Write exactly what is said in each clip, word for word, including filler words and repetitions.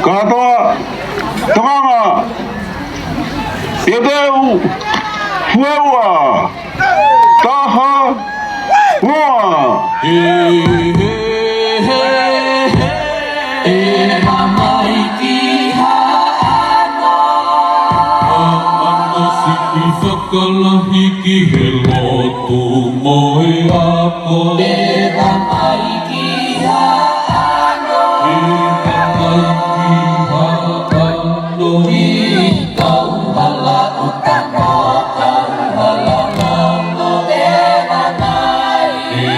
Kātoa, tokanga, teuteu, ua ua, taha, ua. He, he, he, he, he. ʻE mamaiki haʻano. Haʻano sipi fakalahi ki he lotu mo e ako. ʻE mamaiki haʻano. ʻE mamaiki haʻano. ʻI kauhala ʻo tano, kauhala lalo, ʻe mamaiki.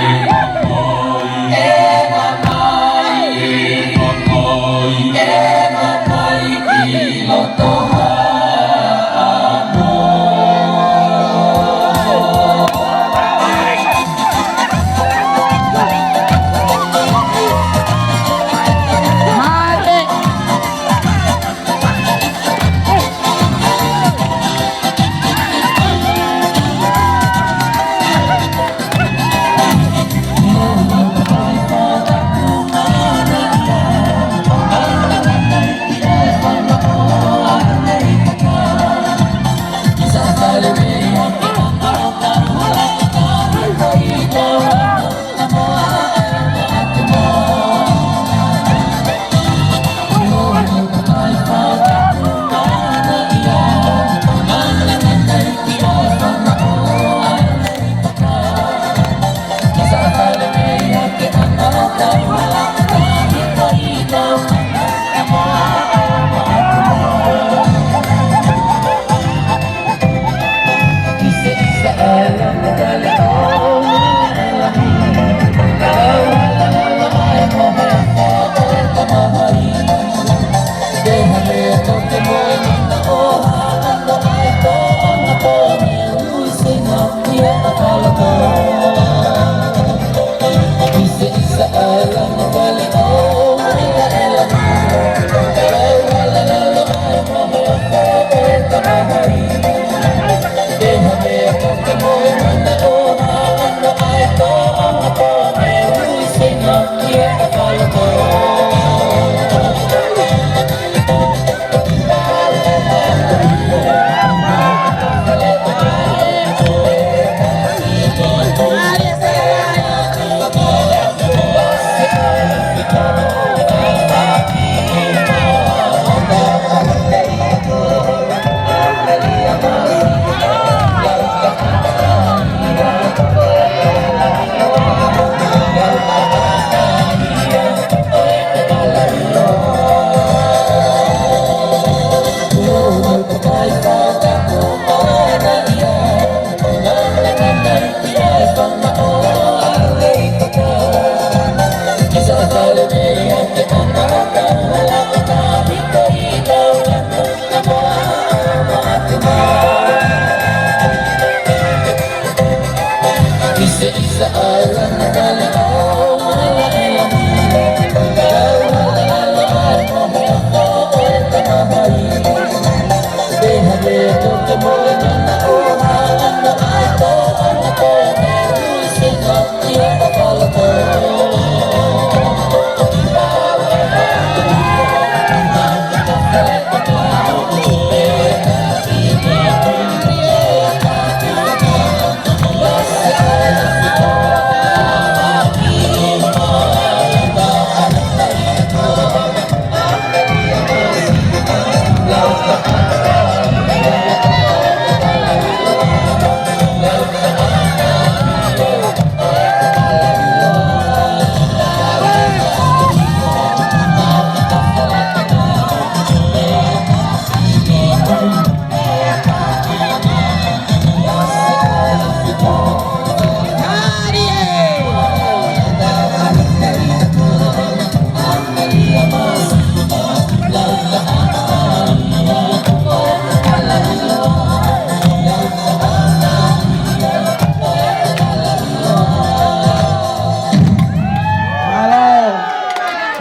Mālō,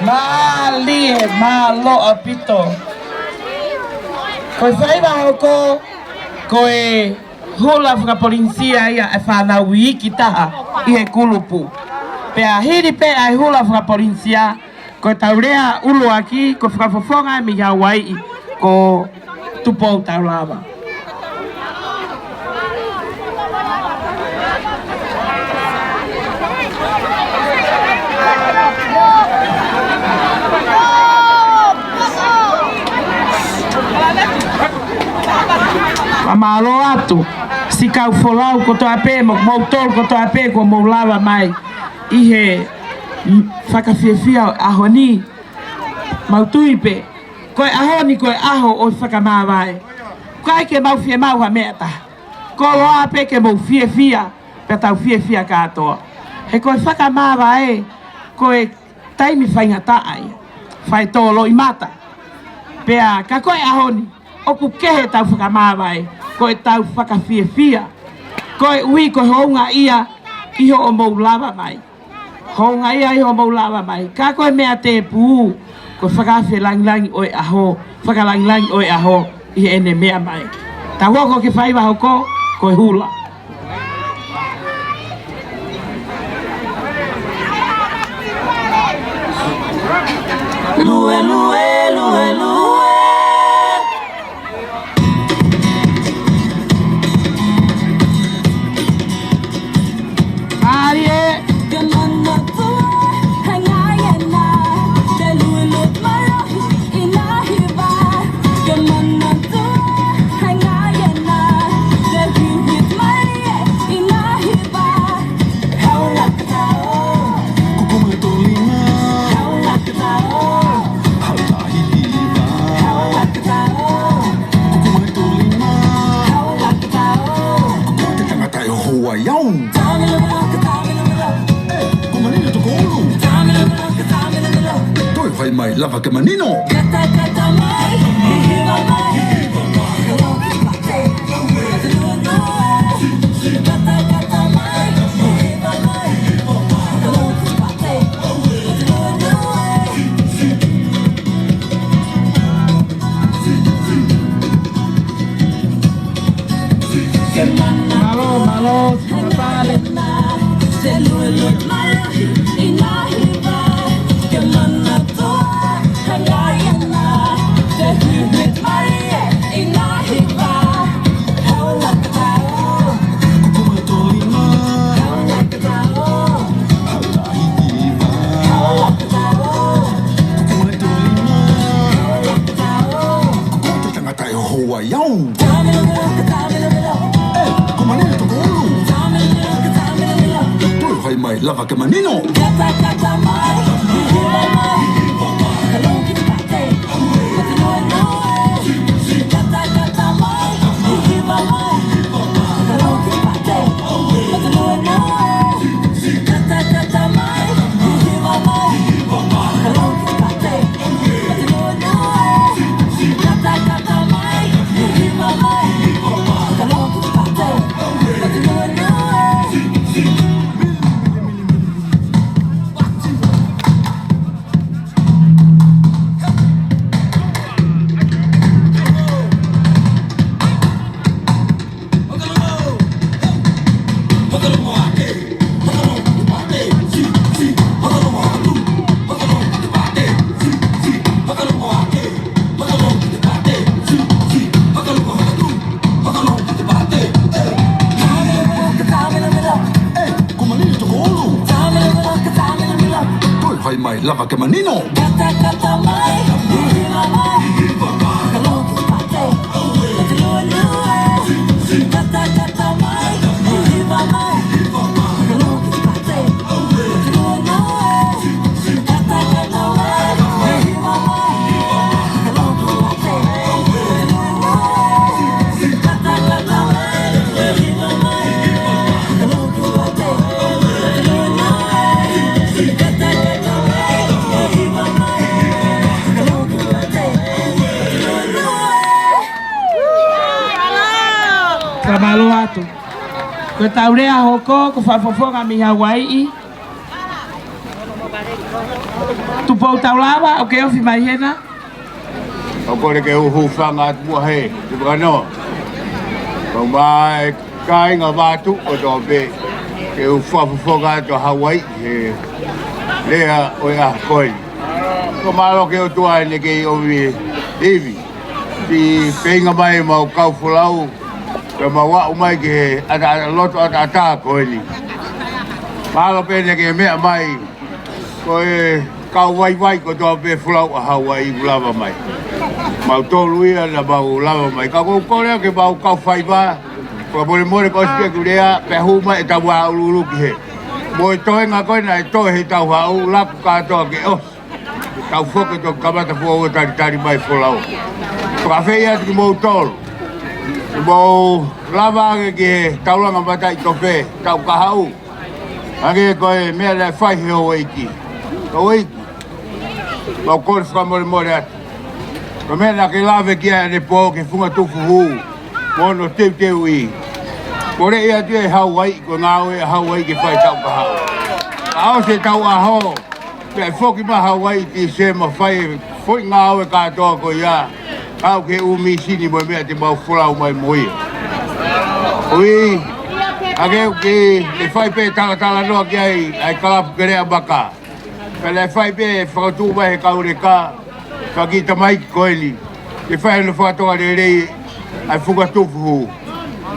mālie, mālō ʻaupito. Ko e faiva hoko, ko e hula fakapolinisia ia ʻa e fānau iiki taha ʻi he kulupu. Pea hili pē ʻa e hula fakapolinisia, Ko ʻetau lea ʻuluaki, ko e fakafofonga mei Hauaiʻi, ko Tupou Taulava. Fakamālō atu siʻi kau folau kotoa pē, mo kimoutolu kotoa pē kuo mou lava mai ʻi he fakafiefia ʻo e ʻaho ni. Mau tui pē, ko e ʻaho ni ko e ʻaho ʻo e fakamāvae. ʻIkai ke mau fiemaʻu ha meʻa ʻe taha. Koloa pē ke mou fiefia, pea tau fiefia kātoa. He ko e fakamāvae, ko e taimi faingataʻa ia, faitō loʻimata. Pea ka ko e ʻaho ni, ʻoku kehe ʻetau fakamāvae, ko ʻetau fakafiefia. Koeʻuhi ko e houngaʻia ʻi hoʻomou lava mai. Houngaʻia ʻi hoʻomou lava mai. Ka ko e meʻa tēpū, ko e fakaafe langilangi ʻo e ʻaho, fakalāngilangi ʻo e ʻaho ʻi heʻene meʻa mai. Tau hoko ki he faiva hoko, ko e hula. Lue, lue, lue, lue. Mālie. Ko e tangata ʻe hoa ai au. Ko Manino Tokoulu. Toe fai mai lava kia Manino. Mālō, mālō, siʻi pale. Ko e tangata ʻe hoa ai au. ʻE, ko Manino Tokoulu. Toe fai mai lava kia Manino. Ko Manino Tokoulu. Toe fai mai lava kia Manino. Fakamālō atu. Ko ʻetau lea hoko, ko e fakafofonga mei Hauaiʻi. Tupou Taulava, ʻoku ke ofi mai hena. ʻOku ou kole ke u hūfanga atu muʻa he, te whakanoa. Ko e kāinga Vaotuʻu kotoa pē, ke u fakafofonga atu Hauaiʻi he lea ʻo e ʻaho ko eni. Ko mālō ki he ʻOtua ʻene kei ʻomi e ivi. Siʻi feinga mai ʻemau kau folau, pea mau aʻu mai ki he ʻataʻata, loto ʻataʻatā ko eni. Mālō pē ʻene kei meʻa mai, ko e kau vaivai kotoa pē folau ʻa Hauaiʻi kuo lava mai. Mautolu ia naʻa mau lava mai. Ka ʻoku ou kole ke mau kau faiva, fakamolemole ko e ʻosi pē ʻeku lea, pea hū mai ʻetau vā ʻuluʻulu ki hē. Mo e toenga ko ē naʻe toe he tau haʻu, laku kātoa ke ʻosi. Tau foki ʻo kamata fua ʻo talitali mai folau. Fakaafeʻi atu kimoutolu. Mou lava ange ki he taulanga mataʻitofe, tau kahaʻu. Hangē ko e meʻa naʻe fai he houʻeiki. Houʻeiki. Mau kole fakamolemole atu. Ko e meʻa naʻa ke lave ki ai ʻanepō ki he funga tufuhū. Mo hono teuteuʻi. Kole atu ʻe Hauaiʻi, ko e ngāue ʻa Hauaiʻi ke fai tau kahaʻu. Ka ʻosi e tau ʻaho. Pea foki mai Hauaiʻi Tīsema fai e foʻi ngāue kātoa ko ia. Kau ki he ʻū mīsini mo e meʻa te mau folau mai mo ia. Ui, ake uki, ʻe fai pē talatalanoa ki ai, ʻa e kalapu Keleʻa Maka. Pea ʻe fai pē fakatuʻu mai he kau leka, faki tamaiki ko eni. ʻE fai hono fakatoka lelei, ʻa e funga tufuhū.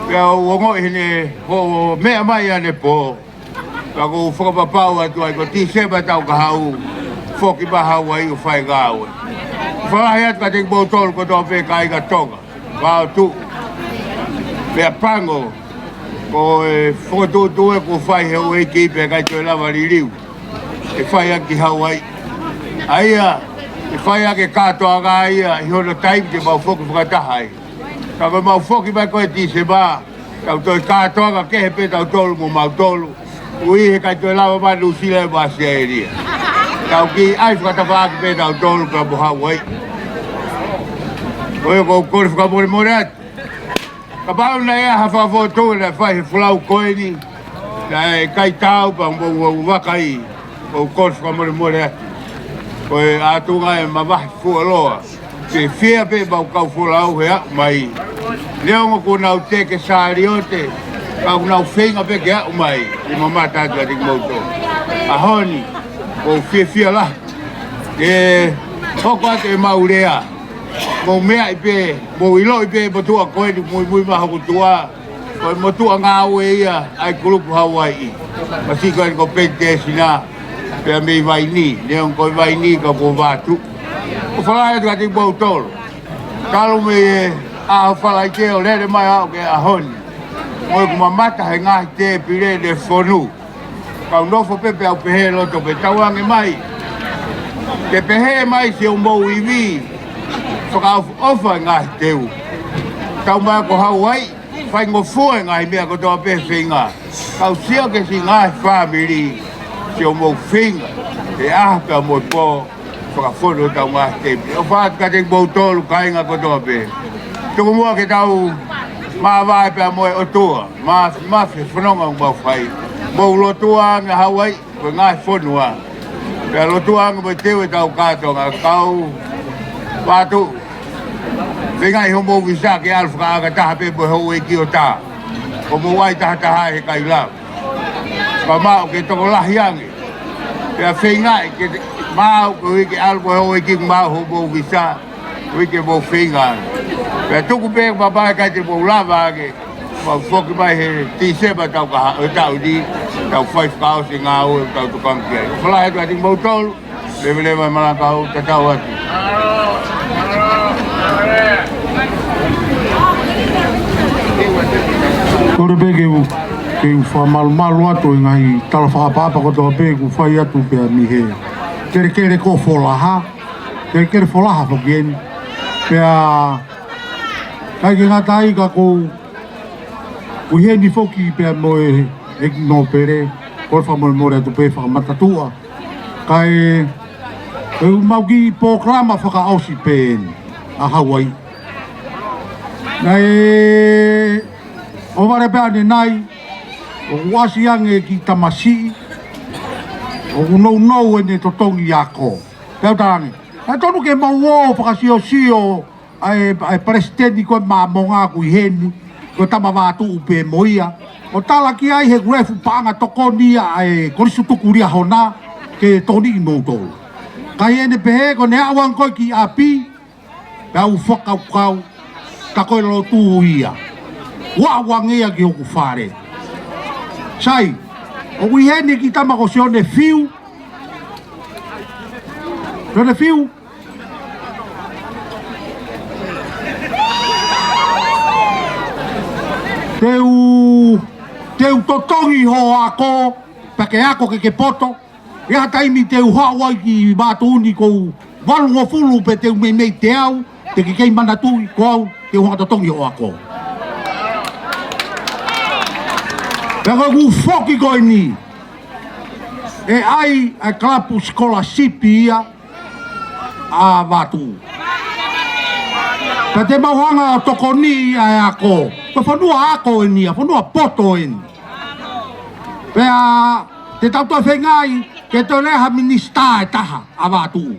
Pea u ongoʻi heʻene, hoʻo meʻa mai ʻanepō. Ka ʻoku ou fakapapau atu ai ko Tīsema tau kahaʻu, foki mai Hauaiʻi ʻo fai ngāue. Fakalahi atu kiate kimoutolu kotoa pē kāinga Tonga. Vao tuʻu. Pea pango, ko e fokotuʻutuʻu ē kuo fai he houʻeiki pea ʻikai toe lava liliu. ʻE fai ange ki Hauaiʻi. ʻA ia, ʻe fai ange kātoanga ia, ʻi hono taimi te mau foki fakataha ai. Ka ko e mau foki mai ko ē Tīsema, tau toe kātoanga kehe pē tautolu mo mautolu. Ui he ʻikai toe lava mai Nuʻusila mo ʻAositelēlia. Tau kiʻi ʻai fakatafaʻaki pē tautolu pea mo Hauaiʻi. Ko ia ʻoku ou kole fakamolemole atu. Kapau naʻe ʻi ai ha fakafotu naʻe fai he folau ko eni, naʻe ʻikai taau pea mo, mo, mo vakai, ʻoku ou kole fakamolemole atu. Ko e ʻatunga ʻe mavahe fuoloa. Fiefia pē mau kau folau he aʻu mai. Neongo kuo nau teke saliote, ka kuo nau feinga pē ke aʻu mai, ʻi he mamata atu kiate kimoutolu. ʻAho ni, ʻoku ou fiefia lahi. Ke hoko atu ʻemau lea. Mou meaʻi pē, mou ʻiloʻi pē, motuʻa ko eni muimui mai hoku tuʻa. Ko e motuʻa ngāue ia ʻa e kulupu Hauaiʻi. Masiʻi ko eni ko Peni Tēsina, pea mei Vainī, neongo ko e Vainī ka ko Vatu. ʻOku ou fakalahi atu kiate kimoutolu. Talu mei he ʻaho Falaite ʻo lele mai au ki he ʻaho ni. Mo ʻeku mamata he ngaahi tēpile ne fonu. Kau nofo pē pea u pehē loto pē tauange mai. Ke pehē mai siʻomou ivi. Fakaʻofoʻofa e ngaahi teu. Tau mai ko Hauaiʻi. Faingofua e ngaahi meʻa kotoa pē feinga. Kau sio ki he siʻi ngaahi fāmili, siʻomou feinga, he ʻaho pea mo e pō, fakafonu hotau ngaahi tēpile. ʻOfa atu kiate kimoutolu kāinga kotoa pē. Tuku muʻa ke tau māvae pea mo e ʻOtua, māfimafi he fononga ʻoku mau fai. Mou lotua ange Hauaiʻi, ko e ngaahi fonua. Pea lotua ange mo e teu ʻetau kātoanga, kau Vatu. Feingaʻi hoʻomou visa ke ʻalu fakaʻakataha pē mo e houʻeiki ʻo tā. Ko mou ʻai tahataha he kaila. Pea maʻu ke tokolahi ange. Pea feingaʻi ke maʻu ko e uike ʻalu mo e houʻeiki maʻu hoʻomou visa. Uike mou feinga ange. Pea tuku pē papa ʻikai te mou lava ange. Mau foki mai he Tīsema tau kahaʻu, ʻo e taʻu ni, tau fai fakaʻosi e ngāue ʻoku tau tokanga ki ai. Fakalahi atu kiate kimoutolu, leveleva e malanga ʻoku tatau atu. Kole pē ke u, ke u fakamalumalu atu e ngaahi tala fakaʻapaʻapa kotoa pē ʻoku fai atu pea mei he kelekele ko Folaha, kelekele Folaha foki eni. Pea ʻikai ke ngata ai ka ʻoku ou ʻi heni foki pea mo e ʻEiki Nōpele, kole fakamolemole atu pē fakamatatuʻa. Kae, ʻoku mau kiʻi polokalama fakaʻosi pē eni, ʻa Hauaiʻi. Naʻe, ʻo vale pē ʻanenai, ʻoku ʻasi ange kiʻi tamasiʻi, ʻoku nounou ʻene totongi ako. Pea u talaange, ʻe tonu ke mau ō fakasiosio, ʻa e, ʻa e palesiteni ko e Māmonga ʻoku ʻi heni, ko e tama Vātuʻu pē mo ia. ʻO tala ki ai he kulefu paʻanga tokoni ia ʻa e Kolisi Tuku Liahona ke tokoniʻi moutolu. Ka ʻi heʻene pehē ko ʻene aʻu ange ko ē ki ʻapi, pea u fakakaukau, ka ko e lotu ia. Ua ua ngia ki hoku fale. Sai, ʻoku ʻi heni e kiʻi tama ko Sione Fiu. Sione Fiu. Te u, te u totongi hoʻo ako, pea ke ako ke ke poto. ʻI ha taimi te u haʻu ai ki Vatu ni ʻoku ou valungofulu pē, te u meimei teau, te ke kei manatuʻi ko au te u hanga totongi hoʻo ako. Pea ko ʻeku foki ko eni, ʻe ʻai ʻa e kalapu sikolasipi ia ʻa Vatu. Pea te mau hanga ʻo tokoniʻi ʻa e ako. Ko e fonua ako eni ia, fonua poto eni. Pea te tau toe feingaʻi ke toe lea ha minisitā ʻe taha ʻa Vatu.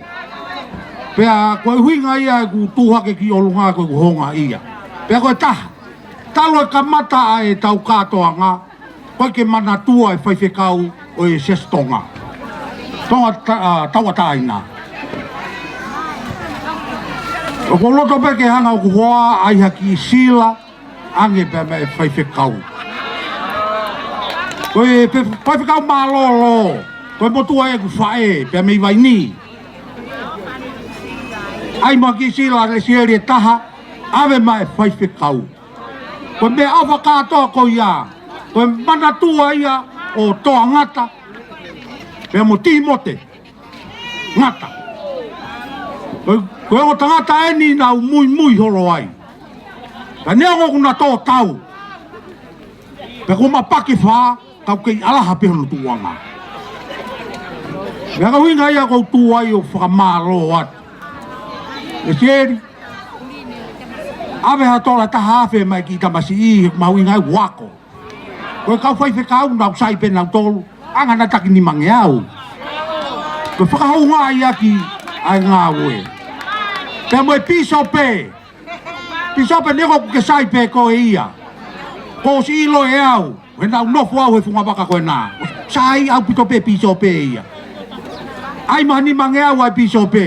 Pea ko e ʻuhinga ia ʻeku tuʻu hake ki ʻolunga ko ʻeku houngaʻia. Pea ko e taha, talu e kamata ʻa e tau kātoanga, ko e ke manatua e faifekau ʻo e Siasi Tonga. Tonga ta-, ʻa, tauʻatāina. ʻOku ou loto pē ke hanga ʻoku hoa ai ha kiʻi sila, ange pea mei he faifekau. Ko e pe-, faifekau mālōlō, ko e motuʻa ʻeku faʻē, pea mei Vaini. ʻAi mai ha kiʻi sila Lesieli ʻe taha, ʻave mai e faifekau. Ko e meʻaʻofa kātoa ko ia, ko e manatua ia ʻo Toa Ngata, pea mo Timote Ngata. Ko, ko e ongo tangata eni naʻa ku muimui holo ai. Ka neongo ʻoku na tō tau, pea ko ma pake fā, ka u kei ʻalaha pē hono tuʻuʻanga. Pea ko e ʻuhinga ia ʻoku ou tuʻu ai ʻo fakamālō atu. Lesieli, ʻave ha tola ʻe taha afe mai ki he tamasiʻi, he mahuʻinga ʻeku ako. Ko e kau faifekau naʻa ku sai pē nautolu, anga naʻa taki nimangeau. Ko e fakahoungaʻi ʻaki ʻa e ngāue. Pea mo e pīsope. Pīsope, neongo ʻoku ke sai pē koe ia, kuo ʻosi ʻilo ʻe au, he naʻa ku nofo au he fungavaka ko ena. Sai ʻaupito pē pīsope ia. ʻAi mai ha nimangeau ʻa e pīsope.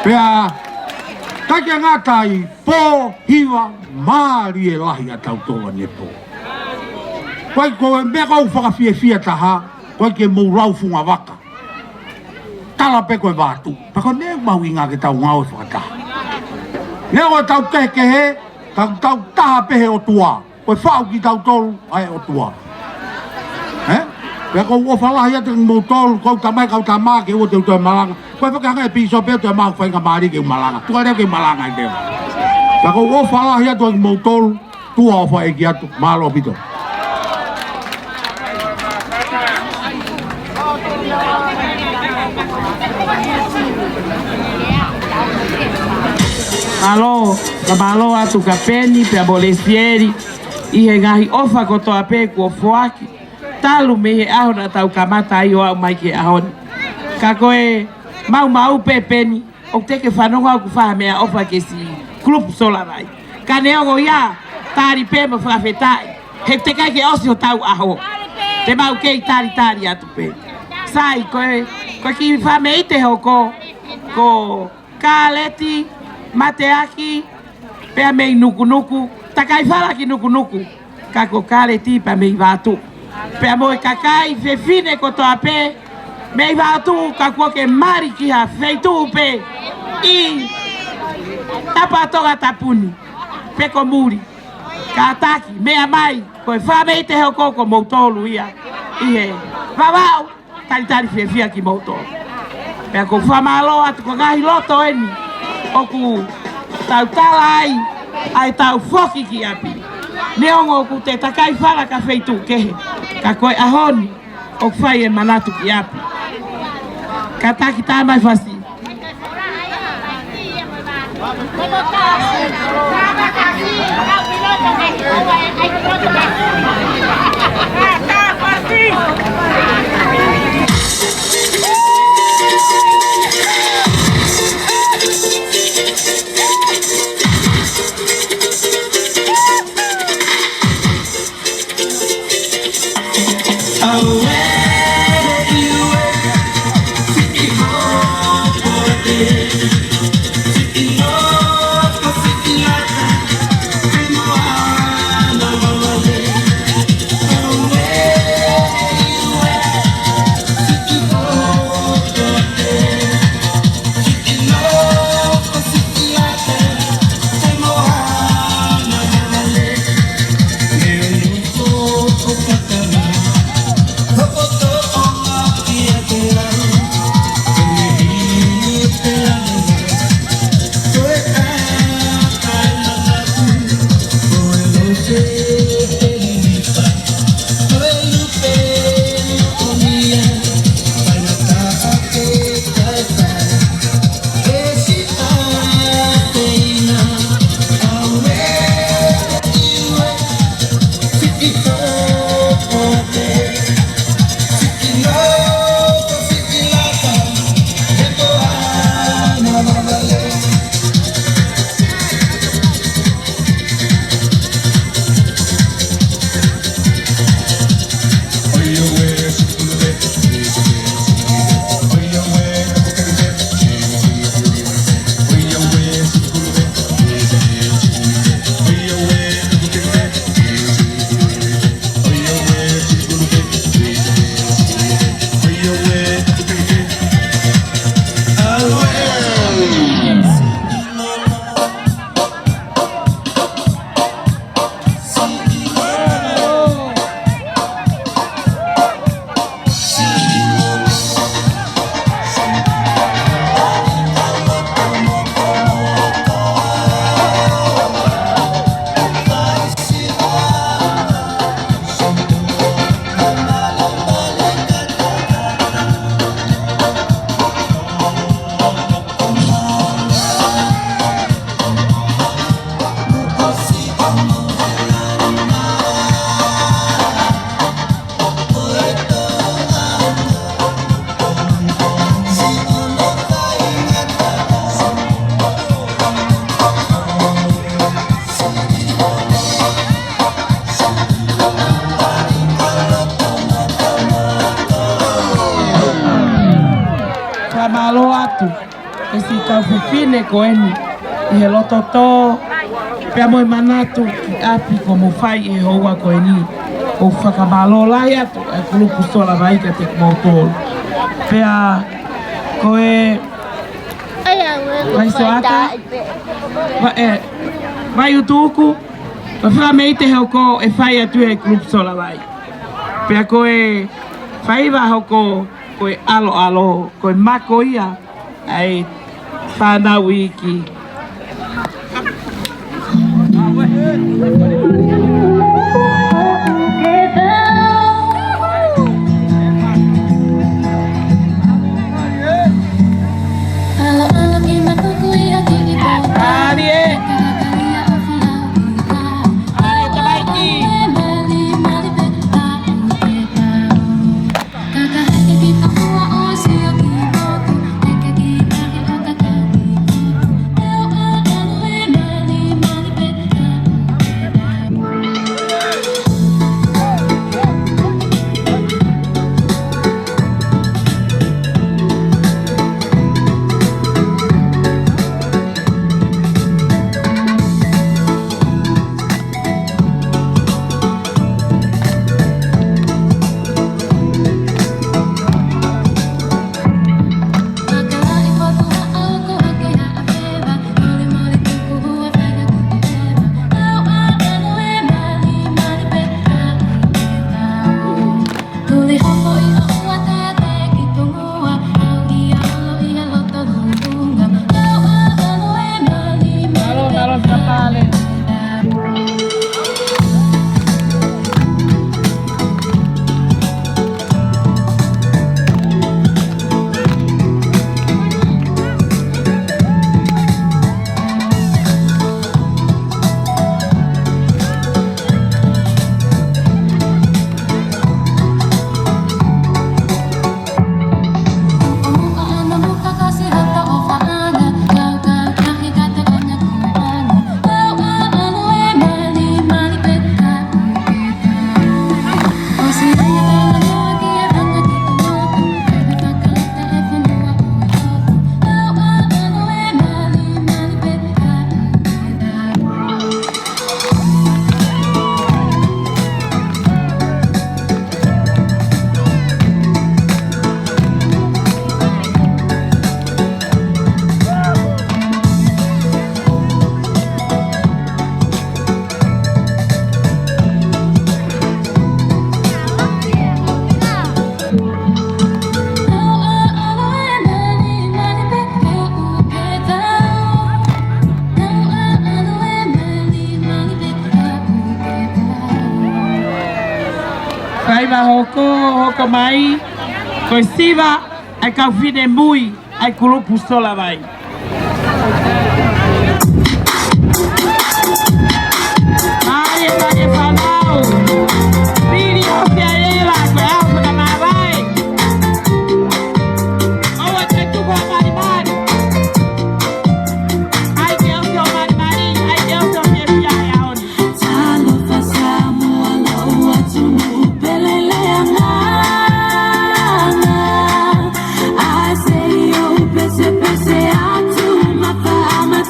Pea, ʻikai ke ngata ai, pō, hiva, mālie lahi ʻa tautolu ʻanepō. Ko e, ko e meʻa ʻoku ou fakafiefia taha, ʻoku ʻikai ke mou lau fungavaka. Tala pē ko e Vatu. Pea ko ʻene mahuʻinga ke tau ngāue fakataha. Neongo ʻetau kehekehe, ka tau taha pē he ʻOtua. Ko e faʻu kitautolu ʻa e ʻOtua. Ē? Pea ʻoku ou ʻofa lahi atu kimoutolu, ko e tamai, kau tama ke ʻoua te u toe malanga. Ko e fakahanga e pīsope ʻo toe maʻu faingamālie ke u malanga. Tuku leva ke u malanga ʻi he meʻa. Pea ʻoku ou ʻofa lahi atu kimoutolu, tuʻa ʻofa ʻeiki atu, mālō ʻaupito. Mālō, ka mālō atu kia Peni, pea mo Lesieli, ʻi he ngaahi ʻofa kotoa pē kuo foaki, talu mei he ʻaho naʻa tau kamata ai ʻo aʻu mai ki he ʻaho ni. Ka ko e maumau pē Peni, ʻoku te ke fanongo ʻoku fai ha meʻaʻofa ki he siʻi kulupu Solavai. Ka neongo ia, tali pē mo fakafetaʻi. He te ʻikai ke ʻosi hotau ʻaho. Te mau kei talitali atu pē. Sai, ko e, ko e kiʻi fāmili te hoko, ko Kaleti, Mateaki, pea mei Nukunuku, takai fala ki Nukunuku, ka ko Kaleti pea mei Vatu. Pea mo e kakai fefine kotoa pē, mei Vatu ka kuo ke mali ki ha feituʻu pē ʻi Tapa Tongatapu ni, pe ko muli. Kātaki, meʻa mai, ko e fāmili te hoko ko moutolu ia, ʻi he Vavaʻu, talitali fiefia kimoutolu. Pea ʻoku ou fakamālō atu ko e ngaahi loto eni ʻoku tau tala ai ʻa e tau foki ki ʻapi. Neongo ʻoku te takai fala ki ha feituʻu kehe, ka ko e ʻaho ni ʻoku fai e manatu ki ʻapi. Kātaki, tā mai Fasi. Ko e siʻi kau fefine ko eni ʻi he loto tō, pea mo e manatu ki ʻapi kuo mou fai ʻi he houa ko eni. ʻOku fakamālō lahi atu e kulupu Solavai kiate kimoutolu. Pea ko e Vai Soata, va, e, Vai Utuku, ko e fakameite hoko ʻe fai atu ʻe he kulupu Solavai. Pea ko e faiva hoko, ko e ʻaloʻalo, ko e mako ia ʻa e fānau iiki. Faiva hoko, hoko mai, ko e siva ʻa e kau finemui ʻa e kulupu Solavai. Mālie, mālie fānau. Pili ʻo Fiaela, ko e ʻaho fakamāvae. ʻOua te tuku ha malimali. ʻAi ke ʻosi ʻo malimali, ʻai ke ʻosi ʻo fiefia he ʻaho ni. Talofa Samoa, lau atu nuu pele leanga. I say yo, pese pese atu, mata ama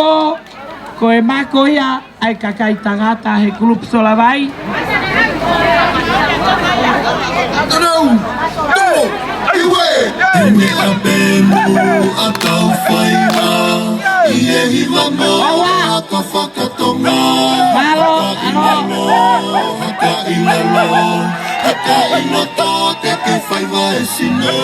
Ko e mako ia ʻa e kakai tangata he kulupu Solavai. Tonu, tonu, iwe. Ene apenu a tau faiva, i e hiva mo a ka fakatonga. Mālō, mālō. Haka ʻi lalo, haka ʻi loto, te ke faiva e sino.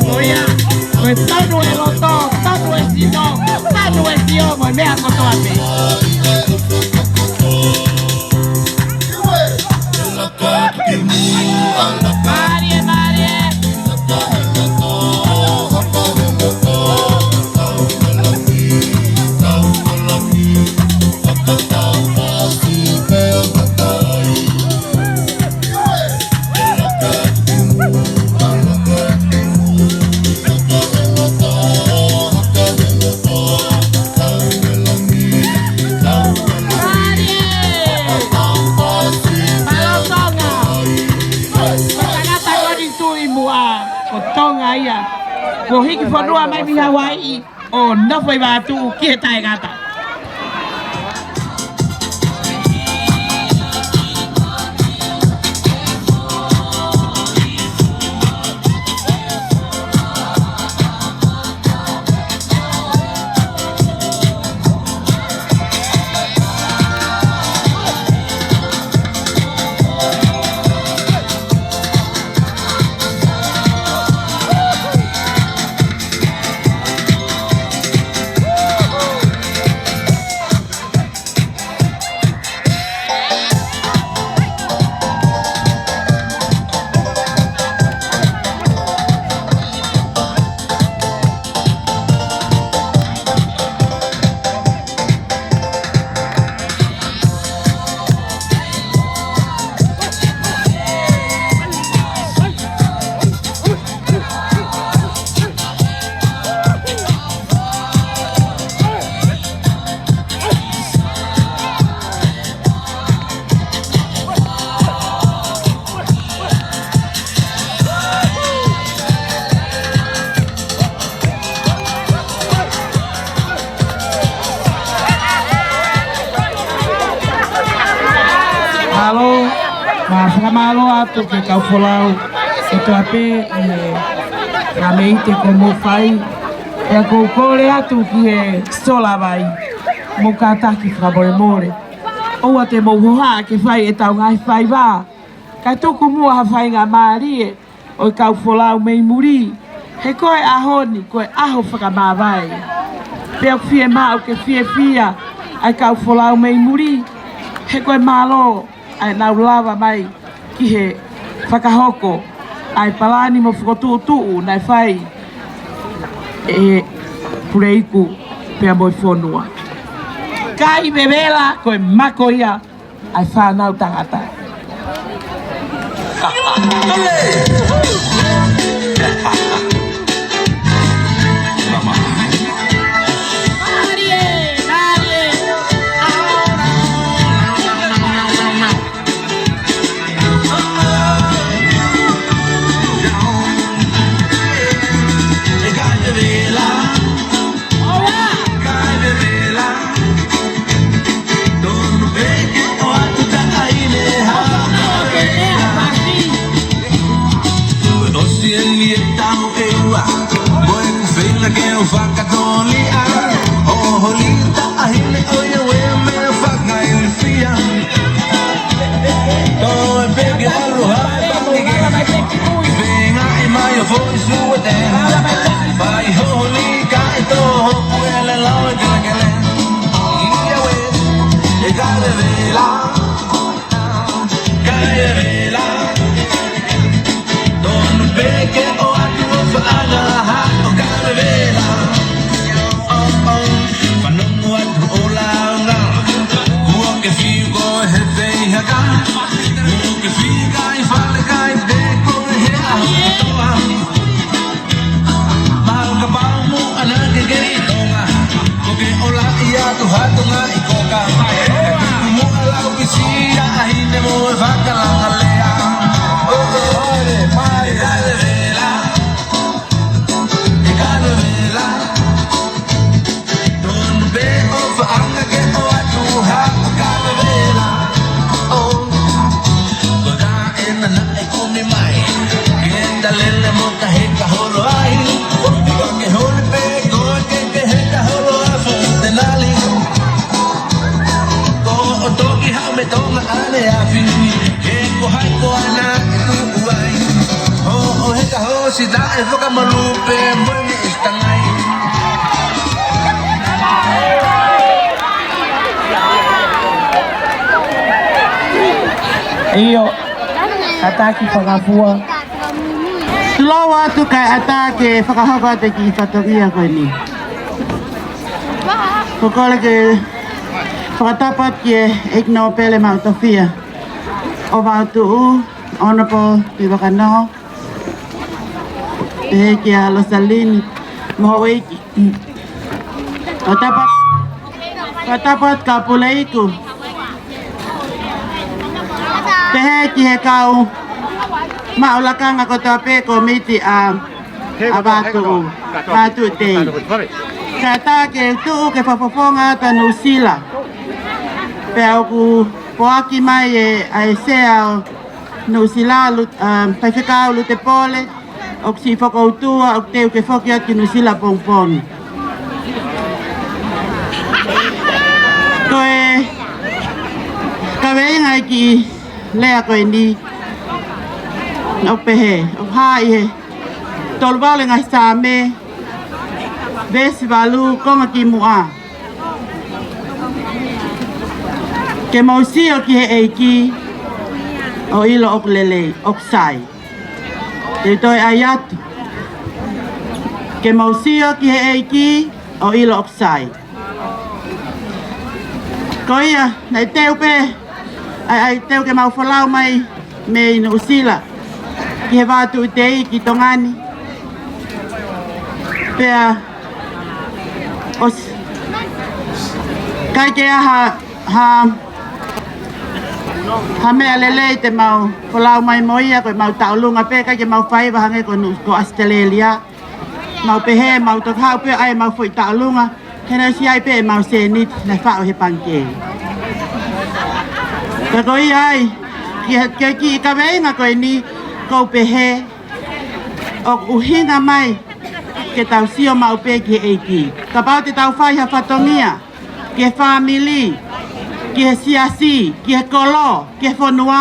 ʻOia, ko e tonu e loto, tonu e sino, tonu e sio, mo e meʻa kotoa pē. Mālie, mālie. Mālie. Mālō Tonga. Ko e tangata ko eni tuʻi muʻa, ko Tonga ia. Kuo hiki fonua mai mei Hauaiʻi, ʻo nofo ʻi Vaʻa Tuʻu ki he taʻengata. Mālō, ma fakamālō atu ki he kau folau kotoa pē ʻi he ngaahi meʻa te mou fai. Pea ʻoku ou kole atu ki he Solavai, mou kātaki fakamolemole. ʻOua te mou hohaʻa ke fai ʻetau ngaahi faiva. Kae tuku muʻa ha faingamālie ʻo e kau folau mei muli. He ko e ʻaho ni, ko e ʻaho fakamāvae. Pea ʻoku fiemaʻu ke fiefia ʻa e kau folau mei muli. He ko e mālō ʻa ʻenau lava mai ki he fakahoko ʻa e palani mo e fokotuʻutuʻu naʻe fai ʻe Puleiku pea mo e fonua. Kai vevela ko e mako ia ʻa e fānau tangata. Talele mo ka heka holo ai. Ko ke hole pe ko ke ke heka holo a fo te lali. Ko o toki hao me tonga ale afi. Ke ko hai ko ana ke tuku ai. Ho o heka hosi ta e whakamalu pe mo ne tangai. ʻIo, ʻatā ki Fangafua. Tulou atu kae ʻatā ke fakahoko atu e kiʻi fatongia ko eni. Ko e kole ke fakatapu atu ki he ʻEiki Nōpele maʻu tofiʻa ʻo Vavaʻu, Honourable Pivaka Nō, pehē kia Losalini mo houʻeiki. Fakatapu atu, fakatapu atu kia Puleiku. Pehē ki he kau maʻu lakanga kotoa pē, kōmiti ʻa, ʻa Vavaʻu, Vavaʻu Day. Kae ʻatā ke tuʻu ke fakafofonga atu ʻa Nuʻusila. Pea ʻoku poaki mai ʻe, ʻa e Sea ʻo Nuʻusila, Lu-, ʻa, Faifekau Lute Pole, ʻoku siʻi fokoutua, ʻoku teu ke foki atu ki Nuʻusila pongipongi. Ko e kaveinga e kiʻi lea ko eni, ʻoku pehē, ʻoku hā ʻi he tolu valu e ngaahi Saame, veesi valu, konga ki muʻa. Ke mou sio ki he ʻEiki ʻo ʻilo ʻoku lelei, ʻoku sai. Te u toe ʻai atu. Ke mou sio ki he ʻEiki ʻo ʻilo ʻoku sai. Ko ia, naʻe teu pē, ʻai, ʻai teu ke mau folau mai mei Nuʻusila ki he Vavaʻu Day ki Tonga ni. Pea ʻosi, ʻikai ke ʻi ai ha, ha, ha meʻa lelei te mau folau mai mo ia, ko e mau taʻolunga pē, ʻikai ke mau fai ʻo hangē ko Nu-, ko ʻAositelēlia. Mau pehē, mau toki haʻu pē ʻai ʻemau foʻi taʻolunga, he naʻe ʻosi ʻi ai pē ʻemau sēniti naʻe faʻo he pangikē. Ka ko ia ai, ki he, ki he kiʻi kaveinga ko eni, ʻoku ou pehē, ʻoku ʻuhinga mai ke tau sio maʻu pē ki he ʻEiki. Kapau te tau fai ha fatongia ki he fāmili, ki he siasi, ki he kolo, ki he fonua,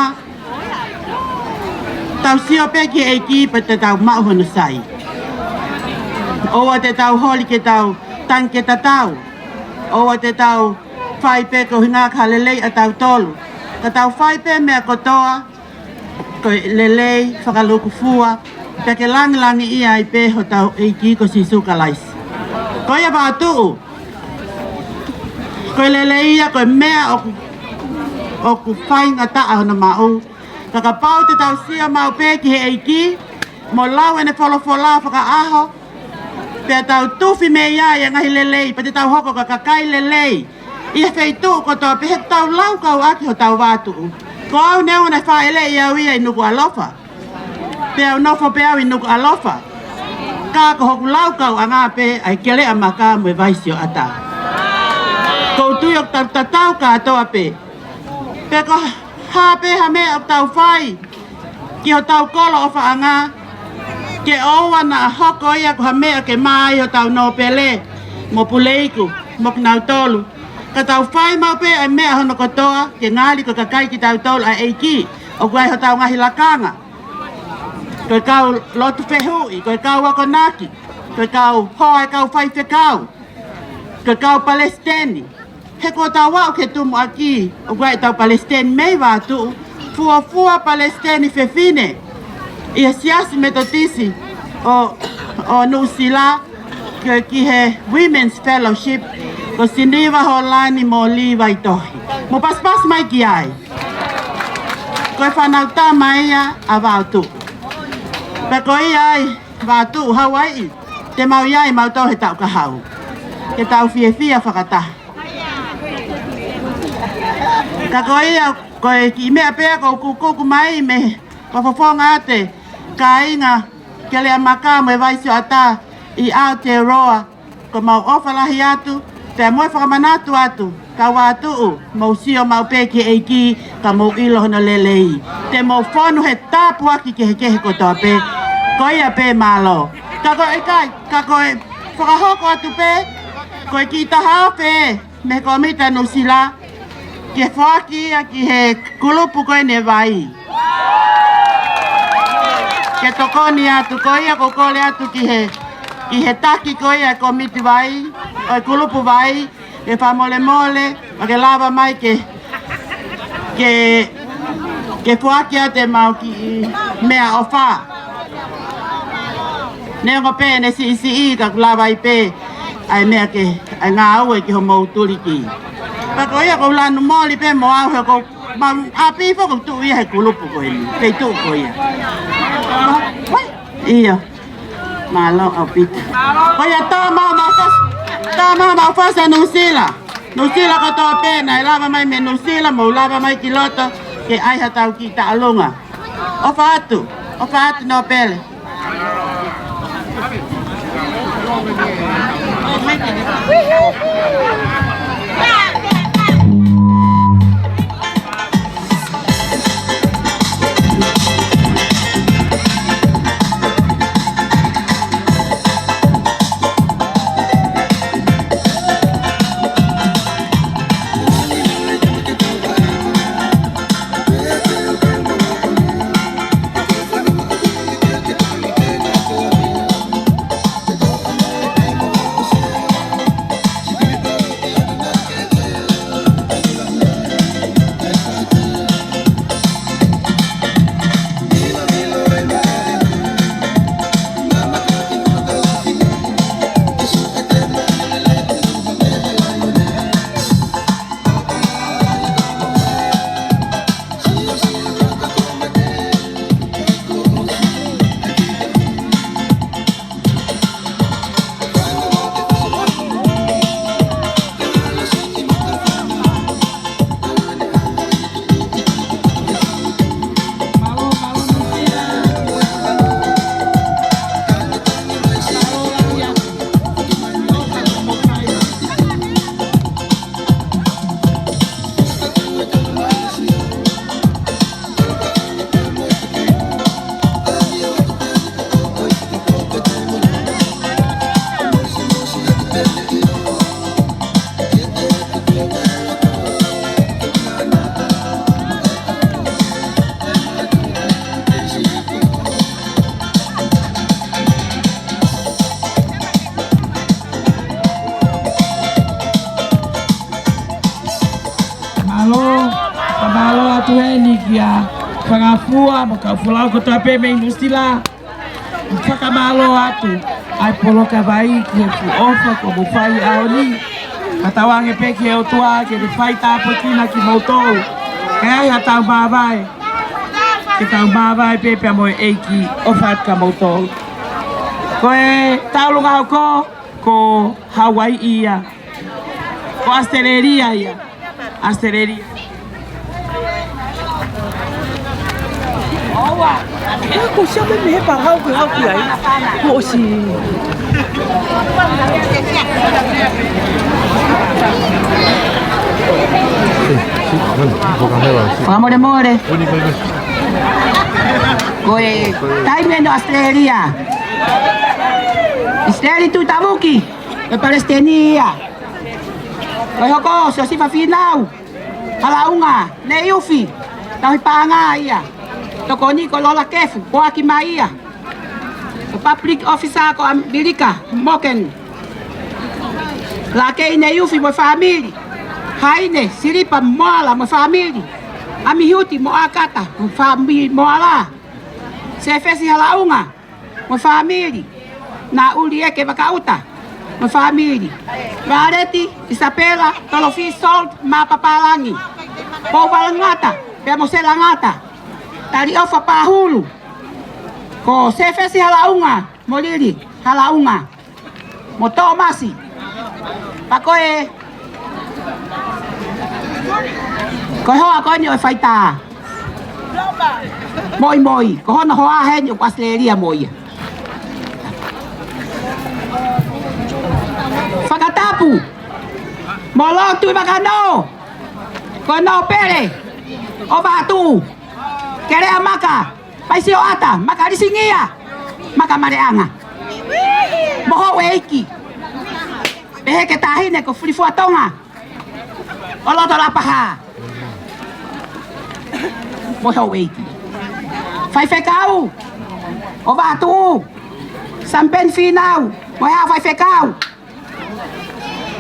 tau sio pē ki he ʻEiki pea te tau maʻu hono sai. ʻOua te tau holi ke tau tangi ke tatau. ʻOua te tau fai pē ko e ʻuhinga ka lelei ʻa tautolu. Ka tau fai pē meʻa kotoa ko e lelei, fakalūkufua, pea ke langilangiʻia ai pē hotau ʻEiki ko Sīsū Kalaisi. Ko ia Vavaʻu, ko e lelei ia, ko e meʻa ʻoku, ʻoku faingataʻa hono maʻu. Ka kapau te tau sio maʻu pē ki he ʻEiki, mo lau ʻene folofola fakaʻaho, pea tau tufi mei ai ʻa e ngaahi lelei, pea te tau hoko ko e kakai lelei ʻi he feituʻu kotoa pē, he ʻoku tau laukau ʻaki hotau Vavaʻu. Ko au neongo naʻe fāʻeleʻi au ia ʻi Nukuʻalofa, pea u nofo pē au ʻi Nukuʻalofa, ka ko hoku laukauʻanga pē ʻa e Keleʻamaka mo e Vaisioʻata. ʻOku ou tui ʻoku tau tatau kātoa pē. Pea ko e hā pē ha meʻa ʻoku tau fai ki hotau kolo ʻofaʻanga, ke ʻoua naʻa hoko ia ko ha meʻa ke mā ai hotau nōpele mo Puleiku mo kinautolu. Ka tau fai maʻu pē ʻa e meʻa hono kotoa ke ngali ko e kakai kitautolu ʻa e ʻEiki, ʻoku ʻi ai hotau ngaahi lakanga. Ko e kau lotu fehuʻi, ko e kau akonaki, ko e kau hoa ʻo e kau faifekau, ko e kau palesiteni. He kuo tau aʻu ki he tumuʻaki, ʻoku ʻi ai ʻetau palesiteni mei Vavaʻu, fuofua palesiteni fefine ʻi he Siasi Metotisi ʻo, ʻo Nuʻusila, ki, ki he Women's Fellowship, ko Siniva Holani mo Līvai Tohi. Mou pasipasi mai ki ai. Ko e fānau tama ia ʻa Vavaʻu. Pea ko ia ai, Vavaʻu, Hauaiʻi, te mau ʻi ai mautolu he taʻu ka hau. Ke tau fiefia fakataha. Ka ko ia, ko e kiʻi meʻa pē ia ʻoku ou kukuku mai mei he fakafofonga atu e kāinga Keleʻamaka mo e Vaisioʻata ʻi Aotearoa, ko ʻemau ʻofa lahi atu, pea mo e fakamanatu atu, kau Vavaʻu, mou sio maʻu pē ki he ʻEiki, ka mou ʻilo hono lelei. Te mou fonu he tāpuaki kehekehe kotoa pē. Ko ia pē, mālō. Ka ko e kai, ka ko e fakahoko atu pē, ko e kiʻi taha ope mei he kōmiti ʻa Nuʻusila, ke foaki ia ki he kulupu ko eni vai. Ke tokoni atu ko ia, ko e kole atu ki he, ki he taki ko ia e kōmiti vai, ʻo e kulupu vai, ke fakamolemole, ʻo ke lava mai ke, ke, ke foaki atu ʻemau kiʻi meʻaʻofa. Neongo pē ʻene siʻisiʻi ka ʻoku lava ai pē ʻa e meʻa ke, ʻa e ngāue ki hoʻomou tuliki. Pea ko ia ʻoku ou lanu moli pē mo au he ʻoku ou, mau ʻapi foki ʻoku tuʻu ia he kulupu ko eni, feituʻu ko ia. Wai, ʻio. Mālō ʻaupito. Ko ia tā mau mau fas-, tā mau mau fasi ʻa Nuʻusila. Nuʻusila kotoa pē naʻe lava mai mei Nuʻusila, mou lava mai ki loto, ke ʻai haʻatau kiʻi taʻalunga. ʻOfa atu, ʻofa atu Nōpele. Mālō, ka mālō atu heni kia Fangafua, mo e kau folau kotoa pē mei Nuʻusila. Fakamālō atu ʻa e poloka vai ki he fuʻu ʻofa kuo mou fai ʻaho ni. Ka tauange pē ki he ʻOtua ke ne fai tāpuekina kimoutolu. Ke ʻai haʻatau māvae, ke tau māvae pē pea mo e ʻEiki. ʻOfa atu kia moutolu. Ko e taʻalunga hoko, ko Hauaiʻi ia. Ko ʻAositelēlia ia. ʻAositelēlia. Ko sia me me he parau ke hau ki ai. Ko si. Fakamolemole. Ko e taimi ʻeni ʻo ʻAositelēlia. ʻIsileli Tuʻitavuki. Ko e palesiteni ia. Ko e hoko, Siosifa Fīnau Halaunga, Neiufi, tauhi paʻanga ia. Tokoni ko Lola Kefu, ko ʻAki mai ia. Ko e public officer ko ʻAmilika Morgan. Lakei Neiufi mo e fāmili. Haine Silipa Moala mo e fāmili. ʻAmihuti mo ʻAkata mo e fāmili Moala. Sefesi Halaunga mo e fāmili. Naʻulieke Vakaʻuta mo e fāmili. Vāleti ʻIsapela Tolofi Salt Mapapālangi. Pouvalangata pea mo Selangata. Taliʻofa Pahulu. Ko Sefesi Halaunga mo Lili Halaunga. Mo Tōmasi. Pea ko e, ko e hoa ko eni ʻo e faitā. Moimoi, ko hono hoa heni ʻoku ʻAositelēlia mo ia. Fakatapu mo Lotu ʻi Makano. Ko Nōpele ʻo Vatu. Kelea Maka. Paisi ʻo ʻAta, Maka Lisingia. Makamaleʻanga. Mo houʻeiki. Pehē ki he taʻahine ko Fulifuatonga ʻo loto Lapaha. Mo houʻeiki. Faifekau ʻo Vatu. Samipeni Fīnau. Mo e hā faifekau.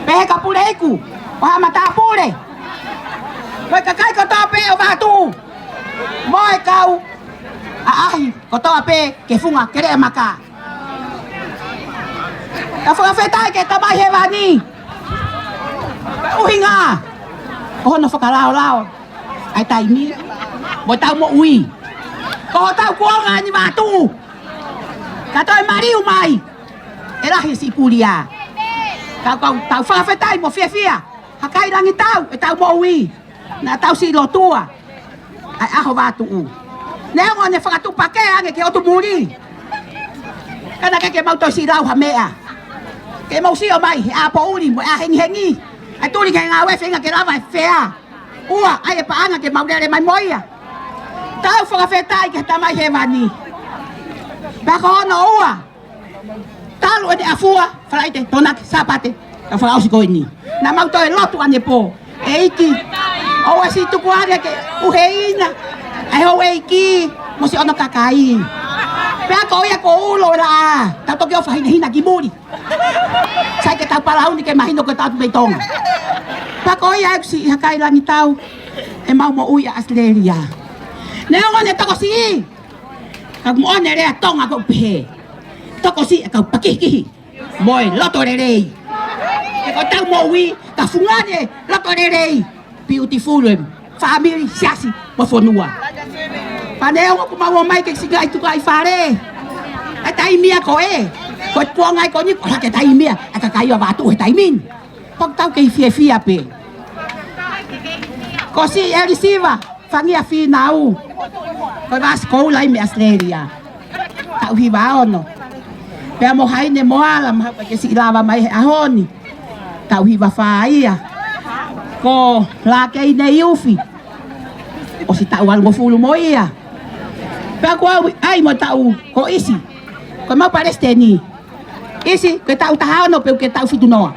Pehē ki he puleiku, ʻo ha matāpule. Mo e kakai kotoa pē ʻo Vatu. Mo e kau ʻaʻahi kotoa pē ki he funga keleʻa maka. Ka fakafetaʻi ki he Tamai Hēvani. ʻUhinga ʻo hono fakalaolao ʻa e taimi mo ʻetau moʻui. Ko hotau kuonga ʻeni Vatu. Ka toe maliu mai. ʻE lahi siʻi pulia. Ka ʻoku tau fakafetaʻi mo fiefia. Hakailangitau ʻetau moʻui. Naʻa tau siʻi lotua ʻa e ʻaho Vatu. Neongo ne fakatupakē ange ki he ʻotu muli. Ka naʻe ʻikai ke mau toe siʻi lau ha meʻa. Ke mau sio mai he ʻapoʻuli mo e ʻā hengihengi. ʻA e tuli ki he ngāue feinga ke lava e fea. Ua, ʻai e paʻanga ke mau lele mai mo ia. Tau fakafetaʻi ki he Tamai Hēvani. Pea ko hono ua, talu ʻene ʻafua, Falaite, Tokonaki, Sāpate, ka fakaʻosi ko eni. Naʻa mau toe lotu ʻanepō. ʻEiki, ʻoua siʻi tuku ange ke ʻuheina ʻa e houʻeiki mo siʻono kakai. Pea ko ia ko ulo la, tau toki ʻofa hinehina ki muli. Sai ke tau palauni ke mahino ko e tau mei Tonga. Pea ko ia ʻeku siʻi hakailangitau, ʻemau moʻui ʻa ʻAositelēlia. Neongo ne tokosiʻi, ka ʻoku moʻoni e lea Tonga ʻoku pehē, tokosiʻi e kau pakihikihi mo e loto lelei. He ko ʻetau moʻui, ka fungani e loto lelei. Beautiful, em. Fāmili, siasi, mo e fonua. Pea neongo ʻoku mau ō mai ke siʻi ngaahi tukaʻi fale ʻa e taimi ia ko ē. Ko e kuonga ia ko eni, ko e hake taimi ia ʻa e kakai ʻo Vatu he taimi ni. Pea ʻoku tau kei fiefia pē. Ko siʻi ʻElisiva Fangia Fīnau, ko e vasi koula ia mei ʻAositelēlia. Taʻu hiva ono. Pea mo Haine Moala, mahalo ʻoku ʻikai ke siʻi lava mai he ʻaho ni. Taʻu hiva fā ia. Ko Lākei Neiufi, ʻosi taʻu valungofulu mo ia. Pea ko au ʻai mo taʻu ko ʻIsi, ko ʻemau palesiteni. ʻIsi, ko e taʻu taha ono pea ʻoku ke taʻu fitu noa.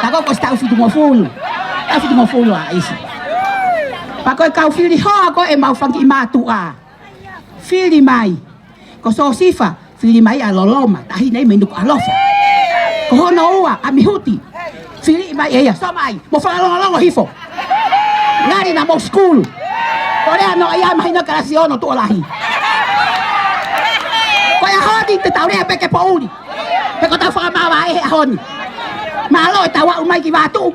Ka ko au ʻosi taʻu fitungofulu. Taʻu fitungofulu ʻa ʻIsi. Pea ko e kau fili hoa ko ē ʻemau fanga kiʻi mātuʻa. Fili mai. Ko Sosifa, fili mai ʻa Loloma, taʻahine mei Nukuʻalofa. Ko hono ua, ʻa Mihuti. Fili mai ʻe ia, sio mai, mo fakalongolongo hifo. Ngali naʻa mou sikulu. Ko e lea noa ia mahino kalasi ono tuʻo lahi. Ko e ʻaho ni te tau lea pē ke poʻuli. Pe ko ʻetau fakamavae he ʻaho ni. Mālō e tau aʻu mai ki Vatu.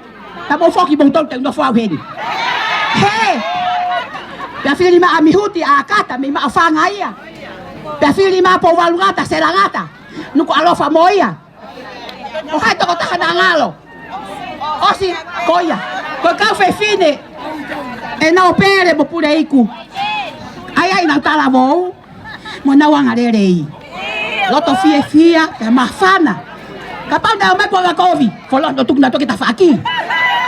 Ka mou foki moutolu te u nofo au heni. He. Pea fili mai ʻa Mihuti ʻa Kata mei Maʻufanga ia. Pea fili mai ʻa Pouvalugata, Selagata. Nukuʻalofa mo ia. Ko hai tokotaha naʻa ngalo? ʻOsi ko ia. Ko e kau fefine ʻe Nōpele mo Puleiku. ʻAi ʻenau talavou mo ʻenau angalelei. Loto fiefia, pea māfana. Kapau naʻe ʻomai ko anga kovi, folo no tuku na toki tafaʻaki.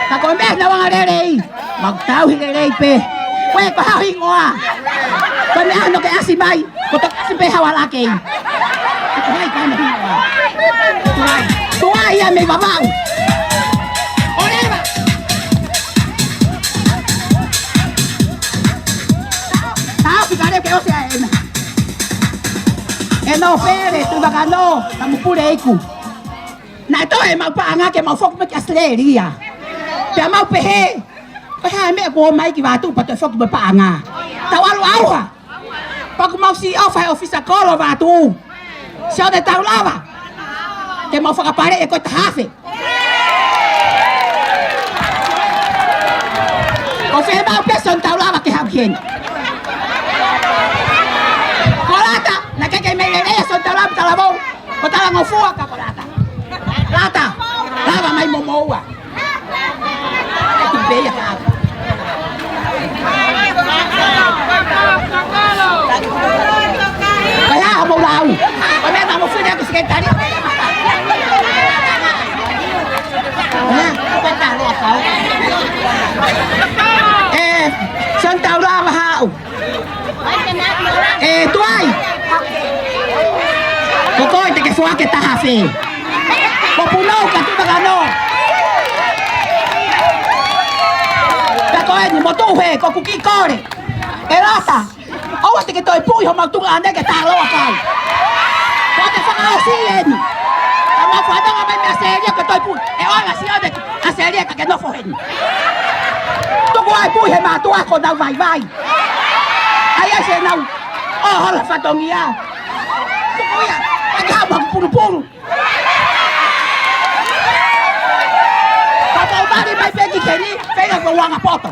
Ka ko e meʻa ʻenau angalelei, mau tauhi lelei pē. Ko e ko hau hingoa. Ko e meʻa no ke ʻasi mai, ko toki ʻasi pē hau alakei. Ko hai ka na hingoa. Tuai, tuai ia mei Vavaʻu. ʻOleva. Tau ki kare ke ʻosi ʻa ena. ʻE Nōpele, Tuʻivakanō, ka mo Puleiku. Naʻe toe ʻemau paʻanga ke mau foki mai ki ʻAositelēlia. Pea mau pehē, ko e hā e meʻa kuo ō mai ki Vatu pea toe foki mo e paʻanga. Tau ʻalu ʻauha. Pea ʻoku mau siʻi ʻofa he ʻōfisa kolo Vatu. Sio ne tau lava ke mau fakapale ʻe ko e taha afe. Ko fē mau pē sio ne tau lava ke haʻu ki heni. Ko Lata, naʻe ʻikai ke mei lelei sio ne tau lava talavou. Ko talangofua ka ko Lata. Lata, lava mai mo moua. Ko e hā hoʻomou lau? Ko e meʻa naʻa mou fili ʻaki seketali. ʻE, sio ne tau lava haʻu. ʻE, tuai. Ake taha fē. Ko punou ka tuʻu kakano. Ka ko eni mo tuʻu hē, ko ʻeku kiʻi kole. ʻE Lata, ʻoua te ke toe puʻi homau tuʻunga ʻaʻana ke tālōʻakau. Ko te fakaʻosi eni. Ka mau fanongo mai mei ʻAositelēlia ke toe puʻi. ʻE ʻoua lā sio ʻe ʻAositelēlia ka ke nofo heni. Tuku ai puʻi he mātuʻa ko nau vaivai. ʻAi ʻa e senau. ʻO hola fatongia. Tuku ia, ʻai ke haʻu mo hoku pulupulu. Ka tau mali mai pē ki heni, pea ko uanga poto.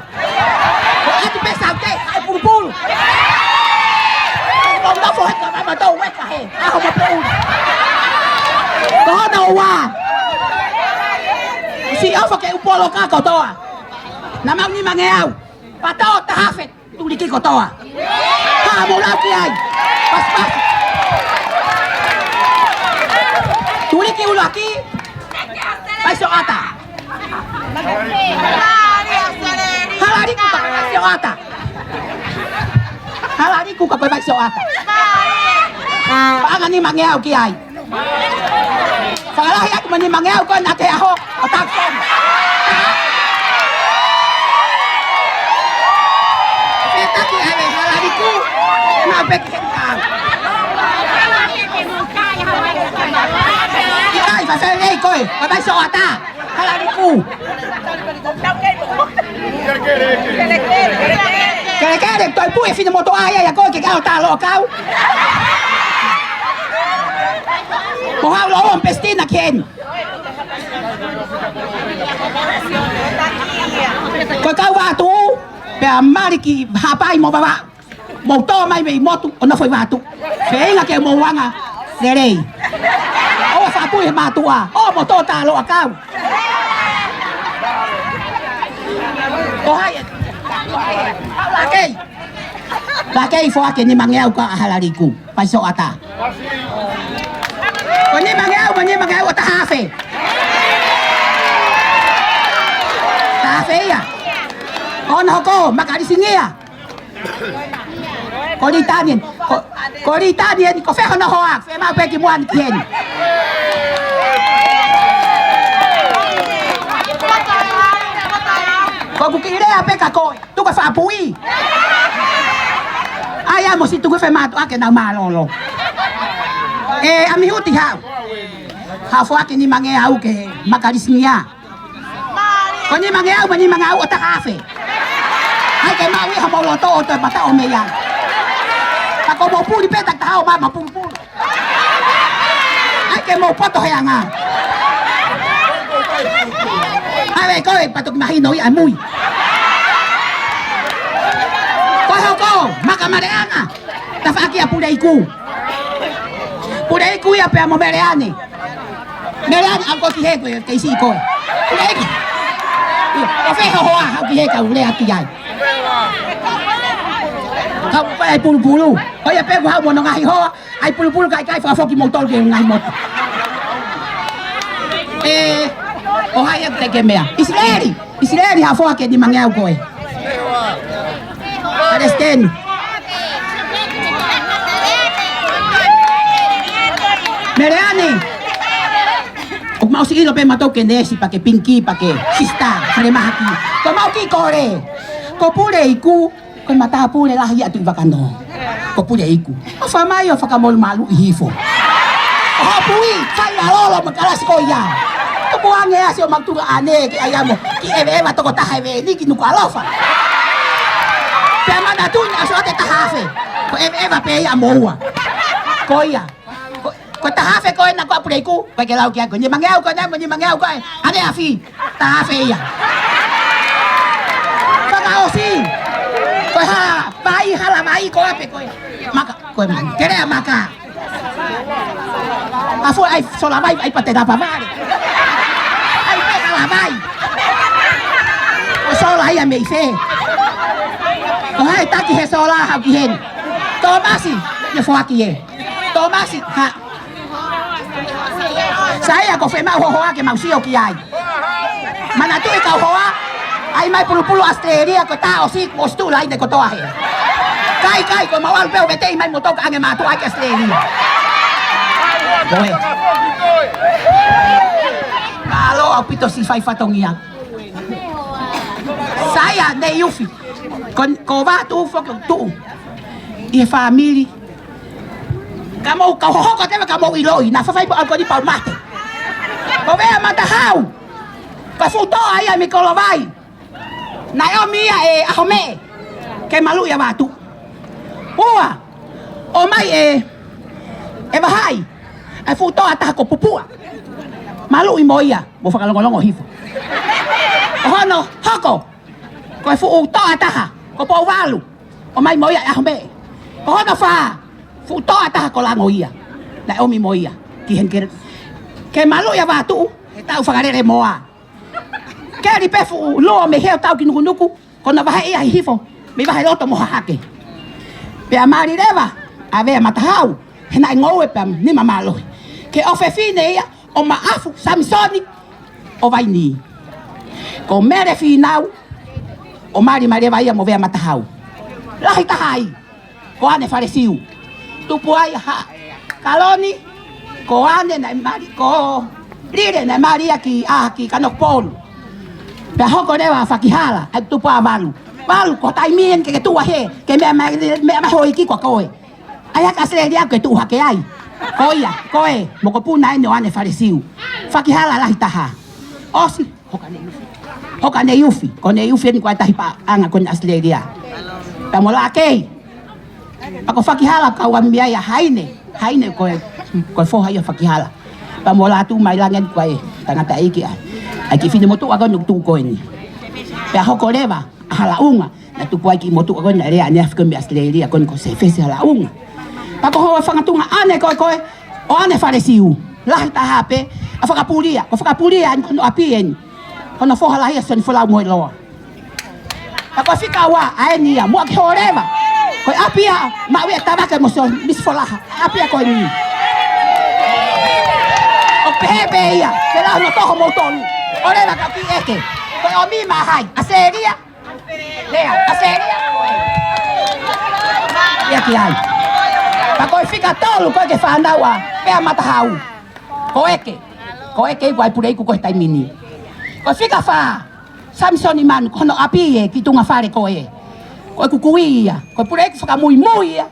Ko atu pē saute, ʻai pulupulu. Ko nofo he ka mai matou weka he, ʻaho mo pē ʻulu. Ko hono ua. Siʻi ʻofa ke u polo ka kotoa. Naʻa mau nimangeau. Pato taha fē. Tuliki kotoa. Haʻa mo lau ki ai. Pasipasi. Tuliki ʻuluaki. Faisioʻata. Halaliku ka faisioʻata. Halaliku ka faisioʻata. Paʻanga nimangeau ki ai. Fakalahi atu mo nimangeau ko ena ki he ʻaho ʻo taʻu. Fetaki ʻa e Halaliku, na peki he kau. ʻIkai, faselei koe, ko e faisioʻata. Halaliku. Kelekele, toe puʻi e finemotuʻa ia ʻia koe ke ke ʻalu ʻo tālōʻakau. Mo haʻu ʻo ʻomi pesitina ki heni. Ko e kau Vatu, pea mali ki Haʻapai mo Vavaʻu. Mou tō mai mei motu ʻo nofo ʻi Vatu. Feinga ke mou anga lelei. ʻOua faʻa puʻi he mātuʻa. ʻO mo tō tālōʻakau. ʻO hai e. Lakei. Lakei foaki e nimangeau ka ʻa Halaliku. Faisioʻata. Ko e nimangeau, ko e nimangeau ʻo taha fē. Taha fē ia. ʻO na hoko, makalisinia. Ko Litani eni, ko, ko Litani eni, ko fē hono hoa, fē mau peki muani ki heni. Ko ʻeku kiʻi lea pē ka koe, tuku e faʻa puʻi. ʻAi ā mo siʻi tuku e fē mātuʻa ke nau mālōlō. ʻE, ʻa Mihuti haʻu. Haʻu foaki e nimangeau ke makalisinia. Ko e nimangeau, mo e nimangeau ʻo taha fē. ʻAi ke maʻu ʻi homou loto ʻo toe mataʻu mei ai. Ka ko mou puli pē taki taha ʻo ma, ma pulupulu. ʻAi ke mou poto he anga. ʻAi ē koe, pea toki mahino ia ʻa mui. Ko e hoko, maka maleʻanga. Tafaʻaki ʻa Puleiku. Puleiku ia pea mo Meleane. Meleane, ʻalu koe ki hē koe, kei siʻi koe. Puleiku. ʻIo, ʻo fē ho hoa, haʻu ki hē kau lea ki ai. Kau pē ʻai pulupulu. ʻO ia pē kuo haʻu mo hono ngaahi hoa, ʻai pulupulu kae ʻikai fakafoki moutolu ki he ngaahi motu. ʻE, ʻo hai ʻe te ke meʻa. ʻIsileli. ʻIsileli, haʻu foaki e nimangeau ko ē. Palesiteni. Meleane. ʻOku mau siʻi ʻilo pē mautolu ke neesi pea ke piniki pea ke sisitā, falemahaki. Ko mau kiʻi kole. Ko Puleiku. Ko e matāpule lahi ʻa Tuʻi Vakanō. Ko Puleiku. ʻO fai mai ʻo fakamolumaluʻi hifo. ʻO hopo ʻi, fai ʻa lolo mo e kalasi ko ia. Tuku ange ʻa siʻo mau tuʻunga ʻaʻana ke ʻai amo. Kiʻi ʻeveʻeva toko taha ʻeveʻeva ni ki Nukuʻalofa. Pea manatuʻi ʻa Soate taha fē. Ko e ʻeveʻeva pē ia mo ua. Ko ia. Ko, ko e taha fē ko ena ko ʻa Puleiku, ko e ke lau ki ai ko e nimangeau ko ena, mo e nimangeau ko ē, ʻaneafi, taha fē ia. Fakaʻosi, ko e hala vai, hala vai ko ē pē ko ē. Maka, ko e mani, kere ʻa maka. ʻA fua ʻai sola vai, ʻai pate lapa vale. ʻAi pē hala vai. ʻO sola ia mei fē. ʻO hai taki he sola haʻu ki heni. Tōmasi, ne foaki ē. Tōmasi, ha. Sai ia ko fē mau hoa ke mau sio ki ai. Manatuʻi kau hoa, ʻai mai pulupulu ʻAositelēlia ko e tā ʻosi, ʻosi tuʻu laine kotoa hē. Kai, kai, ko mau ʻalu pē ʻo veteʻi mai moutolu kae ʻange mātuʻa ki ʻAositelēlia. Ko e. Mālō ʻaupito siʻi fai fatongia. Sai ā, Neiufi. Ko, ko Vatu foki ʻoku tuʻu ʻi he fāmili. Ka mou kau hohoko te ka mou ʻiloʻi, naʻa faifai pau ko ni pau mate. Ko Vea Matahau. Ko e fuʻu toʻa ia mei Kolovai. Naʻe ʻomi ia ʻe ʻAhomeʻe ke maluʻi ʻa Vatu. Ua, ʻomai ʻe, ʻe Vahai ʻa e fuʻu toʻa ʻe taha ko Pupuʻa. Maluʻi mo ia, mou fakalongolongo hifo. Ko hono hoko, ko e fuʻu toʻa ʻe taha ko Pouvalu. ʻOmai mo ia ʻe ʻAhomeʻe. Ko hono fā, fuʻu toʻa ʻe taha ko Langoia. Naʻe ʻomi mo ia ki heni ke, ke maluʻi ʻa Vatu he taʻu fakalele moa. Keli pē fuʻu luo mei he ʻo tau ki Nukunuku, ko hono vahe ia hihifo mei Vaheloto mo Hahake. Pea mali leva ʻa Vea Matahau, he naʻe ngoue pea nima mālohi. Ke ʻofefine ia ʻo Maʻafu, Samisoni ʻo Vaini. Ko Mele Fīnau, ʻo mali mai leva ia mo Vea Matahau. Lahi taha ai ko ʻAne Falesiu. Tupu ai ʻa Haʻa Kaloni, ko ʻAne naʻe mali, ko Lile naʻe mali ia ki, ʻa, ki Kanokupolu. Pea hoko leva ʻa Fakihala, ʻa e tupu ʻa Valu. Valu, ko e taimi eni ke ke tuʻu ai he, ke meʻa mai, meʻa mai houʻeiki ko koe. ʻAi hake ʻAositelēlia ke tuʻu hake ai. Ko ia, ko e, mokopuna eni ʻo ʻAne Falesiu. Fakihala lahi taha. ʻOsi. Hoka Neiufi. Hoka Neiufi. Ko Neiufi eni ko e tahi paʻanga ko eni ʻAositelēlia. Pea mo Lakei. Pea ko Fakihala kau ʻami ai ʻa Haine. Haine ko e, ko e foha ia ʻo Fakihala. Pea mo Lātūmailangi eni ko e tangataʻeiki ʻa e kiʻi finemotuʻa ko eni ʻoku tuʻu ko eni. Pea hoko leva ʻa Halaʻunga. Naʻe tupu ai kiʻi motuʻa ko eni naʻe lea ʻaneafi ko eni mei ʻAositelēlia ko eni ko Sefesi Halaʻunga. Pea ko hono fanga tuongaʻane ko ē ko ē ʻo ʻAne Falesiu. Lahi taha pē ʻa Fakapulia. Ko Fakapulia eni ko hono ʻapi eni. Hono foha lahi ʻa Sione Folau Moeloa. Pea ko e fika ua ʻa eni ia, muʻa ki Hōleva. Ko e ʻapi ia maʻu ia ʻe Tavake mo Sione, Misi Folaha. ʻApi ia ko eni. ʻOku pehē pē ia, ke lau hono toho moutolu. ʻOleva ka kiʻi ʻeke. Ko e ʻomi mai hai, ʻAositelēlia. Lea, ʻAositelēlia. Ia ki ai. Pea ko e fika tolu ko ē ke fānau ʻa Vea Matahau. Ko ʻEke. Ko ʻEke ʻi ai ʻa e puleiku ko ē he taimi ni. Ko e fika fā, Samisoni Manu, ko hono ʻapi ē ki Tungafale ko ē. Ko e kukui ia. Ko e puleiku fakamuimui ia.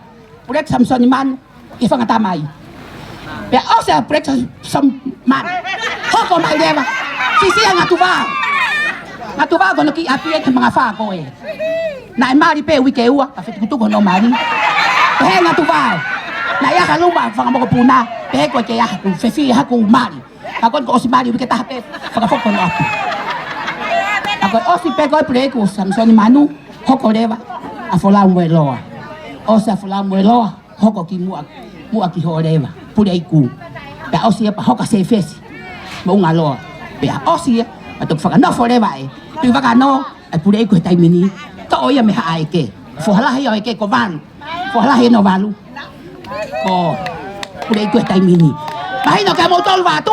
Puleiku Samisoni Manu, ʻi he fanga tamai. Pea ʻosi ʻa Puleiku Samisoni Manu. Hoko mai leva. Sisi ʻa Ngatuvao. Ngatuvao ko hono kiʻi ʻapi ē ki he mangafā ko ē. Naʻe mali pē uike ua, ka fetukutuku hono mali. Pehē ʻe Ngatuvao. Naʻe ʻi ai ha luma ʻa e fanga mokopuna. Pehē ko e ke ʻaha ku, fefie haku mali. Ka ko eni ko e ʻosi mali uike taha pē, fakafoki hono ʻapi. Ka ko e ʻosi pē ko e puleiku Samisoni Manu, hoko leva ʻa Folau Moeloa. ʻOsi ʻa Folau Moeloa, hoko ki muʻa, muʻa ki Hōleva, puleiku. Pea ʻosi ia pea hoko ʻa Sefesi Moʻungaloa. Pea ʻosi ia, pea toki fakanofo leva ʻe Tuʻivakano, ʻa e puleiku he taimi ni, toʻo ia mei Haʻa ʻEke. Foha lahi ʻo ʻEke ko Valu. Foha lahi eni ʻo Valu. Ko e puleiku he taimi ni. Mahino kia moutolu Vatu.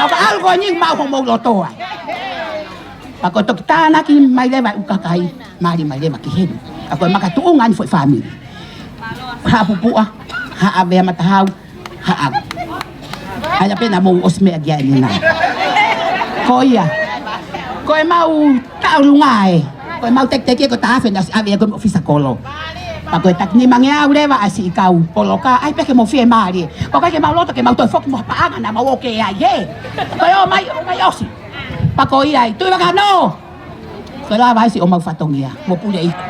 ʻOku ʻalu ko eni maʻu homou loto ai. Pea ko e toki tānaki mai leva ʻa e ʻū kakai, mali mai leva ki heni. Pea ko e makatuʻunga eni foʻi fāmili. Haʻa Pupuʻa, Haʻa Vea Matahau, Haʻa. ʻAi ā pē naʻa mou ʻosi meʻa ki ai ʻeni nā. Ko ia. Ko e mau taʻu lunga ē. Ko e mau tekiteki ko e taha afe naʻe ʻosi ʻave ia ko e ʻofisa kolo. Pea ko e taki nimangeau leva ʻa e siʻi kau poloka. ʻAi pē ke mou fiemālie. Ko e ʻikai ke mau loto ke mau toe foki mo ha paʻanga naʻa mau ō ki ai ē. Ko e ō mai, ō mai ʻosi. Pea ko ia ai. Tuʻivakano. Ko e lava ai siʻomau fatongia. Mo puleiku.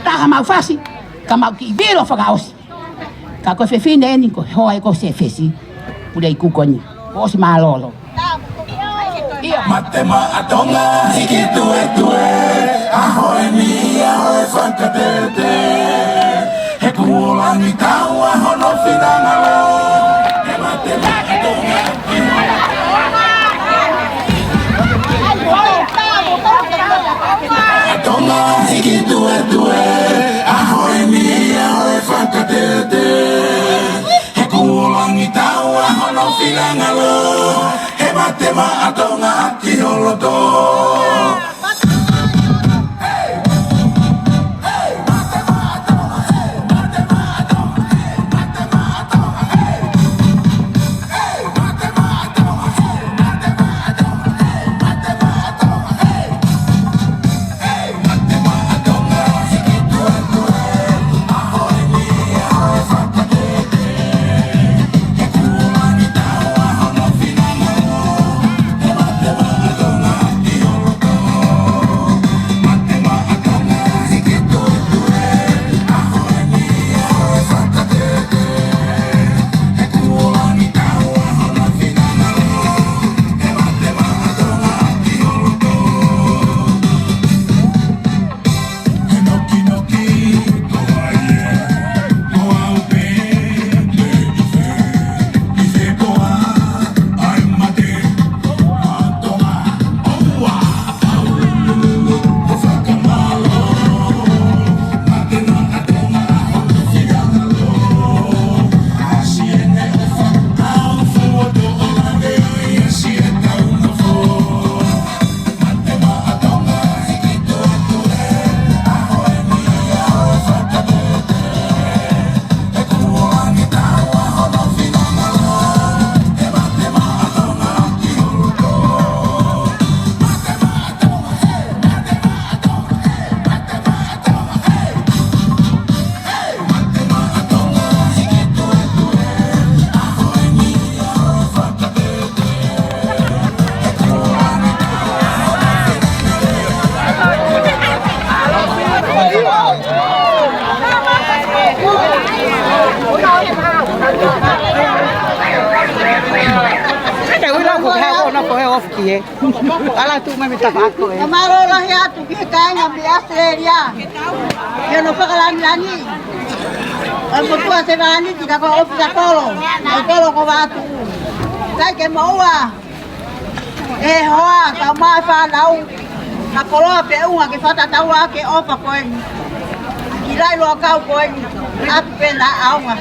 Taha mau fasi. Ka mau kiʻi vilo fakaʻosi. Ka ko e fefine eni ko e hoa ē ko Sefesi, puleiku ko eni. Kuo ʻosi mālōlō. ʻIo. Mate maʻa Tonga hiki tuetue, ʻaho eni ʻaho ʻe fakatete. He kuo langi taua hono finangalo. He mate maʻa Tonga. Tonga hiki tuetue, ʻaho eni ʻaho ʻe fakatete. He kuo langi taua hono finangalo, he mate maʻa Tonga ki ho loto. Ki he. Ala tu mai me tapa ako e. Ka mālō lahi atu ki he kāinga mei ʻAositelēlia. Ki hono fakalāngilangi ʻo e motuʻa sevāniti ka ko e ʻofisa kolo. ʻA e kolo ko Vatu. ʻIkai ke moʻua ʻe he hoa, kae ʻumaʻā e fānau. Ka koloa pē ʻuhinga ke fakatatau ki he ʻofa ko eni. Ki he laʻi loa kau ko eni. ʻAtu pē naʻa ʻaonga.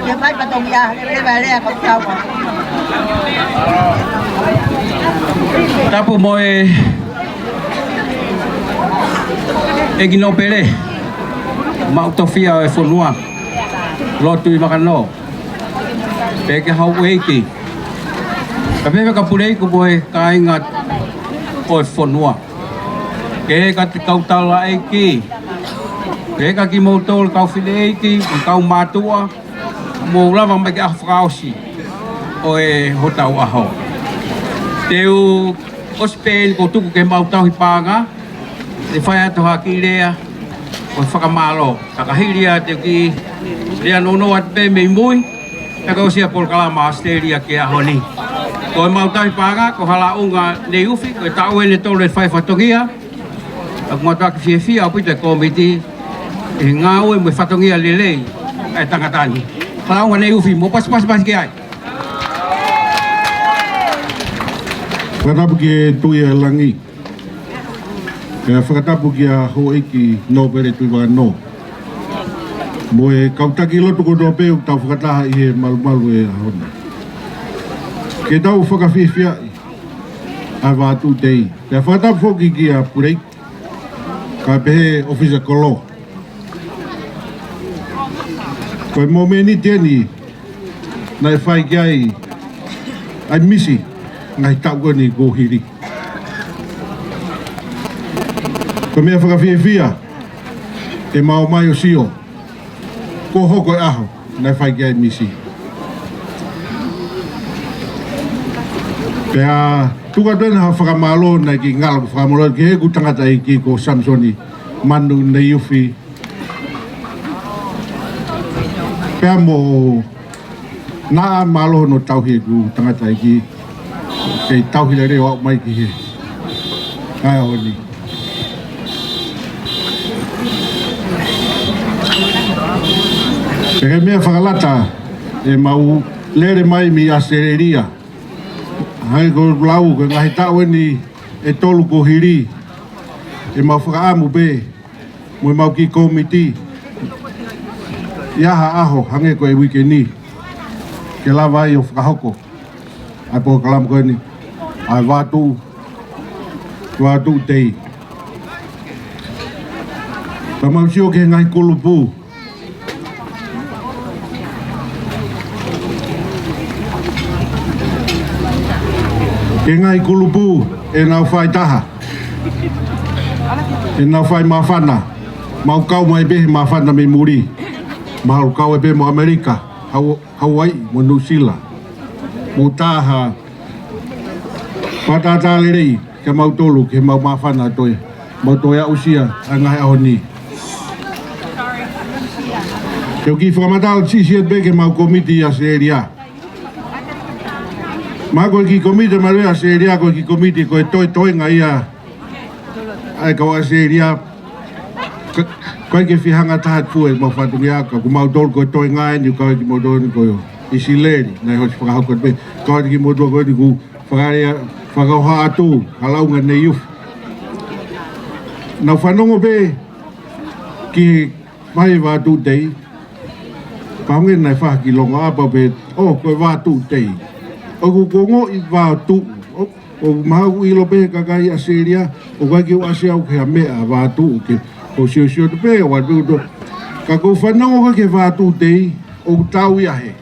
Ke fai fatongia, leva lea ka utaua. Tapu mo e ʻEiki Nōpele, maʻu tofiʻa ʻo e fonua, Lord Tuʻivakanō, pehē ki he houʻeiki, kae pehē ki he puleiku mo e kāinga ʻo e fonua. Pehē ki he kau taulaʻeiki, pehē kia kimoutolu kau fineʻeiki, kau mātuʻa, mou lava mai ki he ʻaho fakaʻosi ʻo e hotau ʻaho. Te u ʻosi pē eni ʻo tuku ki he maʻu tauhi paʻanga, ʻe fai atu ha kiʻi lea ʻo e fakamālō. Ka ka hili ia te u kiʻi lea nounou atu pē mei mui, pea ka ʻosi ʻa e polokalama ʻAositelēlia ki he ʻaho ni. Ko e maʻu tauhi paʻanga, ko Halaʻunga Neiufi, ko e taʻu eni ʻe tolu ʻene fai fatongia, ʻoku mātuʻaki fiefia ʻaupito e kōmiti, ʻi he ngāue mo e fatongia lelei ʻa e tangata ni. Halaʻunga Neiufi, mou pasipasi ki ai. Fakatapu ki he Tuʻi ʻo e langi. Pea fakatapu kia Houʻeiki Nōpele Tuʻivakanō. Mo e kau taki lotu kotoa pē ʻoku tau fakataha ʻi he malumalu ʻo e ʻaho ni. Ke tau fakafiefiaʻi ʻa e Vātuʻu Tei. Pea fakatapu foki kia Pulei, kae pehē ʻofisa kolo. Ko e mōmeniti eni naʻe fai ki ai ʻa e misi, ngaahi taʻu ko eni kuo hili. Ko e meʻa fakafiefia, ke mau ō mai ʻo sio, kuo hoko e ʻaho naʻe fai ki ai e misi. Pea tuku atu eni ha fakamālō naʻe kiʻi ngalo ke fakamālō ki heʻeku tangataʻeiki ko Samisoni Manu Neiufi. Pea mo naʻa mālō hono tauhi ʻeku tangataʻeiki, kei tauhi lelei ʻo aʻu mai ki he ʻaho ni. Pea ko e meʻa fakalata, ʻemau lele mai mei ʻAositelēlia. Hangē ko e lau, ko e ngaahi taʻu eni ʻe tolu kuo hili, ʻemau fakaʻamu pē mo ʻemau kiʻi kōmiti, ʻi ha ʻaho hangē ko e uike ni, ke lava ai ʻo fakahoko ʻa e polokalama ko eni, ʻa e Vātuʻu, Vātuʻu Tei. Ka mau sio ki he ngaahi kulupu, ki he ngaahi kulupu ʻenau fai taha, ʻenau fai māfana. Mau kau mai pē he māfana mei muli. Mau kau ai pē mo ʻAmelika, Hau-, Hauaiʻi mo Nuʻusila. Mou tā ha fakatātā lelei kia mautolu, ke mau māfana ʻo toe, mau toe aʻusia ʻa e ngaahi ʻaho ni. Te u kiʻi fakamatala siʻisiʻi pē ki heʻemau kōmiti ʻi ʻAositelēlia. Mahalo ko e kiʻi kōmiti ʻa e mātuʻa ʻi ʻAositelēlia, ko e kiʻi kōmiti ko e toetoenga ia ʻa e kau ʻAositelēlia. Ka, ʻikai ke fihanga taha ʻa e fuʻu ʻemau fatongia, ka ko mautolu ko e toenga eni, ʻoku kau ai kimoutolu ko ʻIsileli, naʻe hoko fakahoko pē, kau ai kimoutolu ko eni ʻoku fakalea, fakahoha atu, Halaʻunga Neiufi. Naʻa ku fanongo pē ki he fai Vātuʻu Tei, pea hangē naʻe fai ha kiʻi longoaʻa pē, ʻo, ko e Vātuʻu Tei. ʻOku ou ongoʻi vātuʻu, ʻo, ʻoku mahalo ʻoku ʻilo pē he kakai ʻAositelēlia, ʻoku ʻikai ke u ʻasi au ki ha meʻa vātuʻu ke, ʻoku ou siosio atu pē, ʻoku ou ʻatu pē ʻoku tō. Ka ʻoku ou fanongo ki he Vātuʻu Tei, ʻoku tau ia he.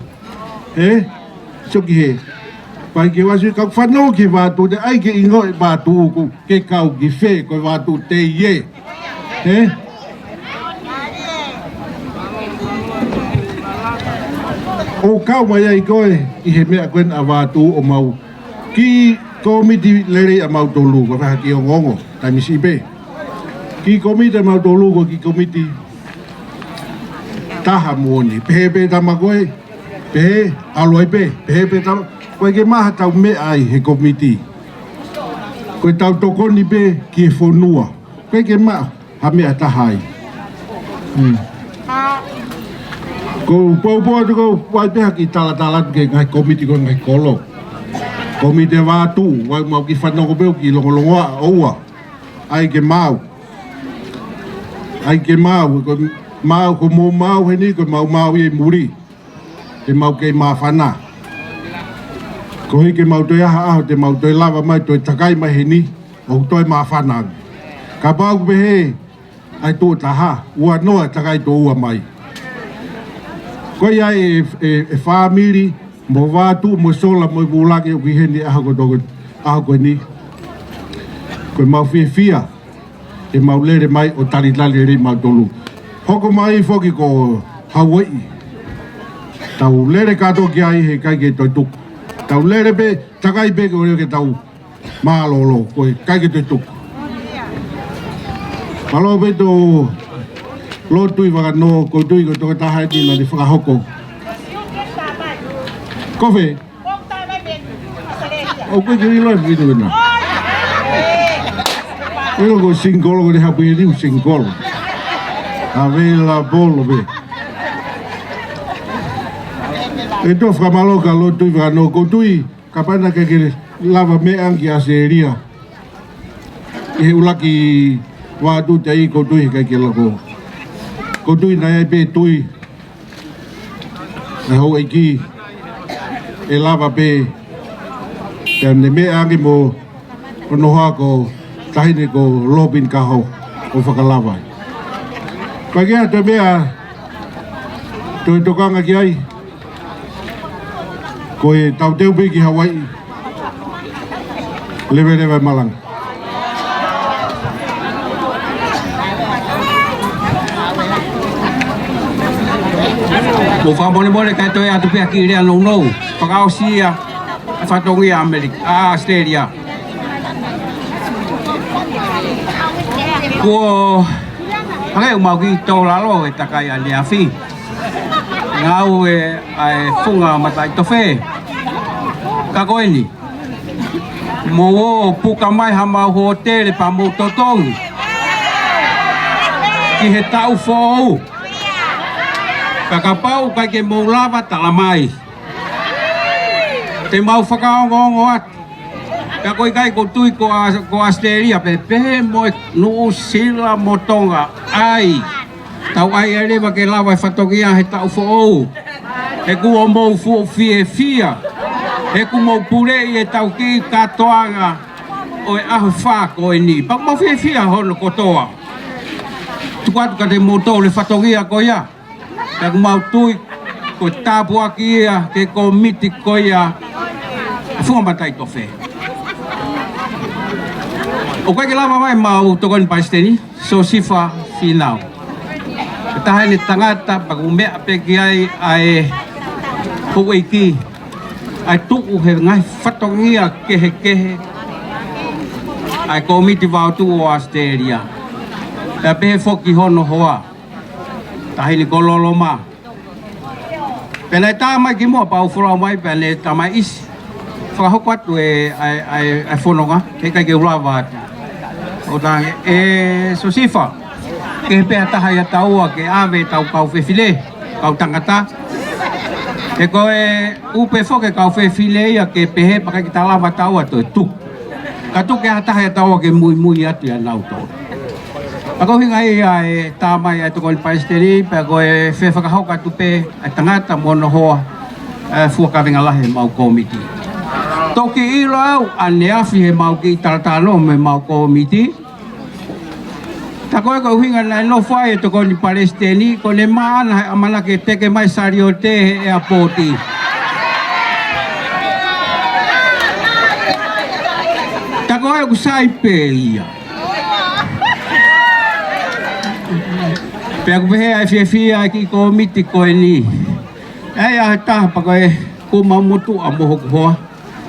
He? Sio ki he. Pea ʻikai ke u ʻasi, ka ʻoku ou fanongo ki he Vātuʻu Tei, ʻai ke ʻilo e vātuʻu ʻoku ke kau ki fē, ko e Vātuʻu Tei ē. He? ʻOku kau mai ai koe ʻi he meʻa ko ena ʻa e vātuʻu ʻo mau. Kiʻi kōmiti lelei ʻa mautolu, ko e fai ha kiʻi ongoongo, taimi siʻi pē. Kiʻi kōmiti ʻa mautolu, ko e kiʻi kōmiti taha moʻoni. Pehē pē tama ko ē, pehē, ʻalu ai pē, pehē pē tama, ʻoku ʻikai ke maʻu ha tau meʻa ai he kōmiti. Ko e tau tokoni pē ki he fonua. ʻIkai ke maʻu ha meʻa ʻe taha ai. Hmm. Ko u poupou atu ko u ʻai pē ha kiʻi talatala atu ki he ngaahi kōmiti ko e ngaahi kolo. Kōmiti ʻa e Vātuʻu, ʻoua ʻe mau kiʻi fanongo pē ʻo kiʻi longolongoaʻa ʻoua. ʻAi ke maau. ʻAi ke maau, ko e maau, ko hoʻomou maau heni, ko ʻemau maau ia ʻi muli. Te mau kei māfana. Koeʻuhi ke mau toe ʻi ai ha ʻaho, te mau toe lava mai, toe takai mai heni, ʻo toe māfana ange. Kapau ʻoku pehē ʻa e tuʻo taha, ua noa takai tuʻo ua mai. Ko ia e, e, e fāmili, mo Vātuʻu, mo Sola, mo Vūlangi ʻoku ʻi heni ʻaho ko e toko, ʻaho ko eni. Ko ʻemau fiefia, ke mau lele mai ʻo talitali lelei mautolu. Hoko mai foki ko Hauaiʻi. Tau lele kātoa ki ai heʻikai ke toe tuku. Tau lele pē, takai pē ke ʻoua ke tau mālōlō, ko e ʻikai ke toe tuku. Mālō pē tō Lotui Vakanō, ʻoku ou tui ko e tokotaha eni naʻa ne fakahoko. Ko fē? ʻOku ʻikai ke ʻilo e fili wena. ʻIlo ko e singikolo, ko e hapu e liu singikolo. Available pē. ʻE tō fakamālō kia Lotui Vakanō, ʻoku ou tui, kapau naʻe ʻikai ke lava meʻa ange ki ʻAositelēlia. ʻI he ʻuluaki Vātuʻu te ai ʻoku ou tui heʻikai ke lako. ʻOku ou tui naʻe ʻi ai pē tui ʻa e houʻeiki ʻe lava pē. Pea ne meʻa ange mo hono hoa ko e taʻahine ko Lopini Kaho ʻo fakalava ai. Pea ʻikai ha toe meʻa toe tokanga ki ai. Ko e tau teu pē ki Hauaiʻi. Leveleva e malanga. Mou fakamolemole kae toe ʻatu pē ha kiʻi lea nounou. Fakaʻosi ia e fatongia ʻAmelika, ʻa ʻAositelēlia. Kuo hangē ʻoku mau kiʻi tō lalo he takai ʻaneafi. Ngāue ʻa e funga mataʻitofe. Ka ko eni. Mou ō puka mai hamau hōtele pea mou totongi. Ki he taʻu foʻou. Pea kapau ʻoku ʻikai ke mou lava tala mai. Te mau fakaongoongo atu. Pea ko e ʻikai ʻoku ou tui ko ʻa, ko ʻAositelēlia pē, pehē mo e Nuʻusila mo Tonga. ʻAi. Tau ʻai ai leva ke lava e fatongia he taʻu foʻou. He kuo mou fuʻu fiefia. He kuo mou puleʻi e tau kiʻi kātoanga ʻo e ʻaho fā ko eni. Pea ʻoku mau fiefia hono kotoa. Tuku atu kiate kimoutolu e fatongia ko ia. Pea ʻoku mau tui ko e tāpuaki ia ki he kōmiti ko ia ʻa e funga mataʻitofe. ʻOku ʻikai ke lava mai ʻemau tokoni palesiteni, Siosifa Fīnau. Ko e taha eni e tangata pea ʻoku meʻa pē ki ai ʻa e houʻeiki, ʻa e tuʻu he ngaahi fatongia kehekehe ʻa e Kōmiti Vātuʻu ʻo ʻAositelēlia. Pea pehē foki hono hoa, taʻahine ko Loloma. Pea naʻe tā mai kimuʻa pea u folau mai pea ne tā mai ʻIsi. Fakahoko atu e, ʻa e, ʻa e, ʻa e fononga, heʻikai ke u lava atu. ʻO talaange, ʻe Siosifa, kehe pē ha taha ʻiate kitaua ke ʻave ʻetau kau fefine, kau tangata. He ko e ʻupe foki e kau fefine ia ke pehē pea ʻikai ke ta lava taua toe tuku. Ka tuku ke ha taha ʻiate kitaua ke muimui atu ʻia nautolu. Pea ko e ʻuhinga ia e tā mai ʻa e tokoni palesiteni, pea ko e fefakahoko atu pē ʻa e tangata mo hono hoa, ʻa e fua kavenga lahi ʻemau kōmiti. Toki ʻilo au ʻaneafi heʻemau kiʻi talatalanoa mo ʻemau kōmiti. Tā ko e ko e ʻuhinga naʻe nofo ai e tokoni palesiteni, ko ʻene maʻana he ʻamanaki ke teke mai saliote he ʻeapooti. Tā ko e ʻoku sai pē ia. Pea ʻoku pehē ʻa e fiefia ʻa e kiʻi kōmiti ko eni. ʻAi ʻa e taha pea ko e ko mau motuʻa mo hoku hoa.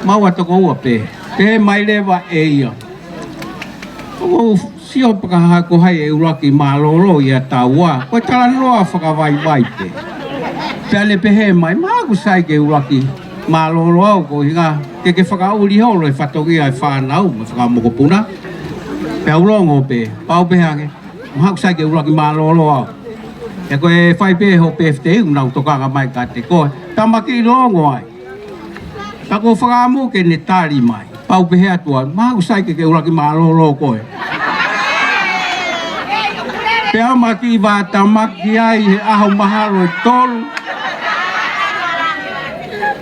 Mau ʻa tokoua pē. Pehē mai leva ʻe ia, ʻoku ou sio pē ka ha ko hai ʻe ʻuluaki mālōlō ʻia taua. Ko e talanoa fakavaivai pē. Pea ne pehē mai, mahalo ʻoku sai ke ʻuluaki mālōlō au ko e ʻuhinga ke ke fakaʻuli holo e fatongia e fānau mo e fanga mokopuna. Pea u longo pē, pau pē hangē, mahalo sai ke ʻuluaki mālōlō au. He ko e fai pē hoʻo pefitei ʻoku nau tokanga mai kiate koe. Tamaki, longo ai. Ka ko e fakaʻamu ke ne tali mai. Pau pē he ʻOtua, mahalo sai ke ke ʻuluaki mālōlō koe. Pea ma kiʻi vātamaki ai he ʻaho mahalo ʻe tolu.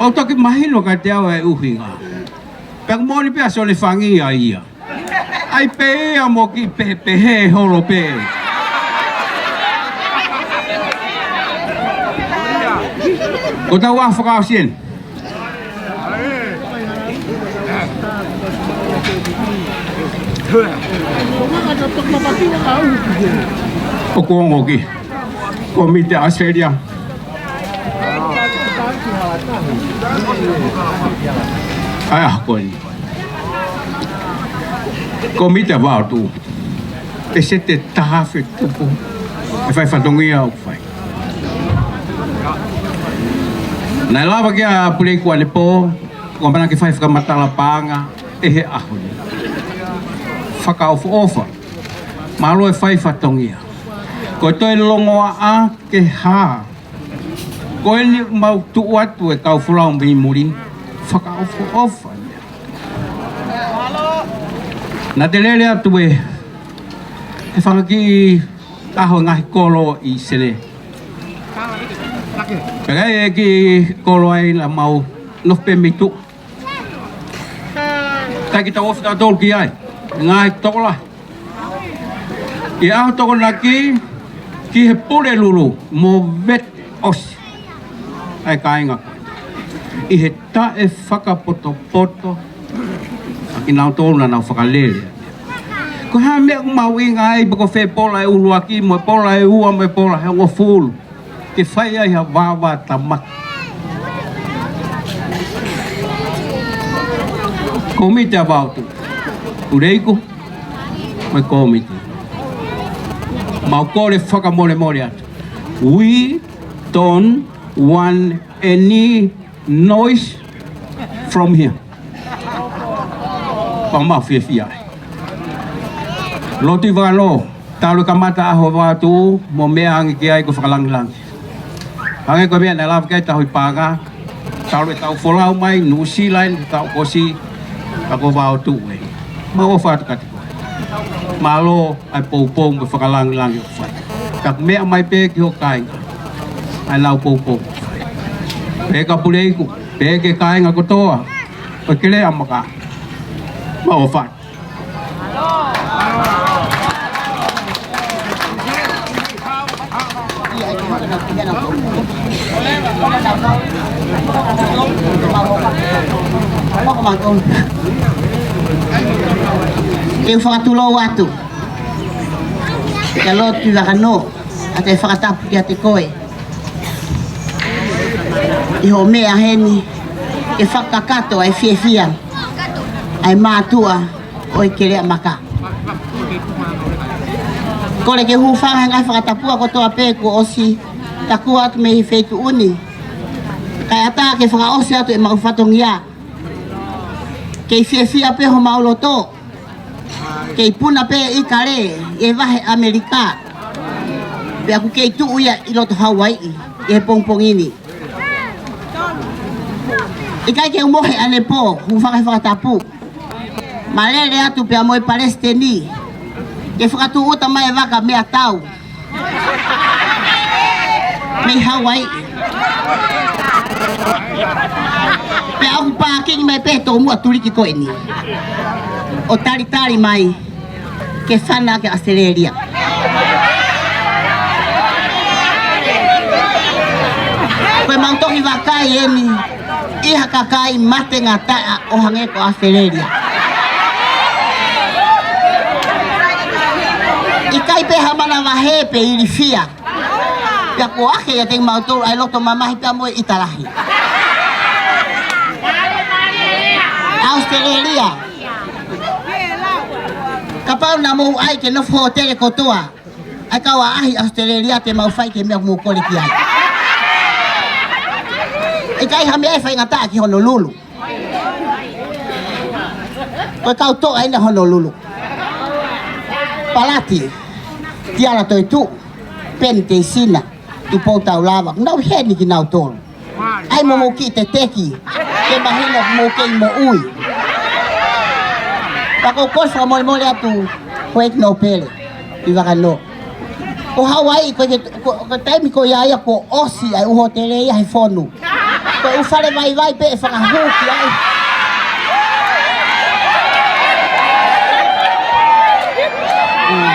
ʻOku toki mahino kiate au e ʻuhinga. Pea ʻoku moʻoni pē ʻa Sione Fangia ia. ʻAi pē ia mo kiʻi pehē holo pē. Ko ʻetau ʻaho fakaʻosi eni. ʻOku ongo ki he Kōmiti ʻAositelēlia. ʻAi, ʻa ko eni. Kōmiti ʻa Vaotuʻu. ʻE sete taha afe tupu e fai fatongia ʻoku fai. Naʻe lava ke ʻa Puleiku ʻanepō, ʻoku ʻamanaki ke fai fakamatala paʻanga ʻi he ʻaho ni. Fakaʻofoʻofa. Mālō e fai fatongia. Ko e toe longoaʻa ke hā. Ko eni mau tuʻu atu e kau folau mei muli. Fakaʻofoʻofa. Naʻa te lele atu e, e fanga kiʻi ʻaho e ngaahi kolo ʻi Senē. Pea ʻi ai e kiʻi kolo ai naʻa mau nofo pē mei tuʻa. Kae kiʻi tau ofi tautolu ki ai. Ngaahi tokolahi. ʻI he ʻaho Tokonaki ki he Pulelulu mo vete ʻosi ʻa e kāinga ko ē. ʻI he taʻefakapotopoto ʻa kinautolu naʻa nau fakalele. Ko e hā e meʻa ʻoku mahuʻinga ai pe ko fē pola ʻe ʻuluaki mo e pola ʻe ua mo e pola ʻe hongofulu? Ke fai ai ha vāvātamaki. Kōmiti ʻa Vaotuʻu, Puleiku mo e kōmiti. Mau kole fakamolemole atu. We don't want any noise from here. Pea mau fiefia ai. Lotu ʻi Vakanō, talu e kamata ʻaho Vaotuʻu, mo meʻa ange ki ai ko e fakalangilangi. Hangē ko e meʻa naʻe lava ki ai Tahuʻi Paʻanga, talu e tau folau mai, Nuʻusila eni, tau kosi, ka ko Vaotuʻu ē. Mau ʻofa atu kiate koe. Mālō ʻa e poupou mo e fakalangilangi ʻoku fai. Ka meʻa mai pē ki ho kāinga ʻa e lau poupou. Pea kia Puleiku, pea ki he kāinga kotoa ʻo e Keleʻa Maka. Mau ʻofa atu. Te u fakatulou atu. Kia Lotu ʻi Vakanō, ʻa e fakatapu kiate koe. ʻI hoʻo meʻa heni, ke fakakakato ʻa e fiefia ʻa e mātuʻa ʻo e Keleʻa Maka. Kole ke hūfanga he ngaahi fakatapua kotoa pē kuo ʻosi takua atu mei he feituʻu ni. Kae ʻatā ke fakaʻosi atu ʻemau fatongia. Kei fiefia pē homau loto. Kei puna pē ʻIkale, ʻi he vahe ʻAmelika. Pea ʻoku kei tuʻu ia ʻi loto Hauaiʻi, ʻi he pongipongi ni. ʻIkai ke u mohe ʻanepō, hūfanga he fakatapu. Ma lele atu pea mo e palesiteni. Ke fakatūʻuta mai e vaka meʻatau mei Hauaiʻi. Pea ʻoku pākingi mai pē he tomuʻa tuliki ko eni. ʻO talitali mai ke fana ki ʻAositelēlia. Ko ʻemau toki vakai eni ʻi ha kakai mate ngataʻa ʻo hangē ko ʻAositelēlia. ʻIkai pē ha manavahē pe ilifia. Pea kuo ʻasi ia kiate kimautolu ʻa e loto mamahi pea mo e ʻita lahi. ʻAositelēlia. Kapau naʻa mou ʻai ke nofo hōtele kotoa ʻa e kau ʻaʻahi ʻAositelēlia, te mau fai ki he meʻa ʻoku mou kole ki ai. ʻIkai ha meʻa ʻe faingataʻa ki Honolulu. Ko e kau toʻa ʻena Honolulu. Palati, Tiala Toetuʻu, Peni Teisina, Tupou Taulava, nau heni kinautolu. ʻAi mo mou kiʻi teteki, ke mahino mou kei moʻui. Pea ʻoku ou kole fakamolemole atu, ko e ʻEiki Nōpele Tuʻivakanō. Ko Hauaiʻi, ko e ke, ko, ko e taimi ko ia ia kuo ʻosi ʻa e ʻū hōtele ia he fonu. Ko e ʻū fale vaivai pē ʻe fakahū ki ai. Mm.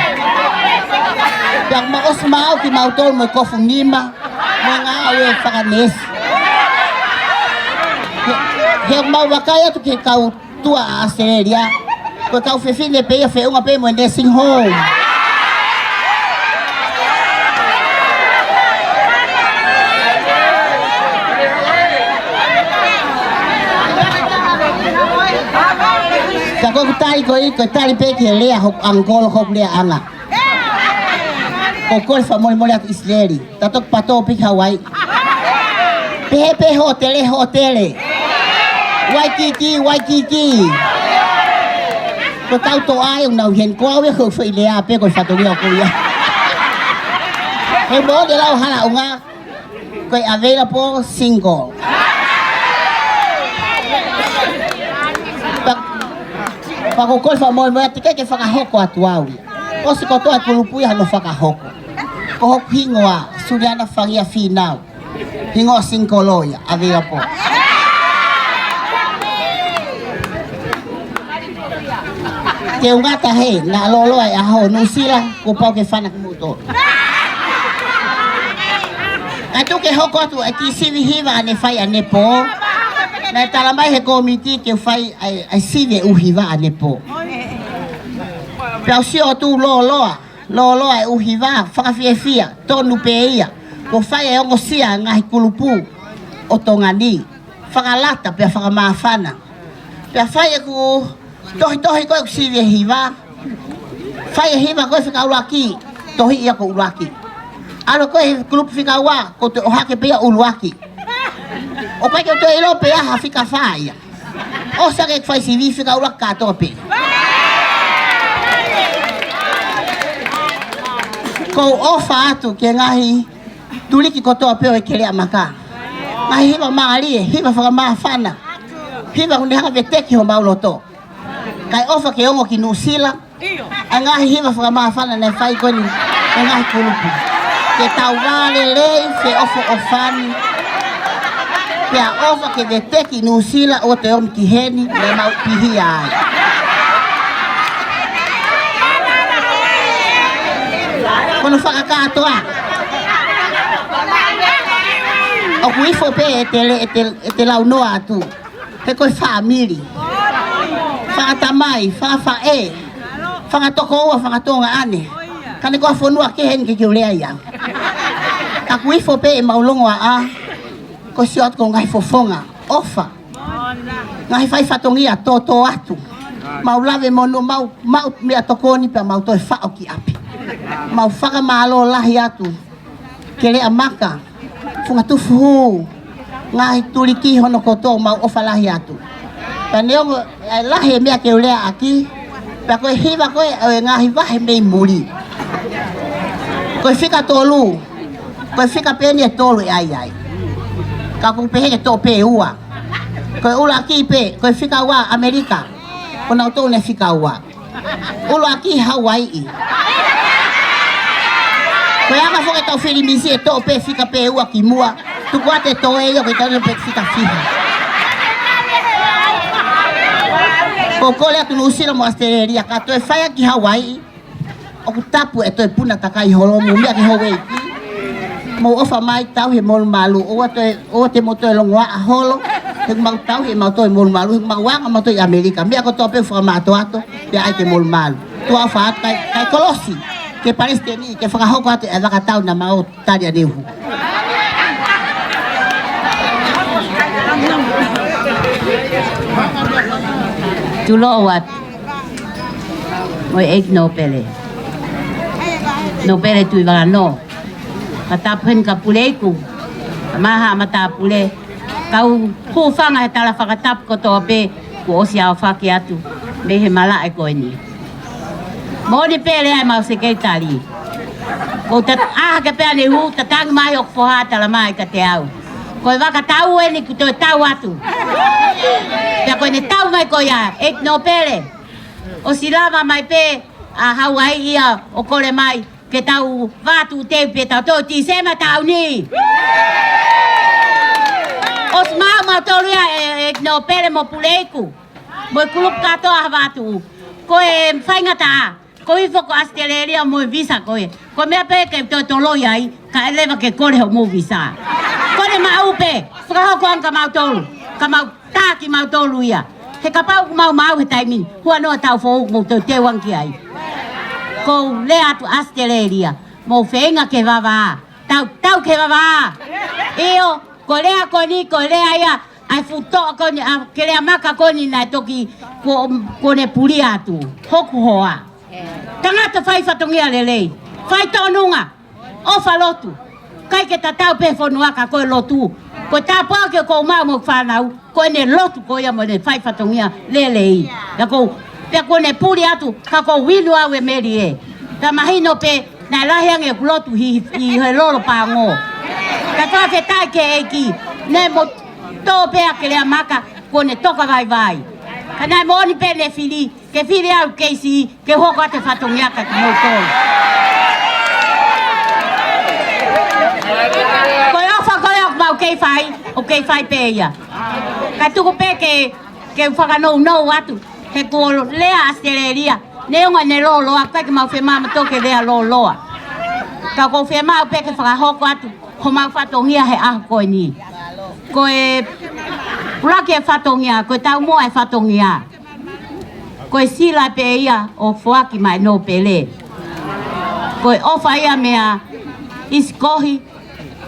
Pea mau ʻosi maʻu kimautolu mo e kofu nima, mo e ngāue fakanesi. He, he mau vakai atu ki he kau tuʻa ʻa ʻAositelēlia. Ko e kau fefine pē ia feʻunga pē mo e nursing home. Ka ko ʻeku tali ko ē, ko e tali pē ki he lea hoku uncle, hoku lea ʻanga. ʻOku ou kole fakamolemole atu ʻIsileli. Ta toki patō pē ki Hauaiʻi. Pehē pē hōtele, hōtele. Waikiki, Waikiki. Ko e kau toʻa ʻoku nau heni, ko au ia ko e foʻi lea pē ko e fatongia ʻoku ou ʻi ai. He moʻoni e lau ʻa Halaʻunga, ko e available single. Pea, pea ʻoku ou kole fakamolemole atu ke, ke fakahoko atu au ia. ʻOsi kotoa e kulupu ia hono fakahoko. Ko hoku hingoa, Suliana Fangia Fīnau. Hingoa single ia, available. Ke u ngata he, naʻa lōloa e ʻaho Nuʻusila, kuo pau ke fana kimoutolu. ʻA ia tuku ke hoko atu e kiʻi sivi hiva ʻanefai ʻanepō. Naʻe tala mai he kōmiti ke fai ʻa e, ʻa e sivi e ʻū hiva ʻanepō. Pea u sio atu lōloa. Lōloa e ʻū hiva, fakafiefia, tonu pē ia. Kuo fai e ongosia ngaahi kulupu ʻo Tonga ni. Fakalata pea fakamāfana. Pea fai ʻeku tohitohi ko ē ʻeku sivi e hiva. Fai e hiva ko ē fika ʻuluaki, tohi ia ko ʻuluaki. ʻAlu ko ē he kulupu fika ua, ko e toe ʻohake pē ia ʻuluaki. ʻOku ʻikai ke u toe ʻilo pe ʻi ai ha fika fā ia. ʻOsi ange ʻeku fai sivi fika ʻuluaki kātoa pē. ʻOku ou ʻofa atu ki he ngaahi tuliki kotoa pē ʻo e Keleʻa Maka. Ngaahi hiva mālie, hiva fakamāfana. Hiva ʻoku ne hanga ʻo veteki homau loto. Kae ʻofa ke ongo ki Nuʻusila. ʻA e ngaahi hiva fakamāfana naʻe fai ko eni ʻe he ngaahi kulupu. Ke tau vā lelei, feʻofoʻofani. Pea ʻofa ke veteki Nuʻusila ʻo toe omi ki heni, naʻa mau pihia ai. Ko hono fakakātoa. ʻOku ifo pē ʻete le-, ʻete, ʻete launoa atu. He ko e fāmili. Fanga tamai, fanga faʻē, fanga tokoua, fanga tuongaʻane. Ka ne ko ha fonua kehe eni ke ke u lea ia. Ka ʻoku ifo pē ʻemau longoaʻa, ko e sio atu ko e ngaahi fofonga, ʻofa. Ngaahi fai fatongia, tōtō atu. Mau lave mo nau, mau maʻu meʻatokoni pea mau toe faʻo ki ʻapi. Mau fakamālō lahi atu. Keleʻa Maka, Funga Tufuhū, ngaahi tuliki hono kotoa, mau ʻofa lahi atu. Pea neongo ʻe lahi e meʻa ke u lea ʻaki, pea ko e hiva ko ē ʻo e ngaahi vahe mei muli. Ko e fika tolu, ko e fika pē eni ʻe tolu ʻe ʻai ai. Ka ʻoku pehē ke toʻo pē ua. Ko e ʻuluaki pē, ko e fika ua ʻAmelika, ko nautolu ʻe fika ua. ʻUluaki Hauaiʻi. Ko e anga foki ʻetau filimisi ʻe toʻo pē fika pē ua ki muʻa. Tuku atu e toe ia ko e tau pē fika fiha. Ko e kole atu Nuʻusila mo ʻAositelēlia ka toe fai ki Hauaiʻi. ʻOku tapu e toe puna takai holo mo meʻa ke houʻeiki. Mou ʻofa mai tauhi e molumalu. ʻOua toe, ʻoua te mou toe longoaʻa holo. He ʻoku mau tauhi ʻemau toe molumalu. He ʻoku mau anga ʻemau toe ʻi ʻAmelika. Meʻa kotoa pē fakamātoato. Pea ʻai ke molumalu. Tuʻa ʻofa atu kae, kae kolosi. Ke palesiteni, ke fakahoko atu e vakatau naʻa mau tali ʻaneuhu. Tulou atu. Mo e ʻEiki Nōpele. Nōpele Tuʻivakanō. Matāpule ni ka pule iku. Maha matāpule. Kau hūfanga he tala fakatapu kotoa pē kuo ʻosi aofaki atu mei he malaʻe ko eni. Moʻoni pē lea ʻemau sekelitali. Ko ta-, ʻā hake pē ʻaneuhu, tatangi mai hoku foha, talamai kiate au: Ko e vaka tau eni kuo toe tau atu. Pea ko ʻene tau mai ko ia, ʻEiki Nōpele, ʻosi lava mai pē ʻa Hauaiʻi ia ʻo kole mai ke tau vātuʻuteu pē tautolu Tīsema taʻu ni. ʻOsi maʻu mautolu ia ʻe, ʻEiki Nōpele mo Puleiku, mo e kulupu kātoa ha vātuʻu. Ko e faingataʻa, ko e hifo ko ʻAositelēlia mo e visa ko ē. Ko e meʻa pē ke toe toloi ai, kae leva ke kole hoʻomou visa. Ko ʻene maʻu pē, fakahoko ange kia mautolu, ka mau tā kimautolu ia. He kapau ʻoku mau maʻu he taimi ni, huanoa taʻu foʻou mou teuteu ange ki ai. Ko u lea atu ʻAositelēlia, mou feinga ke vavā. Tau, tau ke vavā. ʻIo, ko e lea ko eni, ko e lea ia ʻa e fuʻu toʻa ko eni, ʻa Keleamaka ko eni naʻe toki kuo, kuo ne puli atu. Hoku hoa. Tangata fai fatongia lelei. Fai tōnunga. ʻOfa lotu. ʻIkai ke tatau pē fonua ka ko e lotu. Ko e tāpuaki ʻoku ou maʻu mo e fānau, ko ʻene lotu ko ia mo ʻene fai fatongia lelei. Pea ko u, pea kuo ne puli atu, ka ko u inu au ʻe Melie. Pea mahino pē, naʻe lahi ange ʻeku lotu ʻi, ʻi he lolo pango. Ka fakafetaʻi ki he ʻEiki, ne mo tō pē ʻa Keleamaka, kuo ne toka vaivai. Ka naʻe moʻoni pē ʻene fili, ke fili au Keisi, ke hoko atu e fatongia kia kimoutolu. Ko e ʻofa ko ia ʻoku mau kei fai, ʻoku kei fai pē ia. Ka tuku pē ke, ke u fakanounou atu, he kuo lea ʻAositelēlia, neongo ʻene lōloa, ʻikai ke mau fiemaʻu mautolu ke lea lōloa. Ka ʻoku ou fiemaʻu pē ke fakahoko atu homau fatongia he ʻaho ko eni. Ko e ʻuluaki e fatongia, ko e taumuʻa e fatongia. Ko e sila pē ia ʻoku foaki mai ʻe Nōpele. Ko e ʻofa ia meia ʻIsikohi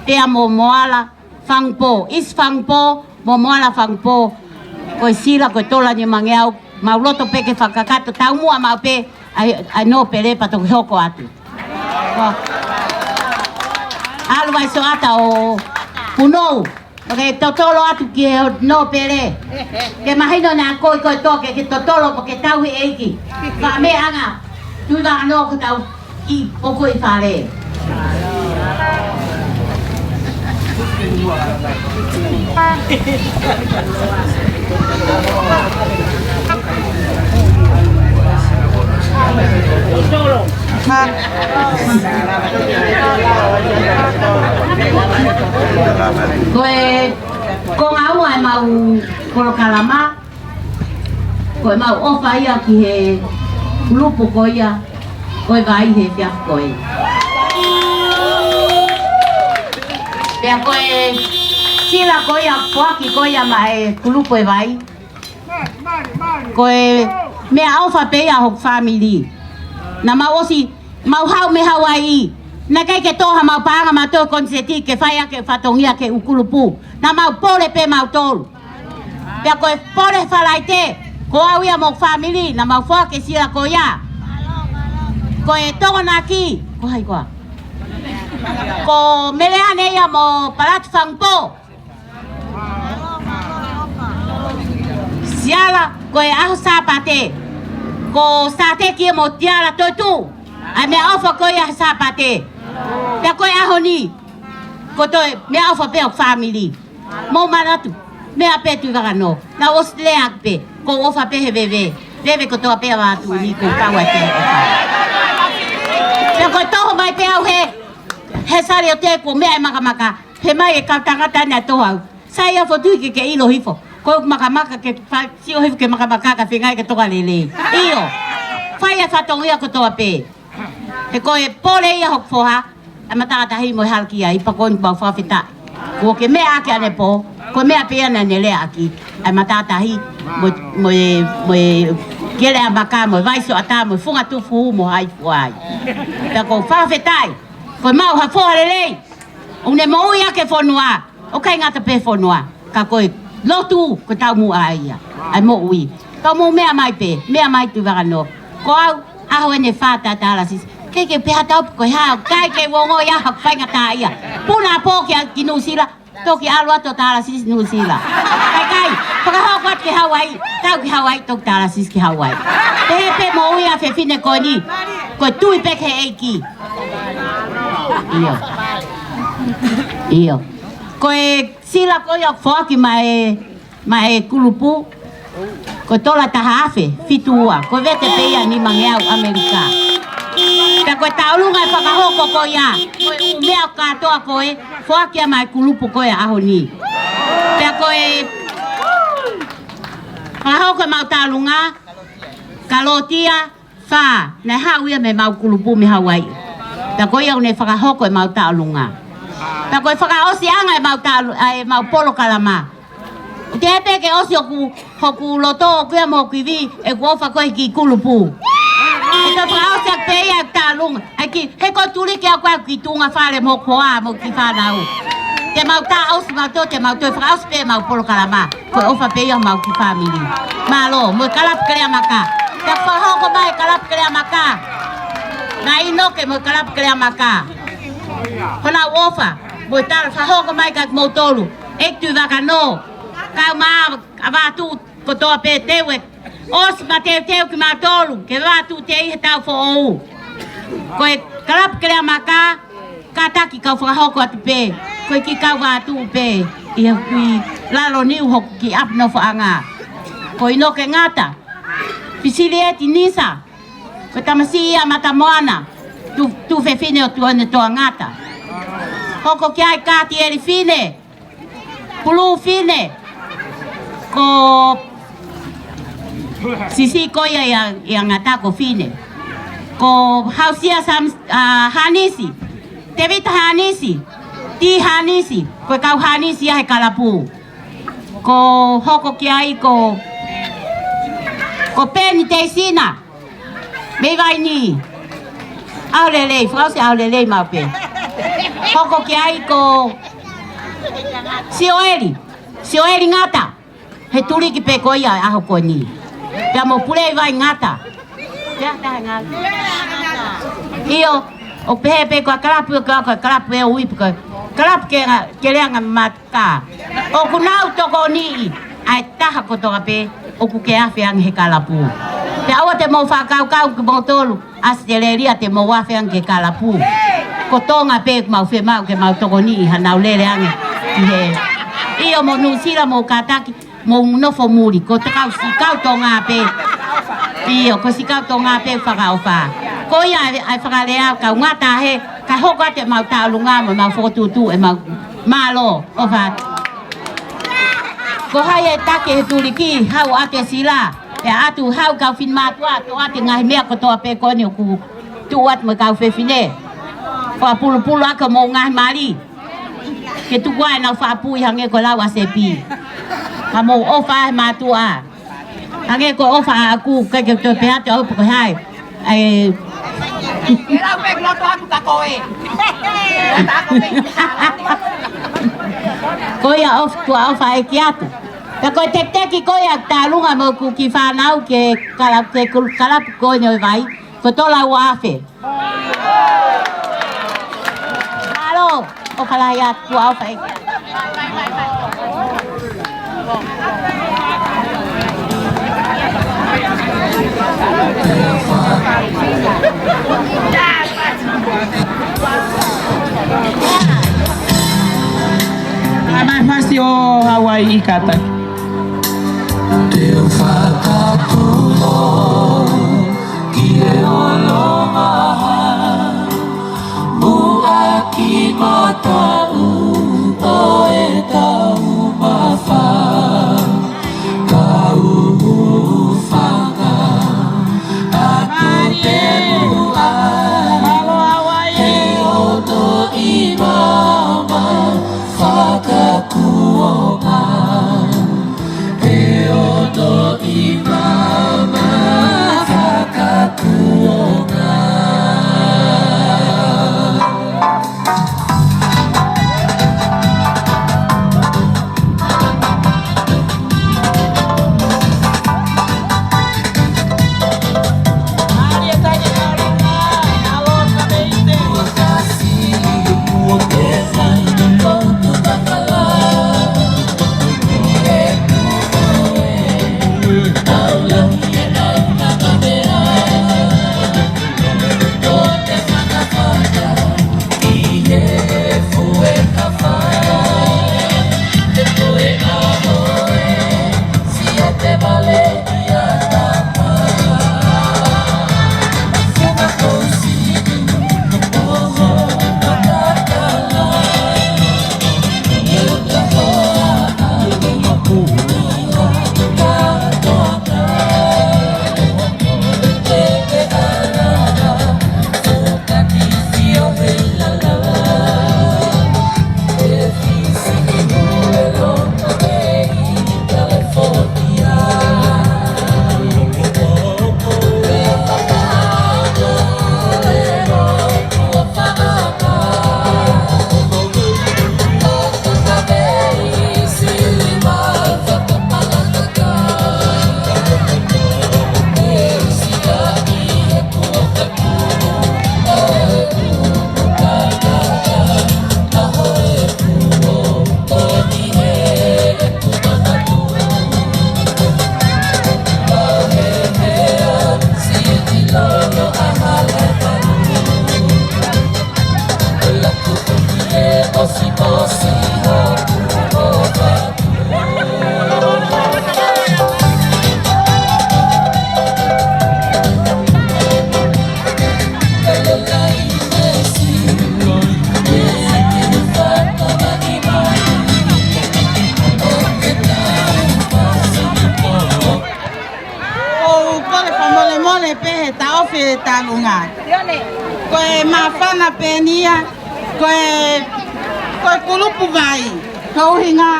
pea mo Moala Fangupō. ʻIsi Fangupō mo Moala Fangupō. Ko e sila ko e tola nimangeau. Mau loto pē ke fakakakato, taumuʻa maʻu pē ʻa e, ʻa e Nōpele pea toki hoko atu. ʻAlu Vaisoʻata ʻo punou. Pea ke totolo atu ki he Nōpele. Ke mahino naʻa ko e, ko e toke ke totolo pea ke tauhi ʻEiki. Ka meʻa anga, tui vanga nō ko tau ʻi poko ʻi fale. Ko e konga ua ʻemau polokalama, ko ʻemau ʻofa ia ki he kulupu ko ia ʻo e vai he efiafi ko ē. Pea ko e sila ko ia, foaki ko ia maʻa e kulupu e vai. Ko e meʻaʻofa pē ia hoku fāmili. Naʻa mau ʻosi, mau haʻu mei Hauaiʻi. Naʻe ʻikai ke tō haʻamau paʻanga mautolu koniseti ke fai ʻaki e fatongia ki he ʻū kulupu. Naʻa mau pole pē mautolu. Pea ko e pole Falaite, ko au ia mo hoku fāmili, naʻa mau foaki e sila ko ia. Ko e Tokonaki, ko hai koā? Ko Meleane ia mo Palati Fangupō. Siala, ko e ʻaho Sāpate. Ko Sāteki ia mo Tiala Toetuʻu. ʻA e meʻaʻofa ko ia he Sāpate. Pea ko e ʻaho ni, ko e toe meʻaʻofa pē hoku fāmili. Mou manatu, meʻa pē Tuʻivakanō. Naʻa ku ʻosi lea pē, ko e ʻofa pē he veve. Veve kotoa pē ʻa e vātuʻu ni ko e kau ai pē ʻofa. Pea ko e toho mai pē au he, he saliote kuo meʻa e makamaka. Pehē mai e kau tangata naʻe toho au: Sai ia Fotu, ke ke ʻilo hifo. Ko e makamaka ke fa-, sio hifo ki he makamaka ka feinga ke toka lelei. ʻIo. Fai e fatongia kotoa pē. He ko e pole ia hoku foha, ʻa e matātahi mo e halakia ʻi Pakoni, mau fakafetaʻi. Kuo ke meʻa ʻaki ʻanepō, ko e meʻa pē ia naʻa ne lea ʻaki, ʻa e matātahi mo, mo e, mo e Keleamaka, mo e Vaisoʻata, mo e Fungatufuhū, mo hai fua ai. Pea ʻoku ou fakafetaʻi, ko e maʻu ha foha lelei. ʻOku ne moʻui ʻaki e fonua. ʻOku ʻikai ngata pē fonua, ka ko e lotu, ko e taumuʻa ia ʻa e moʻui. Ka mou meʻa mai pē, meʻa mai Tuʻivakanō. Ko au, ʻaho eni fā taʻatalasisi. Kei ke pehē atu au pe ko e hā, ʻikai ke u ongoʻi au ha faingataʻaʻia. Puna pō ki a ki Nuʻusila, Toki ʻalu atu ʻo tālasisi Nuʻusila. Kaikai, fakahoko atu ki Hauaiʻi, tau ki Hauaiʻi, toki tālasisi ki Hauaiʻi. Pehē pē mo e ui ʻa e fefine ko eni, ko e tui pē ki he ʻEiki. ʻIo. ʻIo. Ko e sila ko ia ʻoku foaki maʻa e, maʻa e kulupu, ko e tola taha afe fitu ua, ko e vete pē ia nimangeau ʻAmelika. Pea ko e tauʻolunga e fakahoko ko ia, ko e ʻū meʻa kātoa ko ē, foaki ia maʻa e kulupu ko ia ʻaho ni. Pea ko e fakahoko ʻemau tauʻolunga, Kalotia, fā, naʻe haʻu ia mei heʻemau kulupu mei Hauaiʻi. Pea ko ia ʻoku ne fakahoko ʻemau tauʻolunga. Pea ko e fakaʻosiʻanga ʻemau taʻalu-, ʻa ʻemau polokalama. ʻOku teʻeki pē ke ʻosi hoku, hoku loto ʻoʻoku ia mo hoku ivi, ʻeku ʻofa ko ē ki he kulupu. ʻE toe fakaʻosi atu pē ia ʻeku tauʻolunga. ʻAi ki, he ko e tuliki ʻaʻaku ʻeku kiʻi tuʻunga fale mo hoku hoa mo e kiʻi fānau. Te mau taʻosi mautolu, te mau toe fakaʻosi pē ʻemau polokalama. Ko e ʻofa pē ia homau kiʻi fāmili. Mālō, mo e kalapu Keleamaka. Pea fakahoko mai e kalapu Keleamaka. Naʻe ʻi ai e kau mo e kalapu Keleamaka. Honau ʻofa, mo e tala fakahoko mai kia kimoutolu. ʻEiki Tuʻivakanō. Kau mai ʻa Vatu kotoa pē teu ē. ʻOsi mateuteu kimautolu, ke Vatu te ʻi he taʻu foʻou. Ko e kalapu Keleamaka, kātaki kau fakahoko atu pē, ko e kiʻi kau Vatu pē, ʻi he kui lalo niu hoku kiʻi ʻapi nofoʻanga. Ko ʻInoke Ngata, Fisilieti Nisa, ko e tamasiʻi ia Matamoana, tu, tuofefine ʻo Tuʻanetoa Ngata. Hoko ki ai Kātieli Fine, Pulu Fine, ko Sisi ko ia ia, ia Ngata ko Fine. Ko Hausia Sam-, ʻa, Hanisi, Tevita Hanisi, Ti Hanisi, ko e kau Hanisi ia he kalapu. Ko hoko ki ai ko, ko Peni Teisina, mei Vaini. ʻAho lelei, fakaʻosi ʻaho lelei maʻu pē. Hoko ki ai ko Sioeli, Sioeli Ngata. He tuliki pē ko ia ʻaho ko eni. Pea mo Pulei Vai Ngata. Pea taha Ngata. ʻIo, ʻoku pehē pē ko e kalapu ko e kalapu ʻe ui pē ko e kalapu ke nga, ke lea nga mat- Ka. ʻOku nau tokoniʻi, ʻa e taha kotoa pē, ʻoku ke afe ange he kalapu. Pea ʻoua te mou fakakaukau kimoutolu, ʻAsitelēlia te mou afe ange he kalapu. Ko Tonga pē ʻoku mau fiemaʻu ke mau tokoniʻi hanau lele ange. ʻI he. ʻIo mo Nuʻusila mou kātaki, mou nofo muli. Ko e kau sikau Tonga pē. ʻIo, ko e sikau Tonga pē fakaʻofa. Ko ia ʻa e, ʻa e fakalea, kau ngata he, ka hoko atu ʻemau tauʻolunga, mo ʻemau fokotuʻutuʻu, ʻemau mālō, ʻofa. Ko hai ʻe taki he tuliki, haʻu atu e sila, ʻe ʻatu haʻu kau finemātuʻa, toʻo atu e ngaahi meʻa kotoa pē ko eni ʻoku tuʻu atu mo e kau fefine. Fakapulupulu ʻaki homou ngaahi mali. Ke tuku ai ʻenau faʻa pui hangē ko e lau ʻa Sepi. Ka mou ʻofa he mātuʻa. Hangē ko e ʻofa ʻaʻaku, ʻikai ke toe pehē atu au pe ko hai. ʻAi. Ko ia ʻofa, tuʻa ʻofa ʻEiki atu. Pea ko e tekiteki ko ia tauʻolunga mo ʻeku kiʻi fānau ke kala-, ke kul-, kalapu ko eni ʻo e vai. Ko e tola ua afe. Mālō, ʻofa lahi atu, ʻofa ʻEiki. Ka mai fasi ʻo Hauaiʻi kātaki. Te u fakakulo ki he ʻolonga muʻa ki mataʻu ʻo e taumafa. Ka u hūfanga atu pē muʻa he ono ʻi māmani fakakuonga. He ono ʻi māmani fakakuonga. Fetalunga. Ko e māfana pē eni ia, ko e, ko e kulupu vai. Ko e ʻuhinga,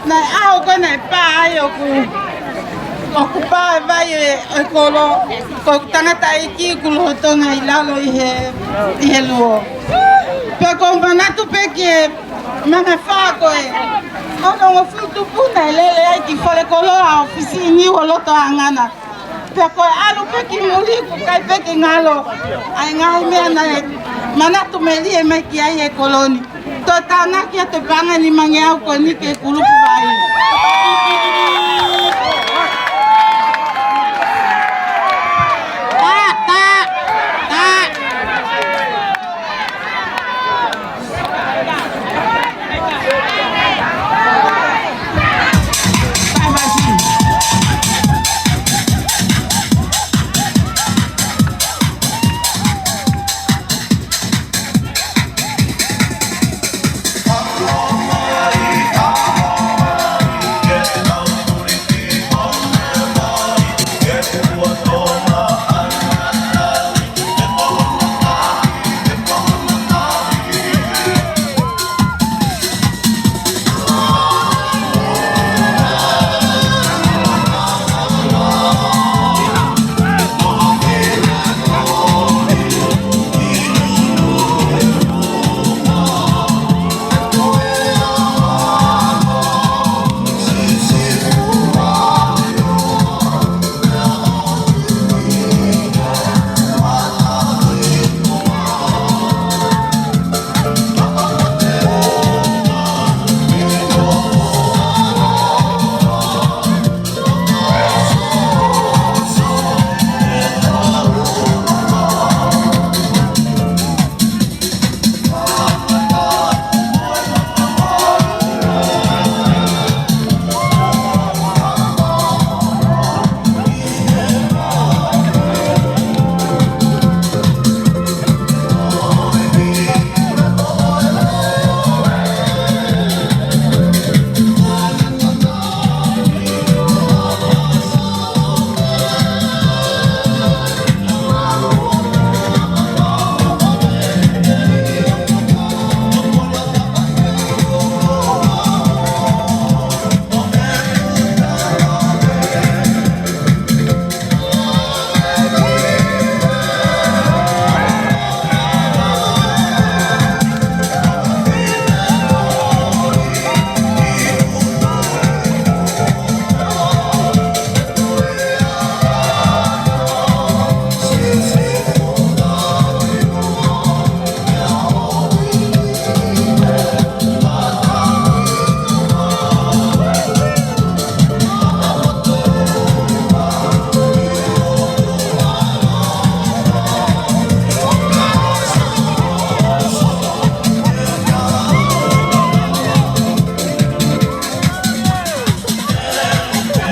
naʻe ʻaho ko ē naʻe pā ai ʻoku, ʻoku pā e vai ʻo e, ʻo e kolo, ko e tangataʻeiki kuo lolotonga ʻi lalo ʻi he, ʻi he luo. Pea ʻoku ou manatu pē ki he mangafā ko ē. Ono ngo futu puna e lele ai ki fale koloa ʻo Fisi Niu ʻo loto ʻa ngana. Pea ko e ʻalu pē ki muli, ʻoku ʻikai pē ke ngalo ʻa e ngaahi meʻa naʻe manatu melie mai ki ai e kolo ni. Toe tānaki atu e paʻanga ʻe nimangeau ko eni ki he kulupu vai. Tā, tā, tā.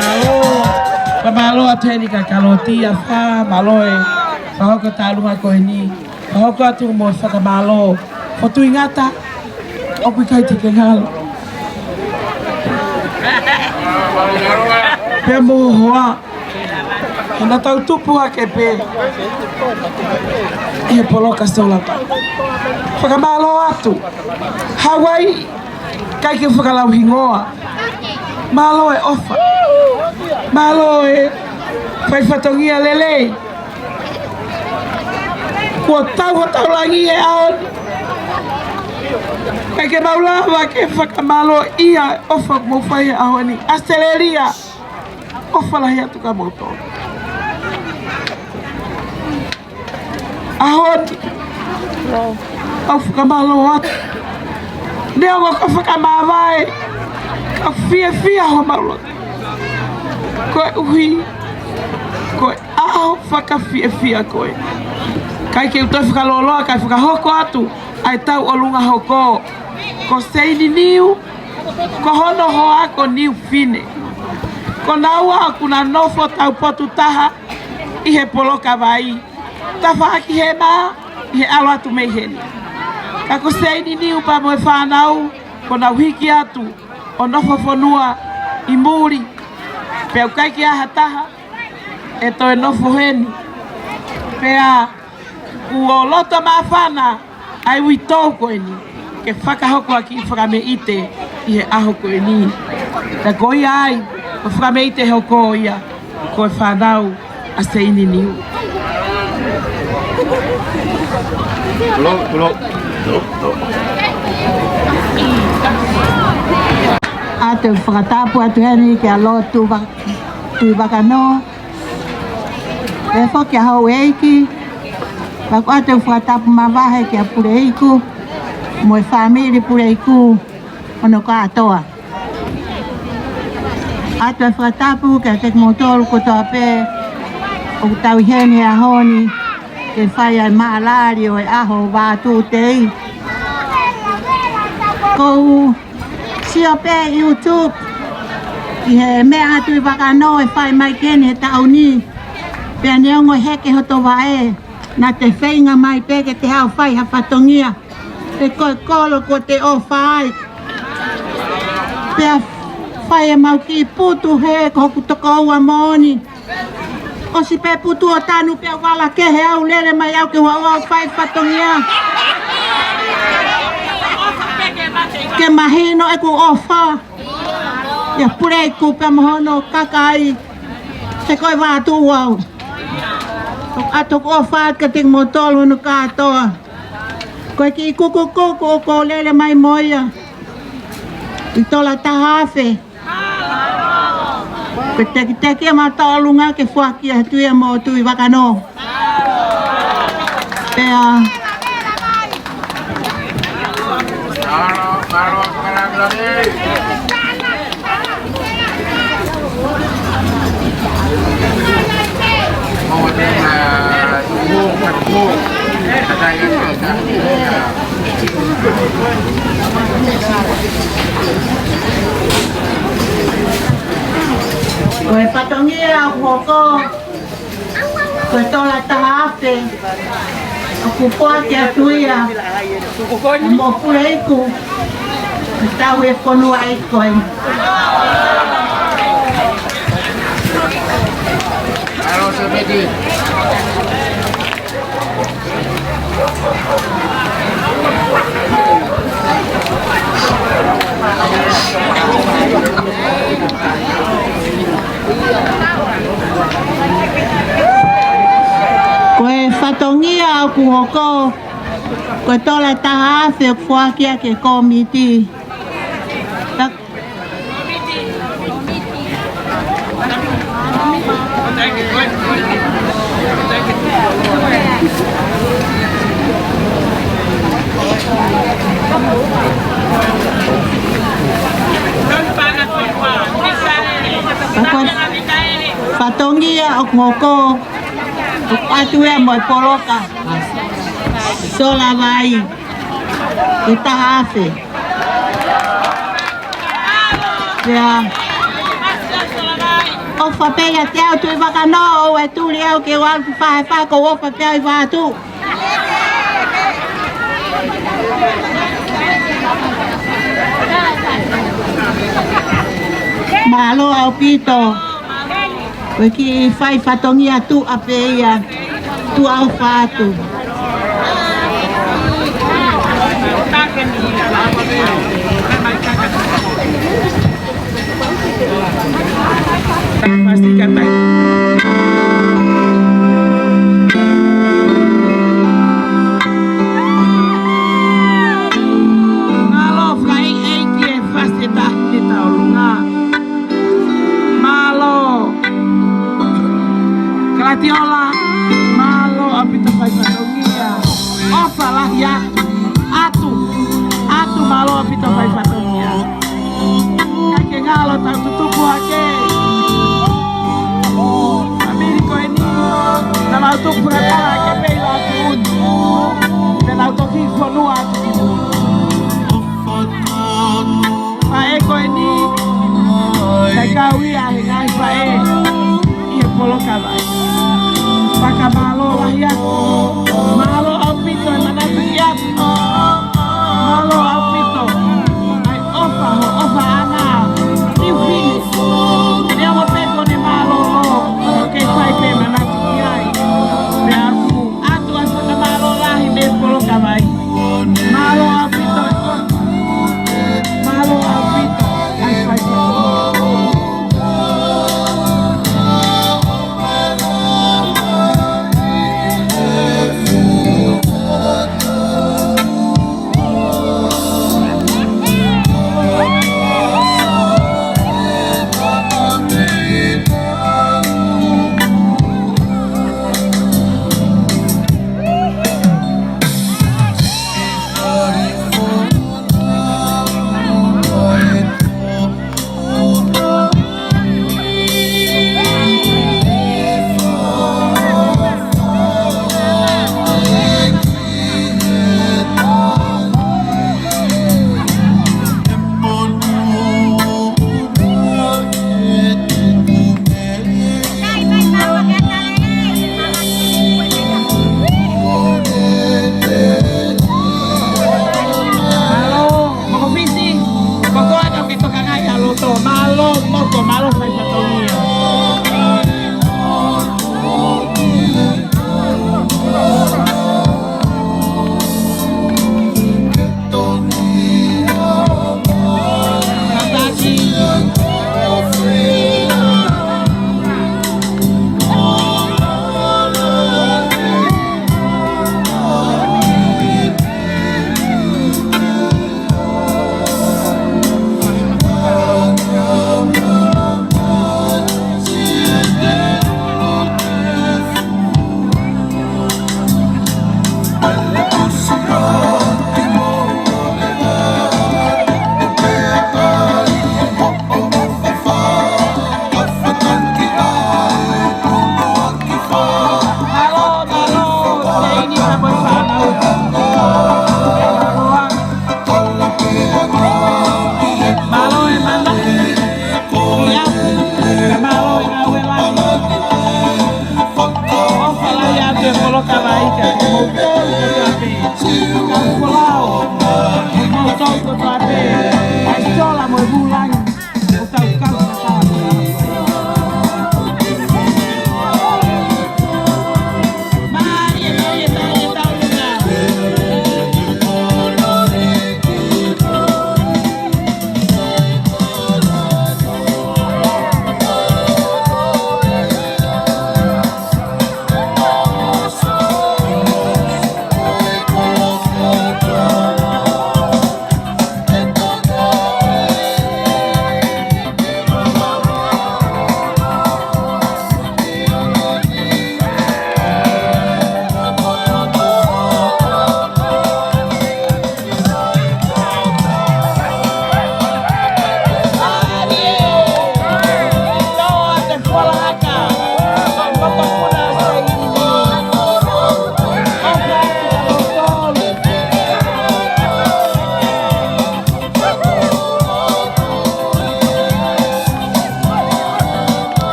Mālō, fakamālō atu heni kia Kalotia Fā, mālō e fakahoko e tālunga ko eni. Fakahoko atu mo e fakamālō. Fotu ʻi ngata, ʻoku ʻikai te ke ngalo. Pea mo hoa, he naʻa tau tupu hake pē ʻi he poloka sola pē. Fakamālō atu. Hawaiʻi, ʻikai ke fakalau hingoa. Mālō e ʻofa. Mālō e fai fatongia lelei. Kuo tau hotau langi he ʻaho ni. ʻIkai ke mau lava ke fakamālō ʻia e ʻofa kuo mou fai he ʻaho ni. ʻAositelēlia, ʻofa lahi atu kia moutolu. ʻAho ni, ʻoku ou fakamālō atu. Neongo ko e fakamāvae, ka fiefia homau loto. Koeʻuhi, ko e ʻaho fakafiefia ko ē. ʻIkai ke u toe fakalōloa, kae fakahoko atu ʻa e tauʻolunga hoko. Ko Seini Niu, ko hono hoa ko Niu Fine. Ko naua ʻoku na nofo taupotu taha ʻi he poloka vai. Tafaʻaki Hema, ʻi he ʻalu atu mei heni. Ka ko Seini Niu pea mo e fānau, kuo nau hiki atu ʻo nofo fonua ʻi muli. Pea ʻoku ʻikai ke ʻi ai ha taha ʻe toe nofo heni. Pea kuo loto māfana ʻa e uitou ko eni ke fakahoko ʻaki e fakameʻite ʻi he ʻaho ko eni. Ka ko ia ai, ko e fakameʻite hoko ia ko e fānau ʻa Seini Niu. ʻA e fakatapu atu heni kia Lord Tuʻi Va-, Tuʻivakanō. Pea foki ʻa houʻeiki, pea ʻoatu e fakatapu mavahe kia Puleiku, mo e fāmili Puleiku, hono kātoa. ʻOatu e fakatapu kiate kimoutolu kotoa pē ʻoku tau ʻi heni he ʻaho ni, ke fai ʻa e mālali ʻo e ʻaho Vātuʻu Tei. Ko u sio pē YouTube, ʻi he meʻa ʻa Tuʻivakanō ʻe fai mai ki heni he taʻu ni. Pea neongo ʻe heke hoto vaʻe, naʻa te feinga mai pē ke te haʻu ʻo fai ha fatongia. Pe ko e kolo kuo te ʻofa ai. Pea fai ʻemau kiʻi putu he ko hoku tokoua moʻoni. ʻOsi pē putu ʻo tanu pea u vala kehe au, lele mai au ke u haʻu ʻo fai fatongia. Ke mahino ʻeku ʻofa ʻia Puleiku pea mo hono kakai. He ko e Vātuʻu au. ʻOatu ʻeku ʻofa kiate kimoutolu hono kātoa. Ko e kiʻi kukukuku ʻoku ou lele mai mo ia ʻi tola taha afe. Ko e tekiteki ʻa mātolu ngā ke foaki atu ia mo Tuʻivakanō. Pea ko e fatongia ʻoku hoko, ko e tola taha afe, ʻoku foaki atu ia mo Puleiku, ʻi he taʻu ʻe fonu ai ko ē. Ko e fatongia ʻoku hoko, ko e tola taha afe ʻoku foaki ʻaki ʻe he kōmiti. Fatongia ʻoku hoko, ʻoatu ia mo e poloka sola vai ʻe taha afe. Pea ʻofa pē ʻiate au Tuʻivakanō, ʻoua ʻe tuli au ke u ʻalu ki fahe fahe, ko u ʻofa pē au ʻi Vātuʻu. Mālō ʻaupito. Ko e kiʻi fai fatongia tuʻa pē ia, tuʻa ʻofa atu. Mālō fakaʻeiʻeiki e fasi ʻe taha ʻi he tauʻolunga. Mālō Kalatiola, mālō ʻaupito fai fatongia. ʻOfa lahi atu, atu, atu, mālō ʻaupito fai fatongia. ʻIkai ke ngalo ʻetau tutupu hake. Fāmili ko eni, naʻa nau tupu he pala ke pei la tuun. Pea nau toki fonua atu ki mui. Faʻē ko eni, naʻe kau ia he ngaahi faʻē ʻi he polokalama. Fakamālō lahi atu. Mālō ʻaupito e manatu ki ai. Mālō ʻaupito. ʻAi ʻofa, hoʻo ʻofa ʻana. Niu fini. Neongo pē ko ʻene mālōlō, ʻoku kei fai pē manatu ki ai. Pea ʻoku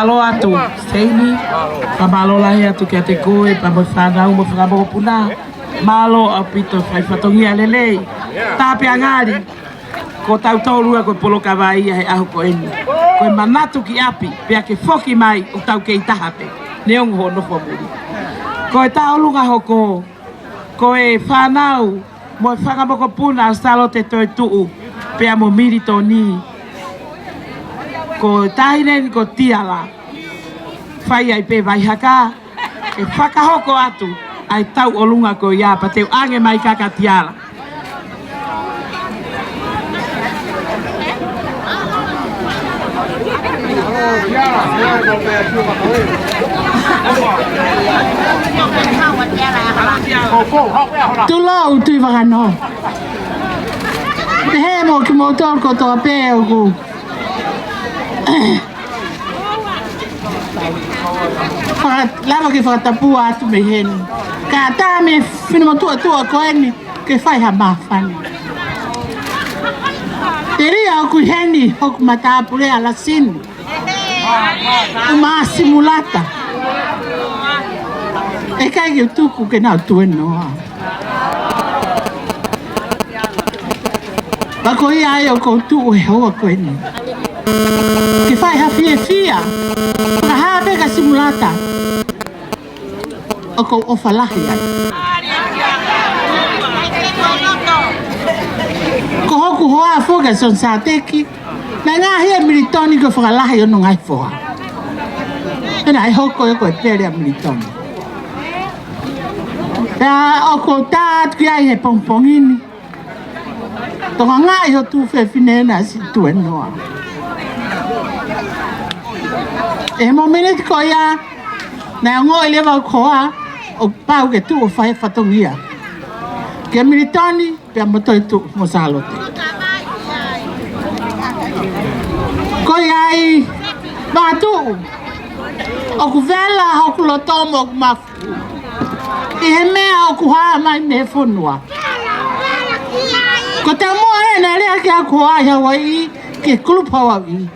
Mālō atu, Seini, ka mālō lahi atu kiate koe, pea mo e fānau mo e fanga mokopuna. Mālō ʻaupito, fai fatongia lelei. Tā pē ʻa ngali, ko tautolu ia ko e polokalama ia he ʻaho ko eni. Ko e manatu ki ʻapi, pea ke foki mai ʻo tau kei taha pē. Neongo hoʻo nofo muli. Ko e tauʻolunga hoko, ko e fānau, mo e fanga mokopuna ʻo Sālote Toetuʻu, pea mo Militoni. Ko e taʻahine ni ko Tiala. Fai ai pē vaihaka, ʻe fakahoko atu ʻa e tauʻolunga ko ia pea te u ʻange mai kia Tiala. Tulou Tuʻivakanō. Pehē mo kimoutolu kotoa pē ʻoku faka-, lava ke fakatapua atu mei heni. Ka tā mei he finemotuʻa tuʻa ko eni ke fai ha māfana. Telia ʻoku ʻi heni hoku matāpule ʻa Lasini, ʻUmaʻā Simulata. ʻE ʻikai ke u tuku ke nau tuenoa. Pea ko ia ai ʻoku ou tuʻu he houa ko eni ke fai ha fiefia. Ka hā pē kia Simulata, ʻoku ou ʻofa lahi ai. Ko hoku hoa foki ʻa Sione Sāteki, naʻe ngaohi ʻe Militoni ke fakalahi hono ngaahi foha. Pea naʻe hoko ia ko e pele ʻa Militoni. Pea ʻoku ou tā atu ki ai he pongipongi ni. Tokangaʻi ho tuofefine naʻe siʻi tuenoa. ʻI he mōmeniti ko ia, naʻe ongoʻi leva ʻe hoku hoa ʻoku pau ke tuʻu ʻo fai fatongia kia Militoni, pea mo Toetuʻu mo Sālote. Ko ia ai, Vātuʻu, ʻoku vela hoku loto mo hoku mafu ʻi he meʻa ʻoku hā mai mei he fonua. Ko e taumuʻa ē naʻe lea ki ai hoku hoa ʻi Hauaiʻi, ki he kulupu Hauaiʻi.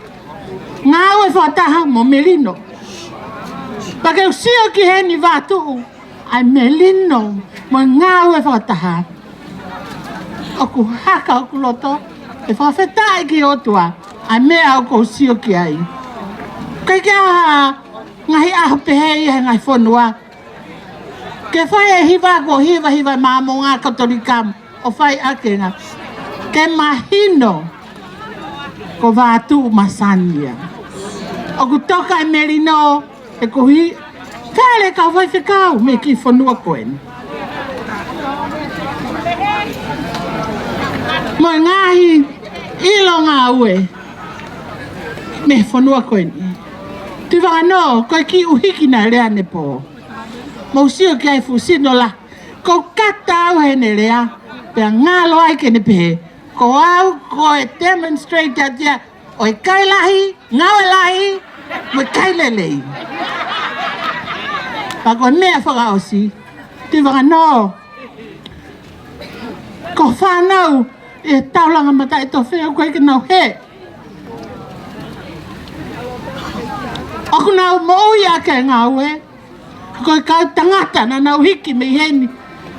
Ngāue fakataha mo Melino. Pea ke u sio ki heni Vātuʻu, ʻa e melino mo e ngāue fakataha. ʻOku haka hoku loto, ʻe fakafetaʻi ki he ʻOtua ʻa e meʻa ʻoku ou sio ki ai. ʻIkai ke ʻi ai ha ngaahi ʻaho pehē ia he ngaahi fonua. Ke fai e hiva ko e hiva, hiva Māmonga Katolika ʻo fai ʻaki e ngaahi, ke mahino ko Vātuʻu masani ia. ʻOku toka e melino, ʻe koeʻuhi, kale kau faifekau mei he kiʻi fonua ko eni. Mo e ngaahi ʻilo ngāue mei he fonua ko eni. Tuʻivakanō, ko e kiʻi ʻuhiki naʻe lea ʻanepō. Mou sio ki ai, fuʻu sino lahi. Ko e kata au heʻene lea, pea ngalo ai ke ne pehē, ko au ko e demonstrator ia ʻo e kai lahi, ngāue lahi, mo e kai lelei. Pea ko e meʻa fakaʻosi, Tuʻivakanō, ko e fānau ʻi he taulanga mataʻitofe ʻoku ʻikai ke nau hē. ʻOku nau moʻui ʻaki e ngāue. Ko e kau tangata naʻa nau hiki mei heni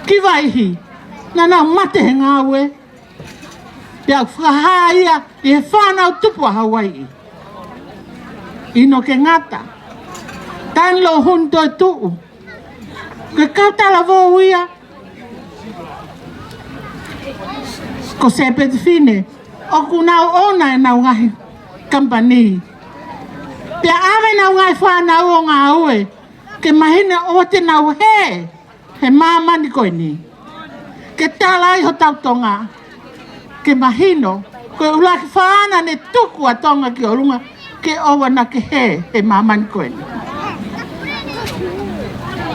ki Vaihi, naʻa nau mate he ngāue. Pea fakahā ia ʻi he fānau tupu ʻa Hauaiʻi. ʻInoke Ngata, Tanilo Huni Toetuʻu, ko e kau talavou ia ko Sēpeti Fine, ʻoku nau ʻouna ʻenau ngaahi kamupani. Pea ʻave ʻenau ngaahi fānau ʻo ngāue, ke mahino ʻoua te nau hē he māmani ko eni. Ke tala ai hotau Tonga, ke mahino ko e ʻuluaki fānau ne tuku ʻa Tonga ki ʻolunga, ke ʻoua naʻa ke hē he māmani ko eni.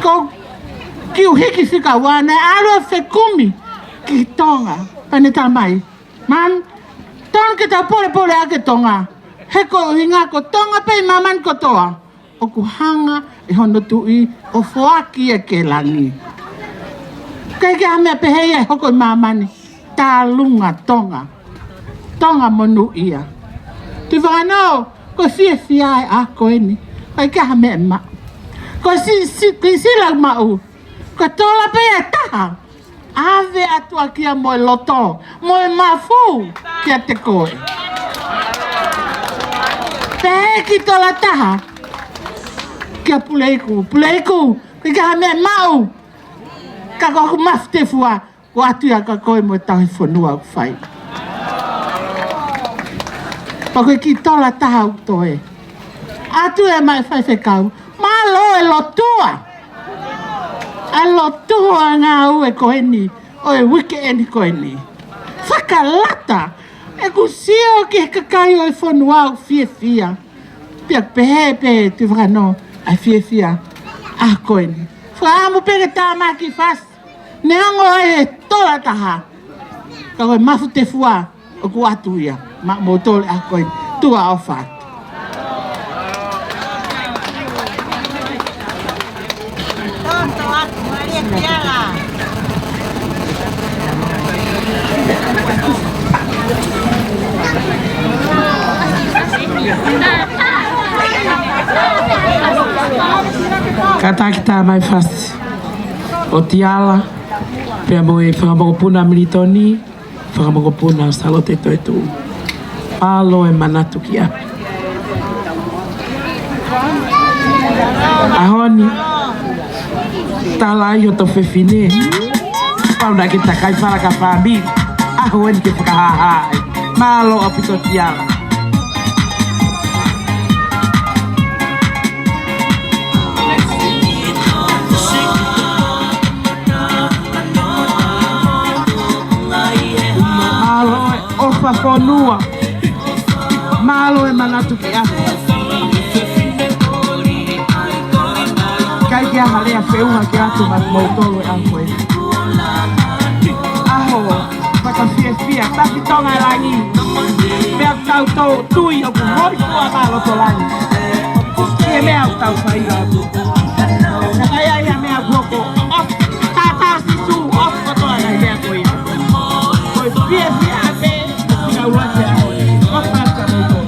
Ko e kiʻi ʻuhiki fika ua naʻe ʻalu ʻo fekumi ki Tonga, pea ne tala mai, Mami, tonu ke tau polepole ʻaki e Tonga. He ko e ʻuhinga ko Tonga pē ʻi māmani kotoa ʻoku hanga ʻe hono tuʻi ʻo foaki ia ki langi. ʻIkai ke ʻi ai ha meʻa pehē ia ʻe hoko ʻi māmani, tālunga Tonga. Tonga monūʻia. Tuʻivakanō, ko e fiefia e ʻaho ko eni. ʻIkai ke ʻi ai ha meʻa ʻe maʻu. Ko si, si, ko si lau maʻu. Ko e tola pē ʻe taha. ʻAve atu ʻaki ia mo e loto, mo e mafu kiate koe. Pehē ki tola taha. Kia Puleiku, Puleiku, ʻikai ke ʻi ai ha meʻa ʻe maʻu. Ka ko hoku mafu tefua, ʻoatu ia kia koe mo e tauhi fonua ʻoku fai. Pea ko e kiʻi tola taha ʻoku toe. ʻAtu ē maʻa e faifekau. Mālō e lotua. ʻA e lotua ngāue ko eni, ʻo e uike eni ko eni. Fakalata, ʻeku sio ki he kakai ʻo e fonua ʻoku fiefia. Pea pehē pē Tuʻivakanō, ʻa e fiefia ʻaho ko eni. Fakaʻamu pē ke tāmaki fasi. Neongo ʻa e tola taha. Ka ko e mafu tefua ʻoku ʻoatu ia maʻamoutolu ʻaho ko eni. Tuʻa ʻofa atu. Kātaki tāmaki fasi ʻo Tiala, pea mo e fakamokopuna Militoni, fakamokopuna Salote Toetuʻu. Mālō e manatu ki ʻapi. ʻAho ni, tala ai hoto fefine. Pau naʻa ke takai fala ka fāmili. ʻAho eni ke fakahāhā ai. Mālō ʻaupito Tiala. Mālō e ʻofa fonua. Mālō e manatu ki ʻapi. ʻIkai ke ʻi ai ha lea feʻunga ke ʻoatu maʻamoutolu he ʻaho ko eni. ʻAho fakafiefia, taki Tonga e langi. Meʻa ʻoku tau tui ʻoku holi kuo ʻa mālō to langi. Ki he meʻa ʻoku tau fai atu. Naʻe ʻi ai ha meʻa kuo hoko. ʻO tātā Sīsū, ʻo kotoa ngaahi meʻa ko ia. Ko e fiefia pē, ʻi he ʻuluaki ʻaho. ʻO tātā Sīsū.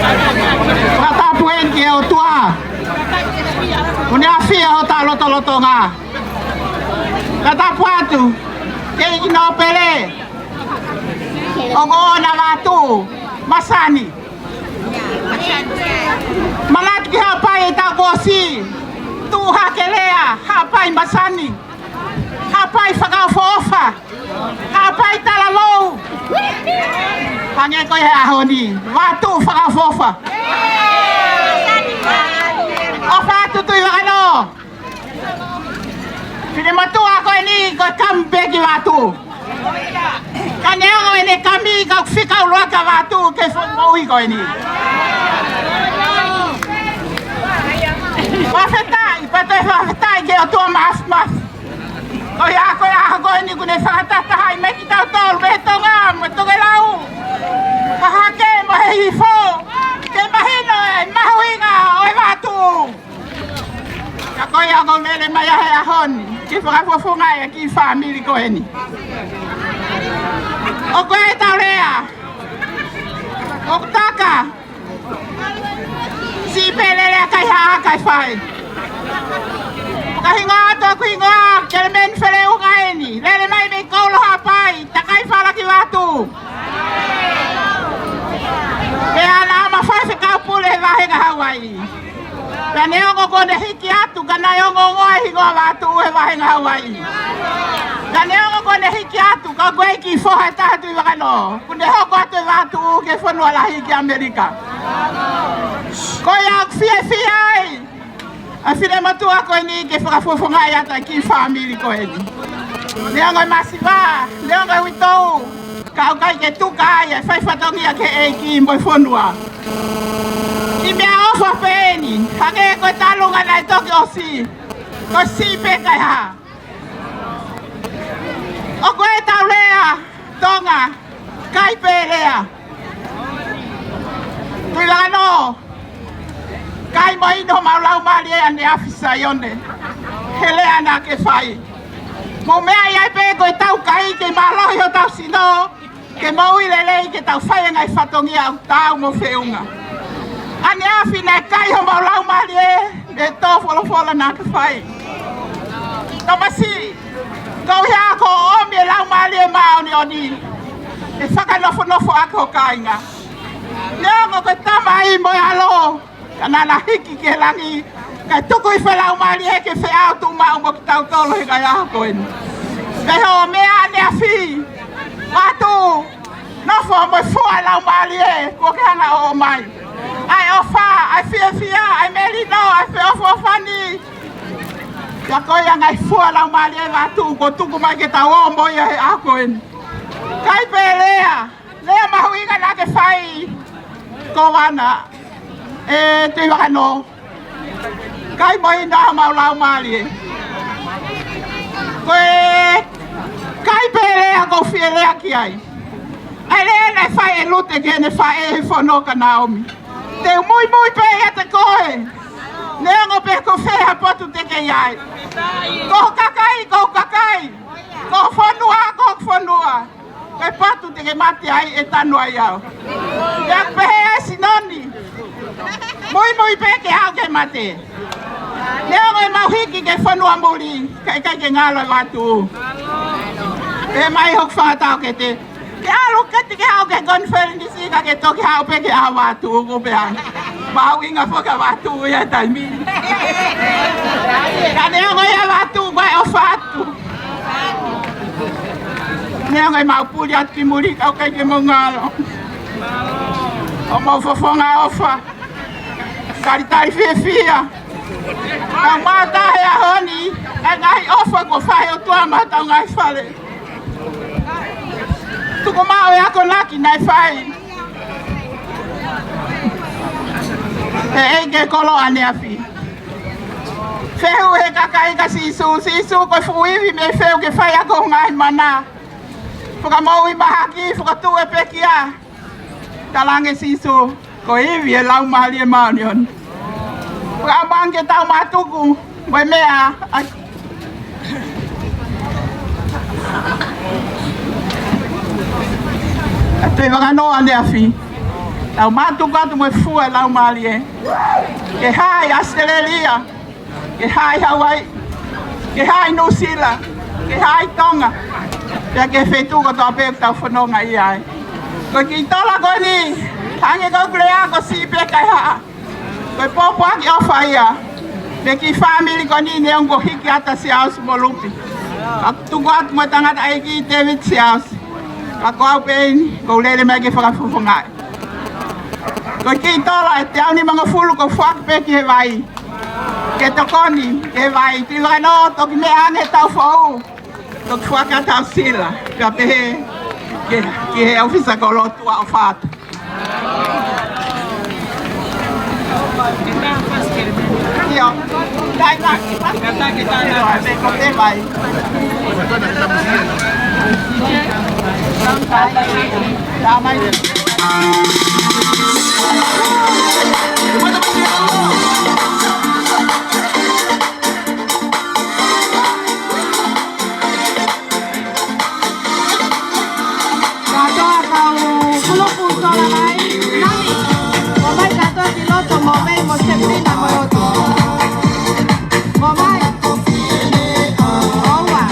Fakatapu eni ki he ʻOtua. ʻOku ne ʻafio ʻi hotau lotolotonga. Fakatapu atu ki he ʻEiki Nōpele. ʻOku ʻoʻona Vatu masani. Manatu ki Haʻapai ʻi he taʻu kuo ʻosi. Tuʻu hake lea, Haʻapai masani. Haʻapai fakaʻofoʻofa. Haʻapai talavou. Hangē ko ia he ʻaho ni, Vatu fakaʻofoʻofa. ʻOfa atu Tuʻivakanō. Finemotuʻa ko eni ko e kami pē ki Vatu. Ka neongo ʻene kami, ka ʻoku fika ʻuluaki ʻa Vatu ki he fuʻu moʻui ko eni. Fakafetaʻi, pea toe fakafetaʻi ki he ʻOtua Māfimafi. Ko ia ko e ʻaho ko eni kuo ne fakatahatahaʻi mai kitautolu mei Tonga mo Tokelau, Hahake mo Hihifo, ke mahino e mahuʻinga ʻo e Vatu. Ka ko ia ʻoku ou lele mai ai he ʻaho ni ke fakafofongaʻi e kiʻi fāmili ko eni. ʻOku ʻi ai ʻetau lea, ʻoku taka siʻi pē lele ʻa Kaihaʻa ʻa Kaifai. Ka hingoa atu ʻeku hingoa, Kelemeni Feleunga eni, lele mai mei Kolo Haʻapai, takai fala ki Vatu. Pea naʻa ma faifekau pule he vāhenga Hauaiʻi. Pea neongo kuo ne hiki atu, ka naʻe ongoongoa e hingoa Vatu he vāhenga Hauaiʻi. Ka neongo kuo ne hiki atu, ka ʻoku ʻi ai e kiʻi foha ʻe taha Tuʻivakanō, kuo ne hoko atu e Vatu ki he fonua lahi ki ʻAmelika. Ko ia ʻoku fiefia ai ʻa e finemotuʻa ko eni ke fakafofongaʻi atu e kiʻi fāmili ko eni. Neongo e masiva, neongo e uitou, ka ʻoku ʻikai ke tuka ai e fai fatongia ki he ʻEiki mo e fonua. Kiʻi meʻaʻofa pē eni, hangē ko e talunga naʻe toki ʻosi, ko siʻi pē Kaihaʻa. ʻOku ʻi ai ʻetau lea Tonga, kai pē lea. Tuʻivakanō, kai mo inu homau laumālie ʻaneafi Saione he lea naʻa ke fai. Mou meaʻi ai pē ko ʻetau kai ke mālohi hotau sino, ke moʻui lelei, ke tau fai e ngaahi fatongia ʻoku taau mo feʻunga. ʻAneafi naʻe kai homau laumālie mei he tō folofola naʻa ke fai. Tamasiʻi, ko ia kuo ʻomi e Laumālie Māʻoniʻoni ʻe fakanofonofo ʻaki ho kāinga. Neongo ko e Tamai mo e ʻAlo, ka naʻa na hiki ki he langi, kae tuku hifo e Laumālie ke feʻao tuʻumaʻu mo kitautolu he ngaahi ʻaho ko eni. Pea ʻi hoʻo meʻa ʻaneafi, Vatu, nofo mo e fua e Laumālie kuo ke hanga ʻo ʻomai. ʻA e ʻofa, ʻa e fiefia, ʻa e melino, ʻa e feʻofoʻofani. Pea ko ia e ngaahi fua e Laumālie Vatu kuo tuku mai ke tau ō mo ia he ʻaho ko eni. Kai pē lea, lea mahuʻinga naʻa ke fai, Kovana, ʻe Tuʻivakanō. Kai mo inu homau laumālie. Ko e kai pē lea ʻoku ou fie lea ki ai, ʻa e lea naʻe fai ʻe Lute ki heʻene faʻē he fono kia Naomi. Te u muimui pē ʻiate koe, neongo pē ko fē ha potu te ke ʻi ai. Ko ho kakai ko hoku kakai, ko ho fonua ko hoku fonua. Ko e potu te ke mate ai ʻe tanu ai au. Pea ʻoku pehē ʻe Sinoni, muimui pē ke aʻu ki he mate. Neongo ʻemau hiki ki he fonua muli, ka ʻikai ke ngalo e Vatu. Pehē mai hoku fanga taʻokete, ke ʻalu ke te ke aʻu ki he konifelenisi ka ke toki aʻu pē ki he ʻaho Vatu, ko pea mahuʻinga foki ʻa Vatu ia taimi ni. Ka neongo ia Vatu, ko e ʻofa atu. Neongo ʻemau puli atu ki muli, ka ʻikai ke mau ngalo. ʻOku mau fofonga ʻofa, talitali fiefia. Ka mata he ʻaho ni, ʻa e ngaahi ʻofa kuo fai ʻe he ʻOtua maʻa hotau ngaahi fale. Tuku maʻu e akonaki naʻe fai. ʻEiki koloa ʻaneafi. Fehuʻi ʻe he kakai kia Sīsū, Sīsū, ko e fuʻu ivi mei fē ʻoku ke fai ʻaki hoʻo ngaahi mana? Fakamoʻui mahaki, fakatuʻu e pekia. Talaange ʻe Sīsū, ko e ivi ʻo e Laumālie Māʻoniʻoni. Fakaʻamu ange ke tau mātuku mo e meʻa ʻa ʻa e Tuʻi Vakanoa ʻaneafi. Tau mātuku atu mo e fua ʻo e Laumālie. Ke hā ʻi ʻAositelēlia, ke hā ʻi Hauaiʻi, ke hā ʻi Nuʻusila, ke hā ʻi Tonga, pea ki he feituʻu kotoa pē ʻoku tau fononga ai. Ko e kiʻi tola ko eni, hangē ko ʻeku lea, ko siʻi pē kae hā. Ko e pōpoaki ʻofa ia mei he kiʻi fāmili ko eni, neongo ʻoku hiki atu ʻa Siaosi mo Lupi. Ka tuku atu mo e tangataʻeiki David Siaosi. Ka ko au pē eni, ʻoku ou lele mai ke fakafofongaʻi. Ko e kiʻi tola ʻe teau nimangofulu ʻoku ou foaki pē ki he vai. Ke tokoni ki he vai. Tuʻi Vakanoa, toki meʻa ange he taʻu foʻou. Toki foaki atu ʻa e sila. Pea pehē ki, ki he ʻōfisa kolo, tuʻa ʻofa atu. ʻIo. Taina. Ko te vai. Tamai. Kātoa kau kulupu tola mai, nani. Mou mai kātoa ki loto, mou mai mo Seprina mo loto. Mou mai. ʻOua.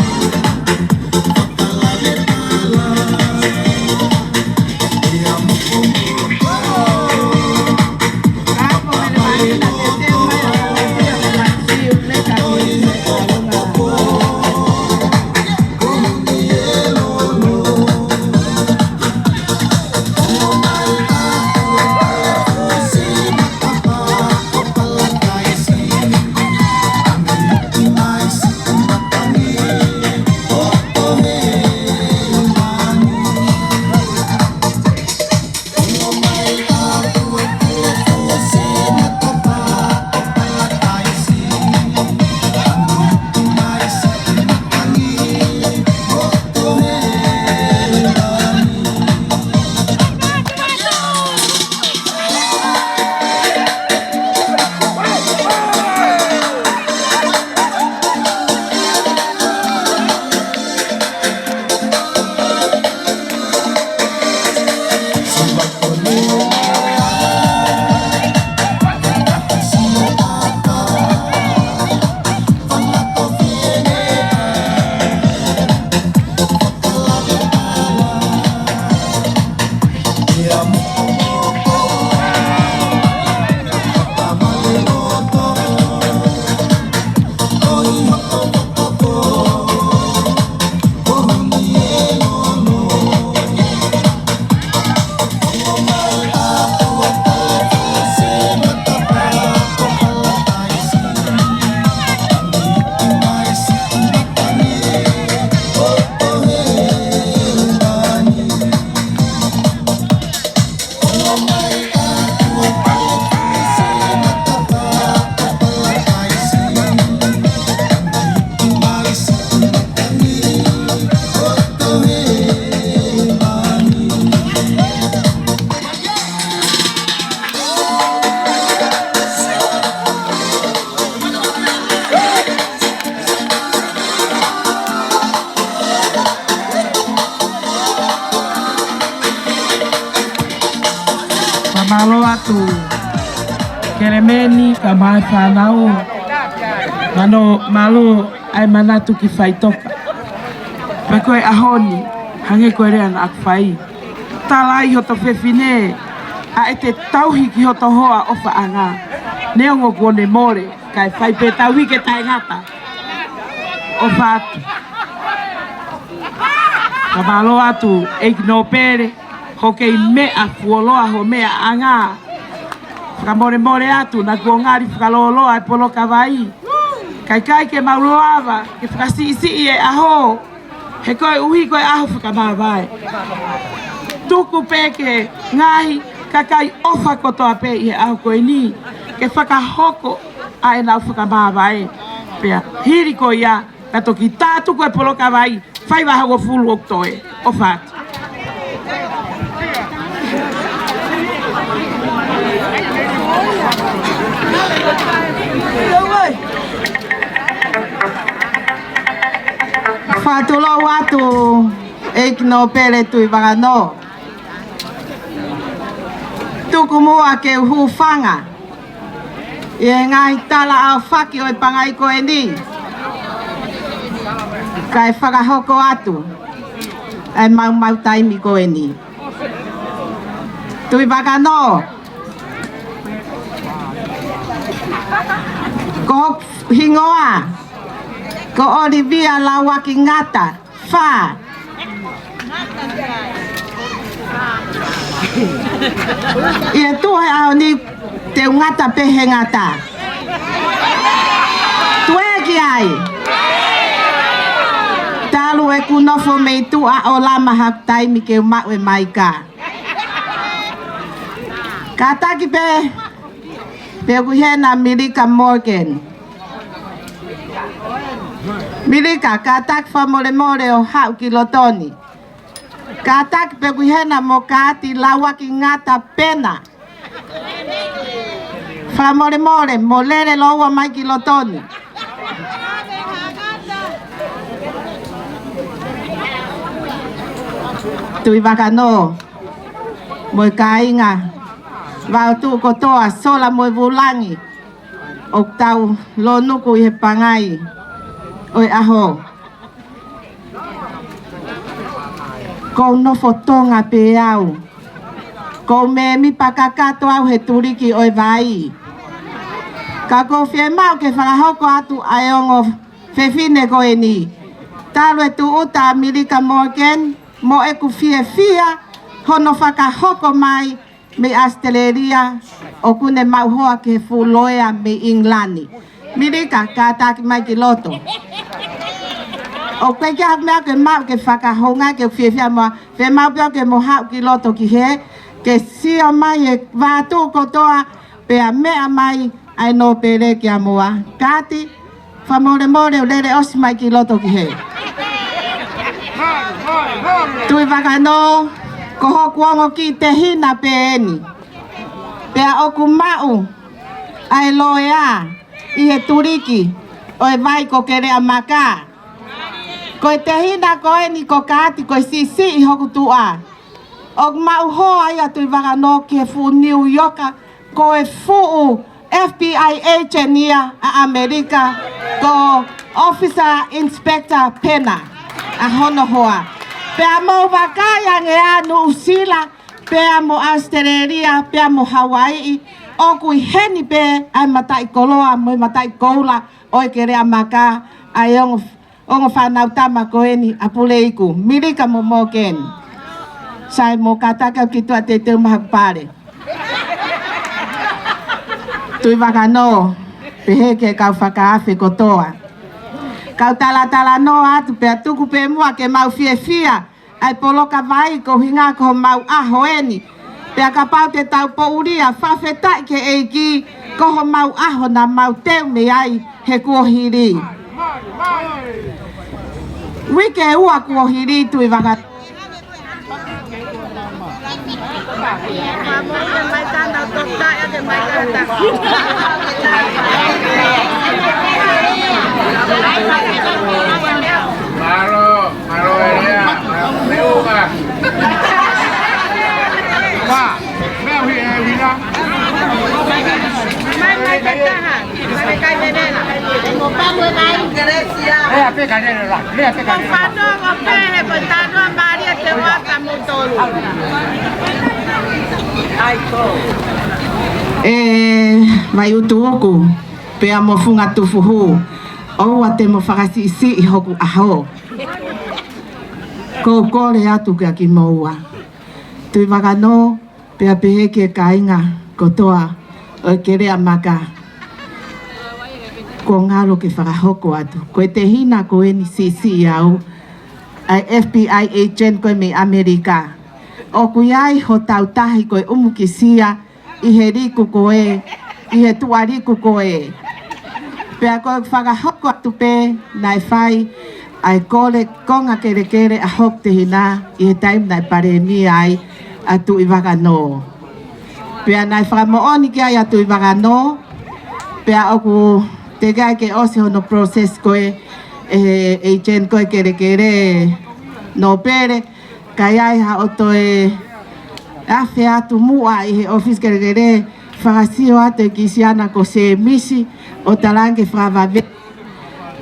Fakamālō atu Kelemeni kae ʻumaʻā e fānau. Mano, mālō ʻa e manatu ki faʻitoka. Pea ko e ʻaho ni, hangē ko e lea naʻa ku fai, tala ai hoto fefine, ʻa ʻete tauhi ki hoto hoa ʻofaʻanga. Neongo kuo ne mole, kae fai pē tauhi ke taʻengata. ʻOfa atu. Fakamālō atu, ʻEiki Nōpele, hoʻo kei meʻa fuoloa hoʻo meʻaʻanga. Fakamolemole atu, naʻa kuo ngali fakalōloa e poloka vai. Kae ʻikai ke mau lava ke fakasiʻisiʻi e ʻaho, he koeʻuhi ko e ʻaho fakamāvae. Tuku pē ke ngaohi kakai ʻofa kotoa pē ʻi he ʻaho ko eni. ke fakahoko ʻa ʻenau fakamāvae. Pea hili ko ia, ka toki tā tuku e poloka vai, fai vahagofulu ʻoku toe. ʻOfa atu. Fakatulou atu, ʻEiki Nōpele Tuʻivakanō. Tuku muʻa ke u hūfanga ʻi he ngaahi tala ʻaofaki ʻo e pangai ko eni, kae fakahoko atu ʻa e maumau taimi ko eni. Tuʻivakanō, ko hoku hingoa ko ʻOlivia Lauaki Ngata. Fā. ʻI he tuʻu he ʻaho ni te u ngata pē he ngata. Tuē ki ai. Talu ʻeku nofo mei tuʻa ʻo lama haku taimi ke u maʻu e maika. Kātaki pē, pea ʻoku ʻi hena Milika Morgan. Milika, kātaki fakamolemole ʻo haʻu ki loto ni. Kātaki pē ʻoku ʻi hena mo Kaati Lauaki Ngata Pena. Fakamolemole, mo lele lōua mai ki loto ni. Tuʻivakanō, mo e kāinga Vao Tuʻu kotoa, Sola mo e Vulangi, ʻoku tau lōnuku ʻi he pangai ʻo e ʻaho. Kou nofo Tonga pē au. Kou mēmipa kakato au he tuliki ʻo e vai. Ka kou fiemaʻu ke fakahoko atu ʻa e ongo fefine ko eni. Talu e tūʻuta ʻa Milika Morgan, mo ʻeku fiefia hono fakahoko mai mei ʻAositelēlia, ʻoku ne maʻu hoa ki he fuʻu loea mei ʻIngilani. Milika, kātaki mai ki loto. ʻOku ʻikai ke ʻi ai ha meʻa ke maʻu ke fakahoungaʻi ke fiefia mo, fiemaʻu pē ke mo haʻu ki loto ki hē, ke sio mai e Vao Tuʻu kotoa, pea meʻa mai ʻa e nōpele kia moa. Kaati, fakamolemole ʻo lele ʻosi mai ki loto ki hē. Tuʻivakanō, ko hoku ongo kiʻi tehina pē eni. Pea ʻoku maʻu ʻa e loea ʻi he tuliki ʻo e vai ko Keleʻamaka. Ko e tehina ko eni ko Kaati ko e siʻisiʻi hoku tuʻa. ʻOku maʻu hoa ia Tuʻivakanō ki he fuʻu New Yorker, ko e fuʻu FBI agent ia ʻa ʻAmelika, ko Officer Inspector Pena ʻa hono hoa. Pea mou vakai ange ā Nuʻusila, pea mo ʻAositelēlia, pea mo Hauaiʻi, ʻoku ʻi heni pē ʻa e mataʻikoloa mo e mataʻikoula ʻo e Keleʻamaka, ʻa e ongo ongo fānau tama ko eni ʻa Puleiku, Milika mo Morgan. Sai mo kātaki au ki tuʻa te teu maha pale. Tuʻivakanō, pehē ki he kau fakaafe kotoa. Kau talatalanoa atu pea tuku pē muʻa ke mau fiefia ʻa e poloka vai ko e ʻuhinga ko homau ʻaho eni. Pea kapau te tau poʻulia, fakafetaʻi ki he ʻEiki, ko homau ʻaho naʻa mau teu mei ai he kuohili. Uike ua kuohili Tuʻivaka. Mālō. Mālō e lea, mālō e uka. Wa, meʻa hui e hui la. Mai, mai, kai taha. Mai, kai melela. Lea pē ka lea la, lea pē ka lea la. Ko fano, ko pehe, ko tano, Maria te waka mo tolu. ʻE Vaiutuuku, pea mo Fungatufuhū, ʻoua te mo fakasiʻisiʻi hoku ʻaho. Kou kole atu kia kimoua. Tuʻivakanō, pea pehē ki he kāinga kotoa ʻo e Keleʻamaka. Ko ngalo ke fakahoko atu. Ko e tehina ko eni siʻisiʻi au, ʻa e FBI agent ko ē mei ʻAmelika. ʻOku ʻi ai hotau tahi ko e ʻUmukisia ʻi he liku ko ē ʻi he tuʻa liku ko ē. Pea ko e fakahoko atu pē naʻe fai ʻa e kole konga kelekele ʻa Hope Tehina ʻi he taimi naʻe palēmia ai ʻa Tuʻivakanō. Pea naʻe fakamoʻoni ki ai ʻa Tuʻivakanō, pea ʻoku teʻeki ai ke ʻosi hono process ko ē ʻe he agent ko ē kelekele nōpele, ka ʻi ai haʻo toe afe atu muʻa ʻi he ʻōfisi kelekele, fakasio atu e Kisiana ko Sēmisi ʻo talaange fakavave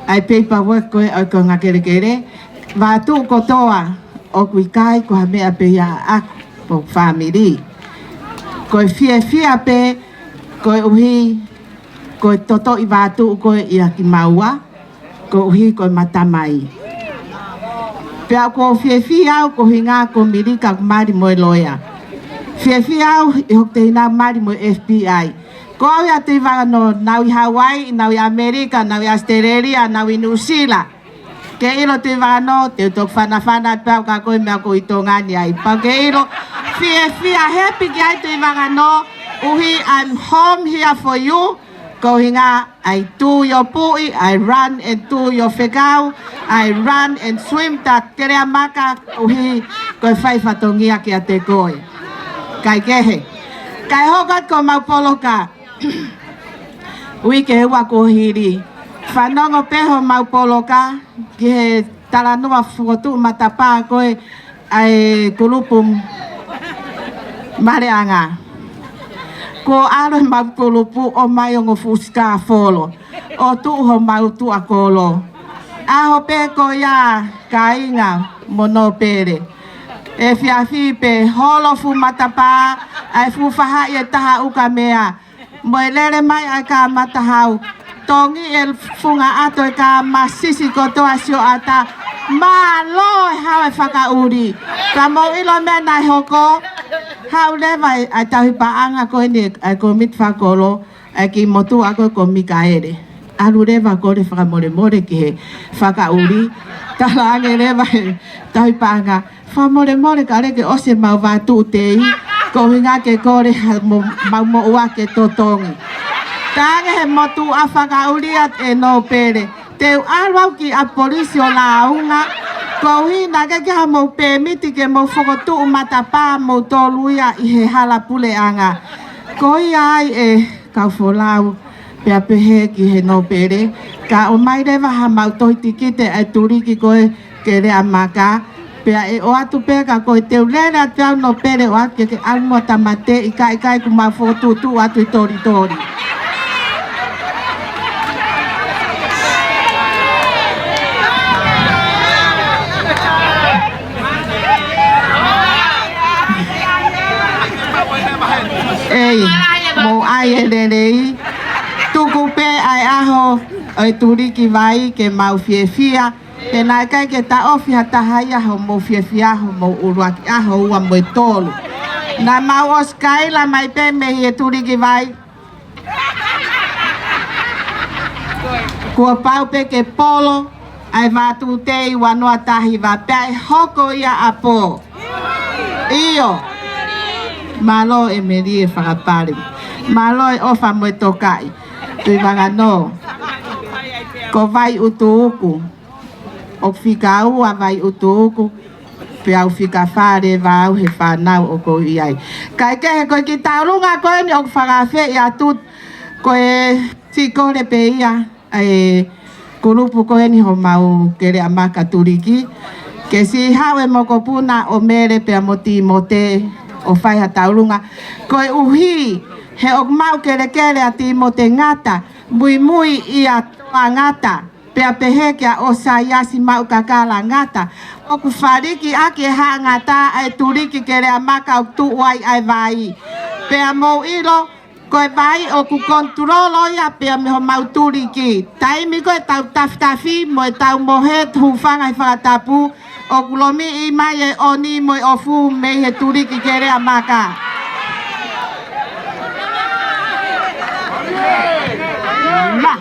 ʻa e paperwork ko ē ʻo e konga kelekele. Vātuʻu kotoa ʻoku ʻikai ko ha meʻa pē ia ʻaʻaku mo e fāmili. Ko e fiefia pē koeʻuhi ko e totoʻi vātuʻu ko ē ʻia kimaua, koeʻuhi ko e matamai. Pea ʻoku ou fiefia au koeʻuhinga ko Milika ʻoku mali mo e loea. Fiefia au ʻi Hope Tehina mali mo e FBI. Ko au ia Tuʻivakanō, naʻá ku ʻi Hawaii, naʻá ku ʻi ʻAmelika, naʻá ku ʻi ʻAositelēlia, naʻá ku ʻi Nuʻusila. Ke ʻilo Tuʻivakanō, te u toki fanafana pē au ka ko e meʻa ko ē ʻi Tonga ni ai. Pau ke ʻilo, fiefia, happy ki ai Tuʻivakanō, ʻuhi I'm home here for you, koeʻuhinga I do your puʻi, I run and do your fekau, I run and swim the Keleamaka, ʻuhi ko e fai fatongia kiate koe. Kae kehe. Kae hoko atu ko homau poloka. Uike ua kuo hili. Fanongo pē homau poloka ki he talanoa fokotuʻu matapā ko ē ʻa e kulupu Maleʻanga. Kuo ʻalu ʻemau kulupu ʻo ʻomai ongo fuʻu sikāfolo ʻo tuʻu homau tuʻa kolo. ʻAho pē ko ia kāinga mo nōpele. Efiafi pē holo fuʻu matapā ʻa e fuʻu fahaʻi ʻe taha ukamea. Mo e lele mai ʻa e kā matahau. Tongi e funga ʻato e kā masisi kotoa sioʻata. Mālō e hau e fakaʻuli. Ka mou ʻilo meʻa naʻe hoko. Haʻu leva ʻa e tauhi paʻanga ko eni ʻa e kōmiti fakakolo, ʻa e kiʻi motuʻa ko ē ko Mikaele. ʻAlu leva kole fakamolemole ki he fakaʻuli. Talaange leva he tauhi paʻanga, fakamolemole ka leke ʻosi ʻemau vātuʻu tei, koeʻuhinga ke kole ha mo-, mau moʻua ke totongi. Talaange he motuʻa fakaʻuli ʻa e nōpele, te u ʻalu au ki ʻapi polisi ʻo lāunga, koeʻuhi naʻe ʻikai ke ʻi ai haʻamou pēmiti ke mou fokotuʻu matapā moutolu ia ʻi he hala puleʻanga. Ko ia ai e kau folau, pea pehē ki he nōpele, ka ʻomai leva haʻamau tohi tikite ʻa e tuliki ko ē Keleamaka, pea ʻe ʻoatu pē ka ko e te u lele atu au nōpele ʻoatu ke ke ʻalu mo e tāmate ʻikai ʻikai kuo mau fokotuʻutuʻu atu ʻi Tolitoli. ʻEi, mou ʻai e lelei, tuku pē ʻa e ʻaho ʻo e tuliki vai ke mau fiefia, he naʻe ʻikai ke taʻofi ha taha ia hoʻomou fiefia, hoʻomou ʻuluaki ʻaho, ua mo e tolu. Naʻa mau ʻosi kaila mai pē mei he tuliki vai. Kuo pau pē ke polo ʻa e vātuʻu tei ua noa tahi ua pea ʻe hoko ia ʻapō. ʻIo. Mālō ʻEmelie fakapale. Mālō e ʻofa mo e tokaʻi. Tuʻivakanō. Ko Vai ʻUtuuku. ʻOku fika ua Vai ʻUtuuku, pea u fika fā leva au he fānau ʻoku ou ʻi ai. Kae kehe ko e kiʻi taulunga ko eni ʻoku fakafeʻi atu ko e siʻi kole pē ia ʻa e kulupu ko eni homau Keleamaka tuliki. Ke siʻi haʻu e mokopuna ʻo Mele pea mo Tīmote ʻo fai ha taulunga. Koeʻuhi he ʻoku maʻu kelekele ʻa Tīmote Ngata, muimui ʻia Toa Ngata. Pea pehē kia ʻOsaiasi Maʻukakala Ngata. ʻOku faliki ʻaki ʻe Haʻa Ngata ʻa e tuliki Keleamaka ʻoku tuʻu ai ʻa e vai. Pea mou ʻilo, ko e vai ʻoku konitulolo ia pea mei homau tuliki. Taimi ko ē tau tafitafi mo e tau mohe hūfanga he fakatapu, ʻoku lomiʻi mai e ʻoni mo e ʻofu mei he tuliki Keleamaka. Ma.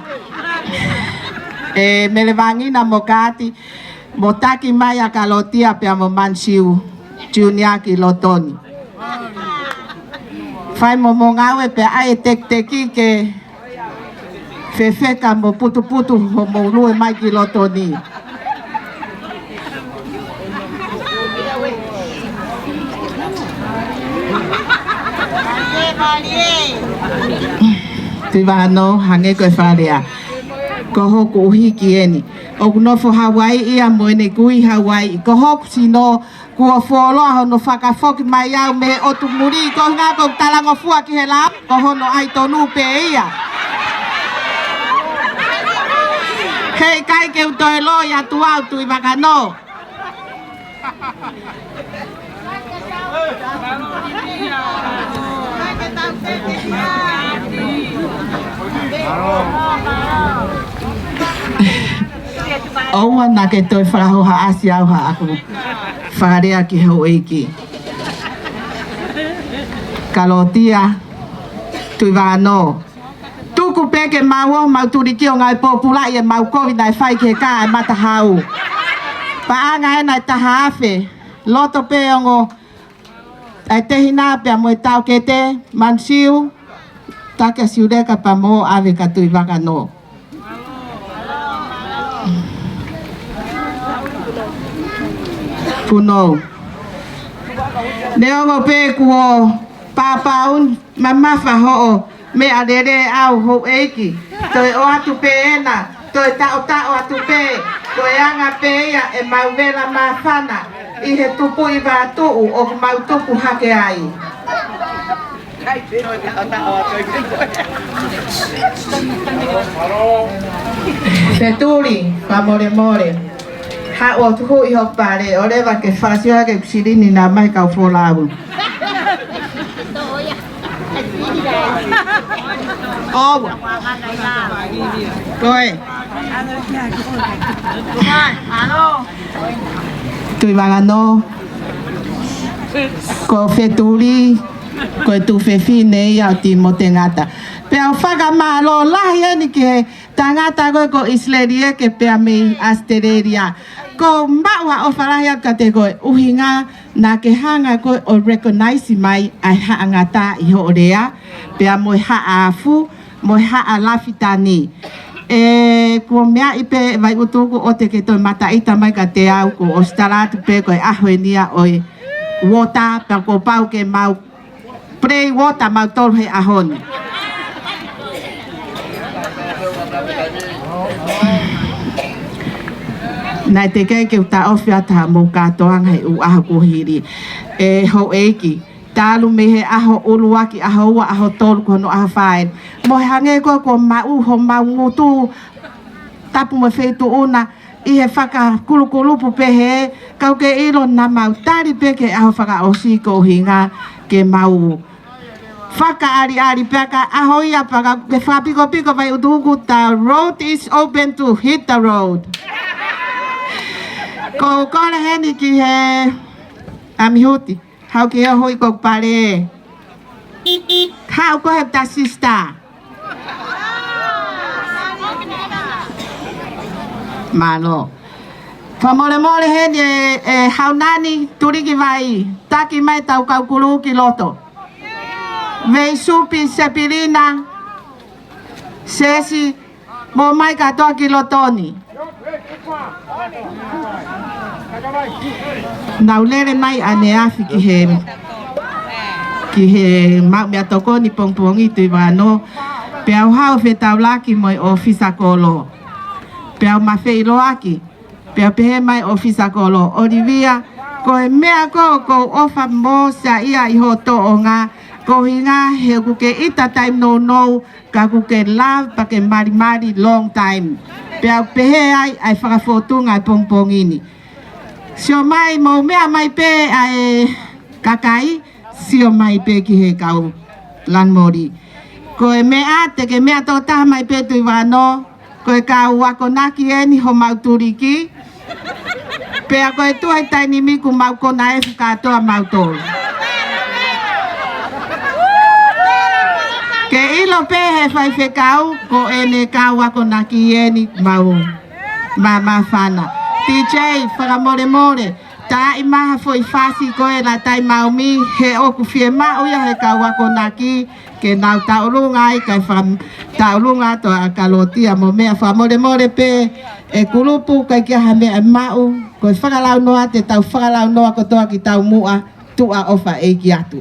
ʻE Mele Vangina mo Kaati, mo taki mai ʻa Kalotia pea mo Mansiu Junior ki loto ni. Fai mo mo ngāue pea ʻai e tekiteki ke fefeka mo putuputu hoʻomou lue mai ki loto ni. Tuʻi Vangano, hangē ko e fakalea, ko hoku ʻuhiki eni. ʻOku nofo Hauaiʻi ia mo ʻene kui Hauaiʻi. Ko hoku sino, kuo fuoloa hono fakafoki mai au mei he ʻotu muli, ko e ʻuhinga ko ʻeku talangofua ki he Laʻā, ko hono ʻai tonu pē ia. Heʻikai ke u toe loi atu au, Tuʻi Vangano. ʻOua naʻa ke toe fakahohaʻasi au haʻaku fakalea ki he houʻeiki. Kalotia, Tuʻi Vangano. Tuku pē ke mau ō, mau tuliki ʻo ngāue pōpula ʻi heʻemau kovi naʻe fai ki he kā ʻa e matahau. Paʻanga ena ʻe taha afe, loto pē ongo ʻa e tehina pea mo e taʻokete, Mansiu, Takia Siuleka pea mo ʻAve ka Tuʻi Vangano. Punou. Neongo pē kuo pāpaʻu mamafa hoʻo meʻalele ʻa houʻeiki. Toe ʻoatu pē ena, toe taʻotaʻo atu pē, ko e anga pē ia ʻemau vela māfana ʻi he tupuʻi vātuʻu ʻoku mau tupu hake ai. Fetuli, fakamolemole. Haʻu ʻo tuhu ʻi hoku pale, ʻo leva ke fakasioa ke silini na mai kau folau. ʻOua. Ko e. Tuʻi Vangano. Ko Fetuli, ko e tuofefine ia ʻo Timote Ngata. Pea ʻoku ou fakamālō lahi eni ki he tangata ko ē ko ʻIsileli ē ke pea mei ʻAositelēlia. ʻOku ou maʻu ha ʻofa lahi atu kiate koe ʻuhinga naʻa ke hanga ko ē ʻo recognize mai ʻa e haʻa ngata ʻi hoʻo lea, pea mo e haʻa afu, mo e haʻa lafitani. ʻE, kuo meaʻi pē Vaiʻutuku ʻoua te ke toe mataʻita mai kiate au, kuo ʻosi tala atu pē ko e ʻaho eni ia ʻo e uota, pea kuo pau ke mau play uota mautolu he ʻaho ni. Naʻe teʻeki ai ke u taʻofi atu haʻamou kātoanga he ʻū ʻaho kuo hili. ʻE houʻeiki, talu mei he ʻaho ʻuluaki, ʻaho ua, ʻaho tolu, ko hono ʻaho fā eni. Mo e hangē ko ē kuo maʻu homau ngutu tapu mo e feituʻu na, ʻi he fakakulukulupu pehē, ka ʻoku ke ʻilo naʻa mau tali pē ki he ʻaho fakaʻosi ko e ʻuhinga ke mau fakaʻaliʻali pē ka ʻaho ia pea ka ke fakapikopiko Vaiʻutuku, the road is open to hit the road. ʻOku ou kole heni ki he ʻamihuti, haʻu ke ō hui ko e pale. Haʻu ko e ta sister. Mālō. Fakamolemole heni ʻe, ʻe Haunani Tulikivai, taki mai tau kau kulu ki loto. Veisupi, Sepilina, Sesi, mou mai kātoa ki loto ni. Naʻa ku lele mai ʻaneafi ki he, ki he maʻu meʻatokoni pongipongi Tuʻi Vangano, pea u haʻu ʻo fetaulaki mo e ʻōfisa kolo. Pea u mafeʻiloaki, pea pehē mai ʻōfisa kolo, ʻOlivia, ko e meʻa ko ē ʻoku ou ʻofa mo saiʻia ʻi hoʻo tōʻonga, ko e ʻuhinga he ʻoku ke ʻita taimi nounou, ka ʻoku ke lava pea ke malimali long time. Pea u pehē ai ʻa e fakafōtunga ʻa e pongipongi ni. Sio mai, mou meʻa mai pē ʻa e kakai, sio mai pē ki he kau lanumoli. Ko e meʻa, te ke meʻa tokotaha mai pē Tuʻi Vangano, ko e kau akonaki eni homau tuliki. Pea ko e tuʻu ʻa e taimi ni kuo mau kona efu kātoa mautolu. Ke ʻilo pē he faifekau ko ʻene kau akonaki eni mau mamafana. T J, fakamolemole, Taaʻi mai ha foʻi fasi ko ē naʻa tau maʻu mei he ʻoku fiemaʻu ia he kau akonaki ke nau tauʻolunga ai, kae fakatauʻolunga atu ʻa e kalotia mo e meʻa. Fakamolemole pē ʻe kulupu, ʻikai ke ʻi ai ha meʻa ʻe maʻu, ko e fakalaunoa te tau fakalaunoa kotoa ki taumuʻa, tuʻa ʻofa ʻeiki atu.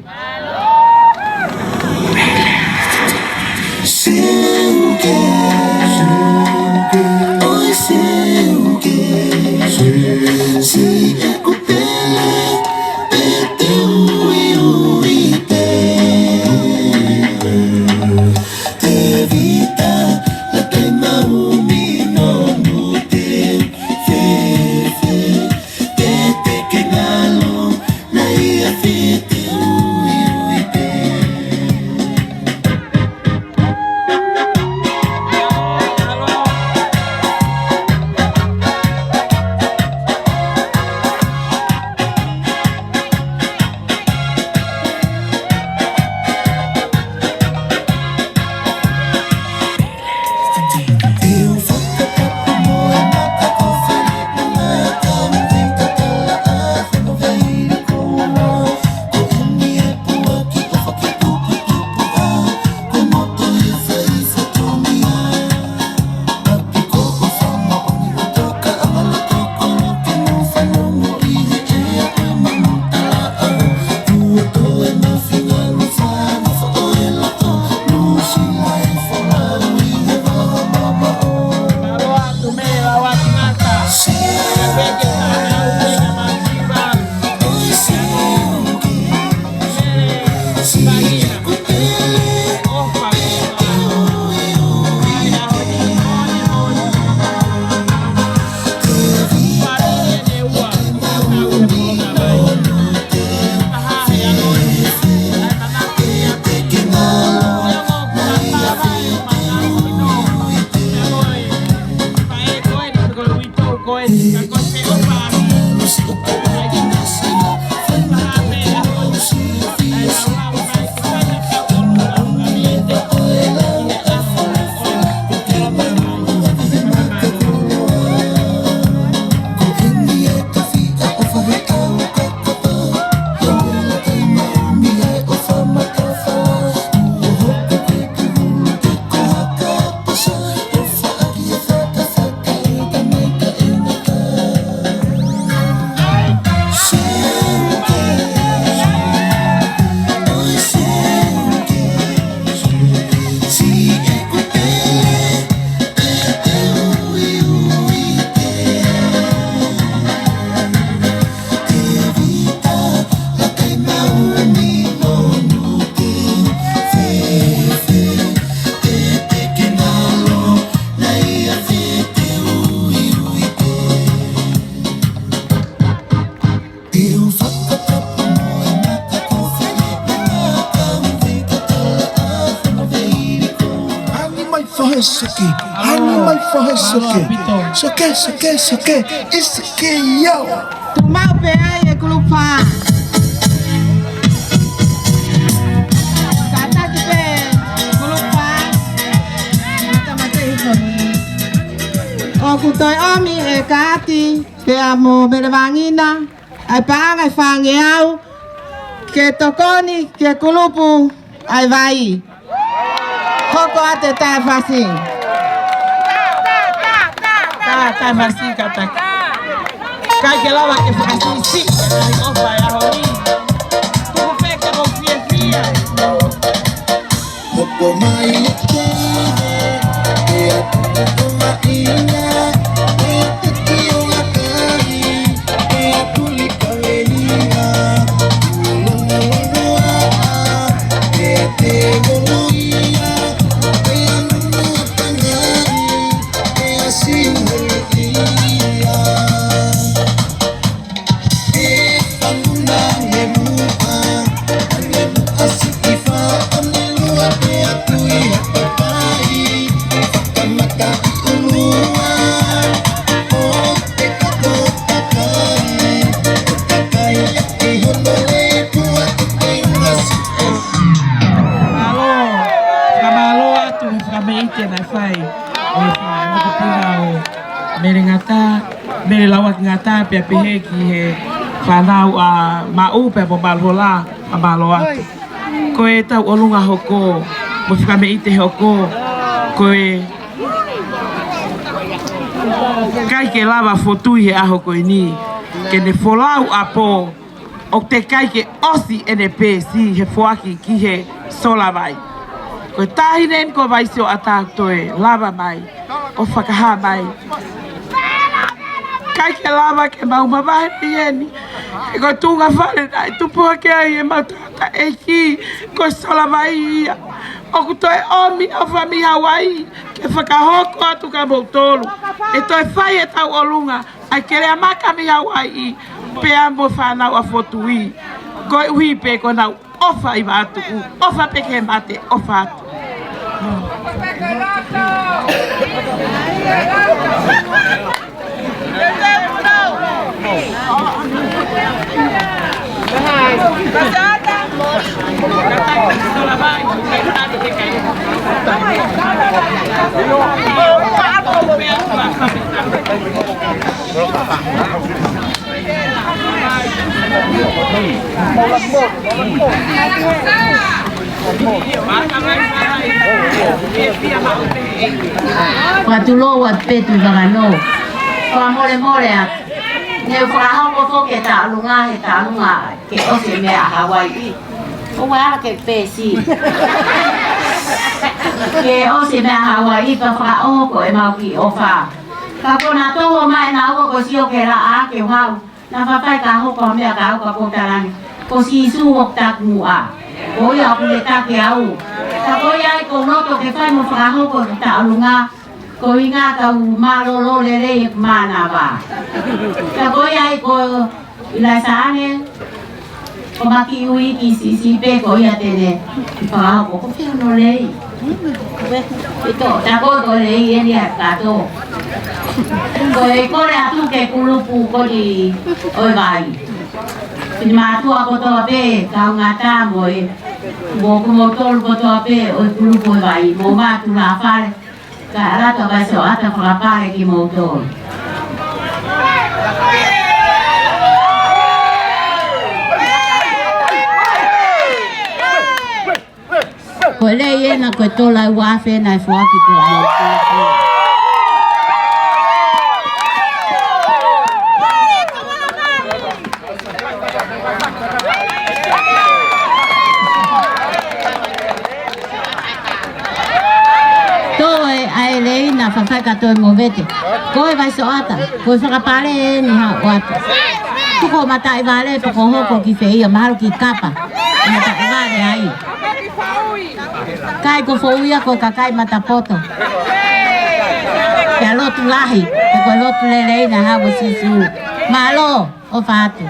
Hangē mai fohe seke, hangē mai fohe seke. Mālō ʻaupito. Seke, seke, seke, ʻi seke iau. Tuʻumau pē ai e kulupu. Kātaki pē kulupu. Tāmateʻi foʻi. ʻOku toe ʻomi ʻe Kāti pea mo Mele Vangina ʻa e paʻanga ʻe fāngeau ke tokoni ki he kulupu ʻa e vai. Hoko atu e taʻe fasi. Taʻe, taʻe fasi kātaki. ʻIkai ke lava ke fakasiʻisiʻi e ʻofa ʻo e ʻaho ni. Tuku pē ke mou fiefia. Hoko mai e kene, e atu ko maʻina, e atu ki o lakai, e atu li kaveina, lolo lolo a, e te lolo ia, e anu mua pangai, e asi holo ia. Mālō, fakamālō atu he fakameʻite naʻe fai ʻe he fanga mokopuna ʻo Mele Ngata, Mele Lauaki Ngata, pea pehē ki he Fānau ʻa Maʻu pea mo Maluhola, ʻa Maloa. Ko e tauʻolunga hoko, mo e fakameʻite hoko, ko e ʻikai ke lava fotu ʻi he ʻaho ko eni, ke ne folau ʻa pō, ʻoku teʻeki ai ke ʻosi ʻene pēsi he foaki ki he Solavai. Ko e taʻahine eni ko Vaisioʻata ʻoku toe lava mai ʻo fakahā mai. ʻIkai ke lava ke mau mavahe mei heni. He ko e tuʻunga fale naʻe tupu hake ai ʻemau tangataʻeiki, ko Solavai ia. ʻOku toe ʻomi ʻofa mei Hauaiʻi ke fakahoko atu kia moutolu. ʻE toe fai e tauʻolunga ʻa e keleʻa maka mei Hauaiʻi, pea mo e fānau ʻa Fōtui. Koeʻuhi pē ko ʻenau ʻofa ʻi Vavaʻu, ʻofa pē ki he mate, ʻofa atu. Fakatulou atu pē Tuʻivakanō. Fakamolemole atu. Ne u fakahoko foki e tauʻolunga, he tauʻolunga ke ʻosi e meʻa ʻa Hauaiʻi. ʻOua ʻe ala ke pēsi. Ke ʻosi e meʻa ʻa Hauaiʻi, ka fakaʻoho ko ʻemau kiʻi ʻofa. Ka ko ʻena toho mai ʻena ua ko Sio ke laʻā ke u haʻu. Naʻa faifai ka hoko ha meʻa ka au ka ko talani. Ko Sīsū ʻoku taki muʻa. Ko ia ʻoku ne taki au. Ka ko ia ai ko u loto ke fai mo fakahoko e tauʻolunga. Ko e ʻuhinga ka u mālōlō lelei e mānava. Ka ko ia ai ko ʻIlaisaane, ko Makiʻi Uiki Sisi pē ko ia te ne fakahoko. Ko fē hono lei? Ito, tā ko e lei eni ʻa kātou. Ko e kole atu ki he kulupu ko eni ʻo e vai. Siʻi mātuʻa kotoa pē, kaungā tā mo e, mo kimoutolu kotoa pē ʻo e kulupu ʻo e vai, mo mātuʻa fale, ka ʻalu atu ʻa Vaisioʻata fakapale kimoutolu. Ko e lei ena ko e tola ua afe naʻe foaki ko ia. Toe ʻai lei naʻa faifai ka toe mo vete. Ko e Vaisioʻata, ko e fakapale eni ha ʻoatu. Tuku mataʻi vale, tuku hoko ki fē ia, mahalo ki Kapa. Mataʻi vale ai. Kai ko Fōʻui ia ko e kakai matapoto. Pea lotu lahi, ko e lotu lelei naʻe haʻu mo Sīsū. Mālō, ʻofa atu.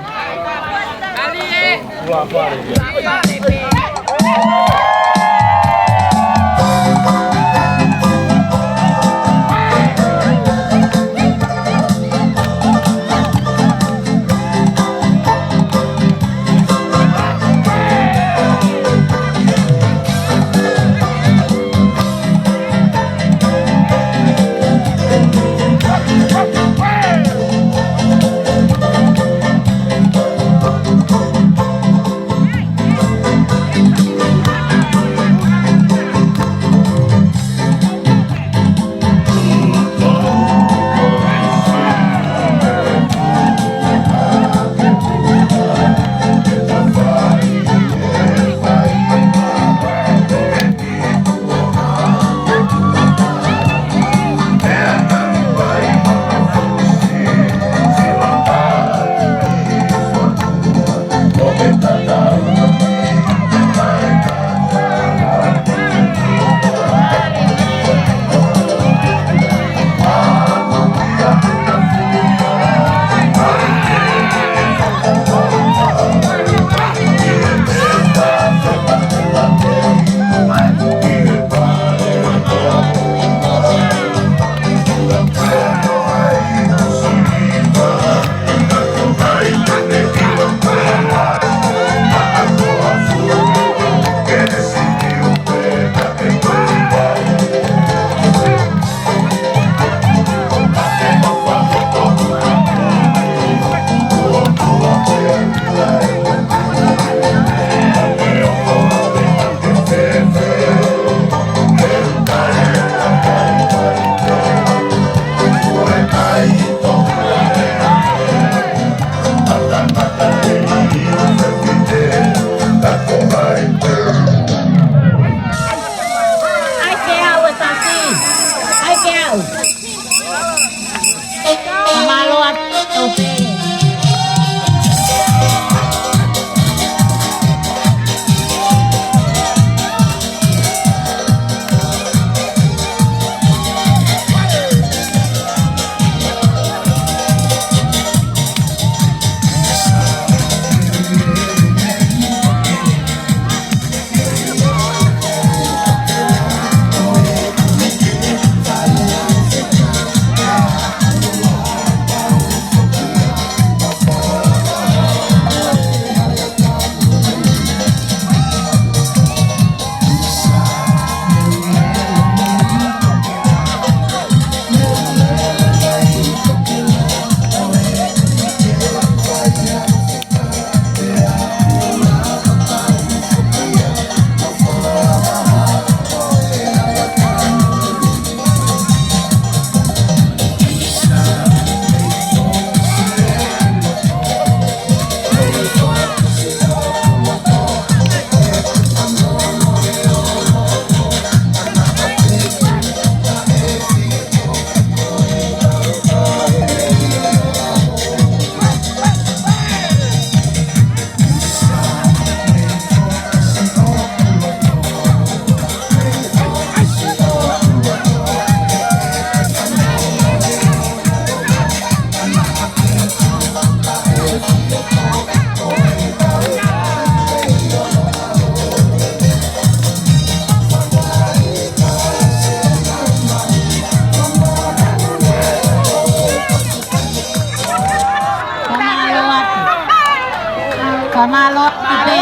Mālō atu pē.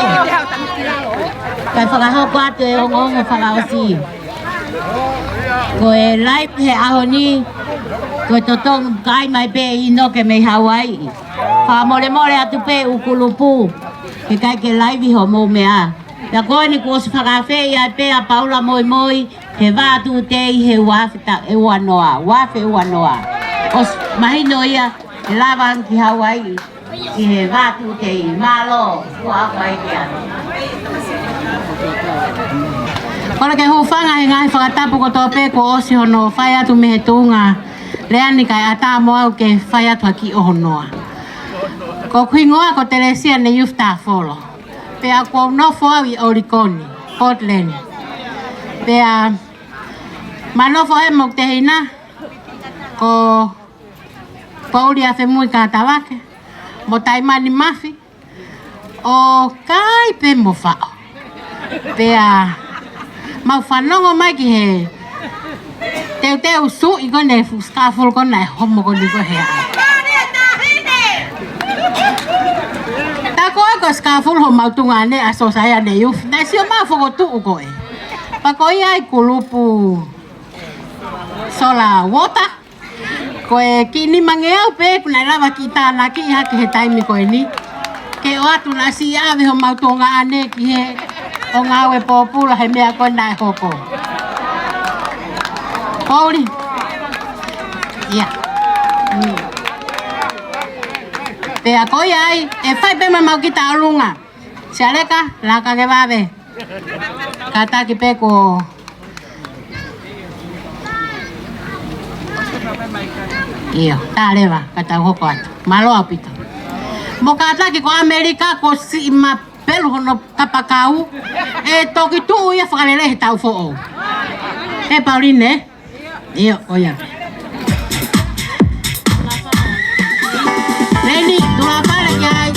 Kae fakahoko atu e ongoongo fakaʻosi. Ko e live he ʻaho ni, ko e totongi kai mai pē ʻi Noke mei Hauaiʻi. Fakamolemole atu pē ʻū kulupu, he ʻikai ke live hoʻomou meʻa. Pea ko eni kuo ʻosi fakaafeʻi ai pē ʻa Paula Moimoi he vā tūtei he ua afe ta-, e ua noa, ua afe ua noa. ʻOsi mahino ia, ʻe lava ange ki Hauaiʻi ʻi he vā tūtei. Mālō, kuo ʻapaʻapa ia. Kole ke hūfanga he ngaahi fakatapu kotoa pē kuo ʻosi hono fai atu mei he tuʻunga lea ni kae ʻatā mo au ke fai atu ha kiʻi ʻohonoa. Ko hoku hingoa ko Telesia Neiufi Tafolo. Pea kuo u nofo au ʻi ʻOlikoni, Portland. Pea ma nofo he mo hoku tehina, ko Pauli Afemui Katavake, mo Taimani Mafi, ʻo kai pē mo faʻo. Pea mau fanongo mai ki he teuteu suʻi ko eni, fuʻu sikafulu ko eni naʻe homo ko eni ko hea. Tā ko ē ko e sikafulu homau tuongaʻane ʻa Sosaia Neiufi, naʻe sio mai fokotuʻu ko ē. Pea ko ia ai kulupu Solar Water. Ko e kiʻi nimangeau pē ʻoku ne lava kiʻi tānaki hake he taimi ko eni. Ke ʻoatu naʻa siʻi ʻave homau tuongaʻane ki he ʻo ngāue pōpula he meʻa ko ē naʻe hoko. Pauli. Ia. Mm. Pea ko ia ai, ʻe fai pē mai mau ki taulunga. Sialeka, laka ke vave. Kātaki pē ko. ʻIo, tā leva, ka tau hoko atu. Mālō ʻaupito. Mo kātaki ko ʻAmelika, ko siʻi mapelu hono kapakau. ʻE toki tuʻu ia fakalele he taʻu foʻou. He Pauline. ʻIo, ʻo ia. Leni, tulafale ki ai.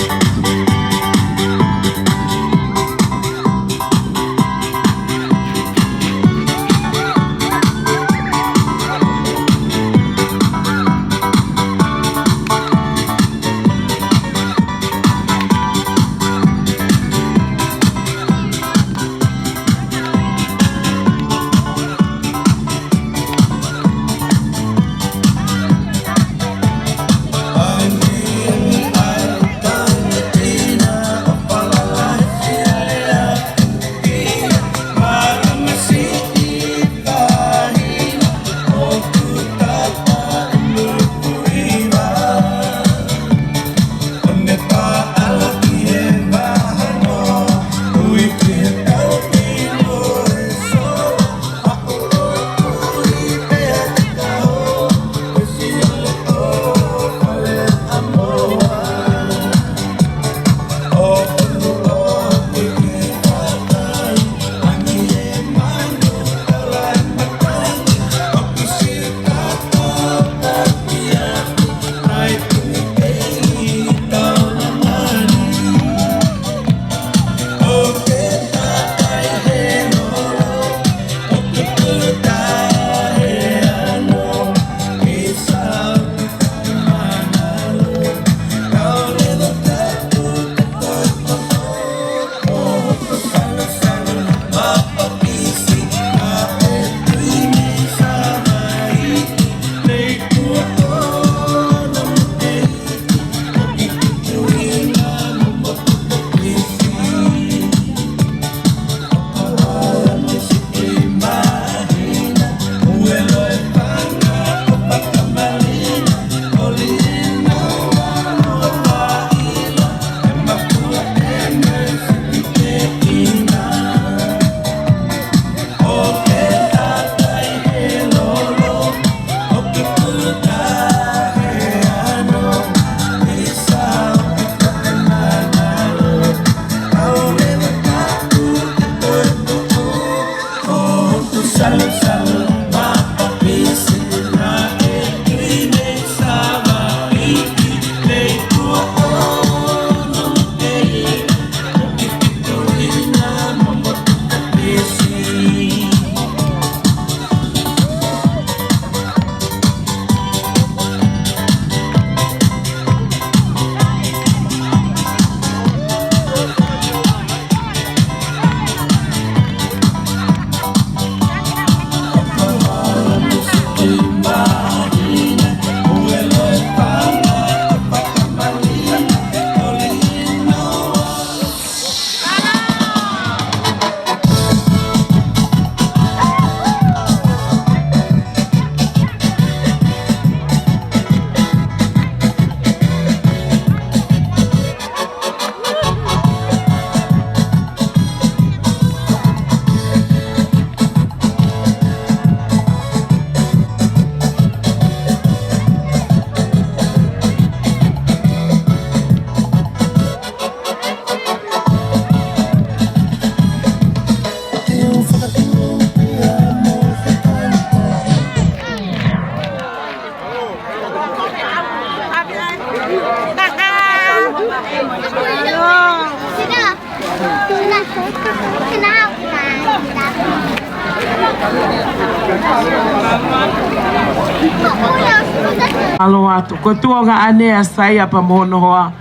ʻAlo atu, ko e tuongaʻane ʻa Saia pea mo hono hoa,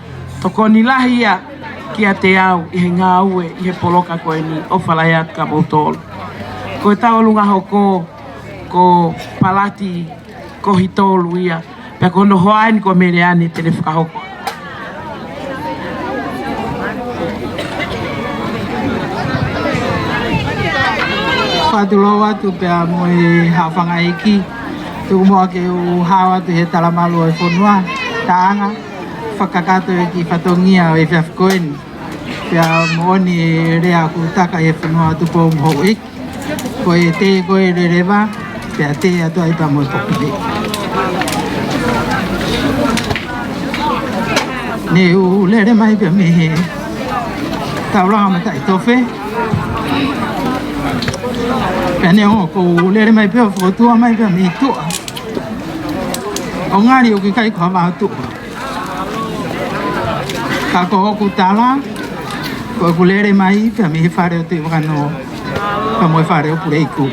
tokoni lahi ia kiate au ʻi he ngāue ʻi he poloka ko eni, ʻofa lahi atu kia moutolu. Ko e tauʻolunga hoko, ko Palati Kohitolu ia, pea ko hono hoa eni ko Meleane te ne fakahoko. Fakatulou atu pea mo e haʻofanga ʻeiki, tuku muʻa ke u hao atu he talamalu ʻo e fonua, taʻanga, fakakakato e kiʻi fatongia ʻo e efiafi ko eni. Pea moʻoni e lea ʻoku taka ʻi he fonua Tupou mo Houʻeiki. Ko e tē ko ē leleva, pea tē atu ai pea mo e poki pē. Ne u lele mai pea mei he taulanga mataʻitofe. Pea neongo ʻoku ou lele mai pea fokotuʻu mai pea mei tuʻa, ʻo ngali ʻoku ʻikai ko ha vao tuʻa. Ka ko hoku tala, ko ʻeku lele mai pea mei he fale ʻo Tuʻivakanō, pea mo e fale ʻo Puleiku.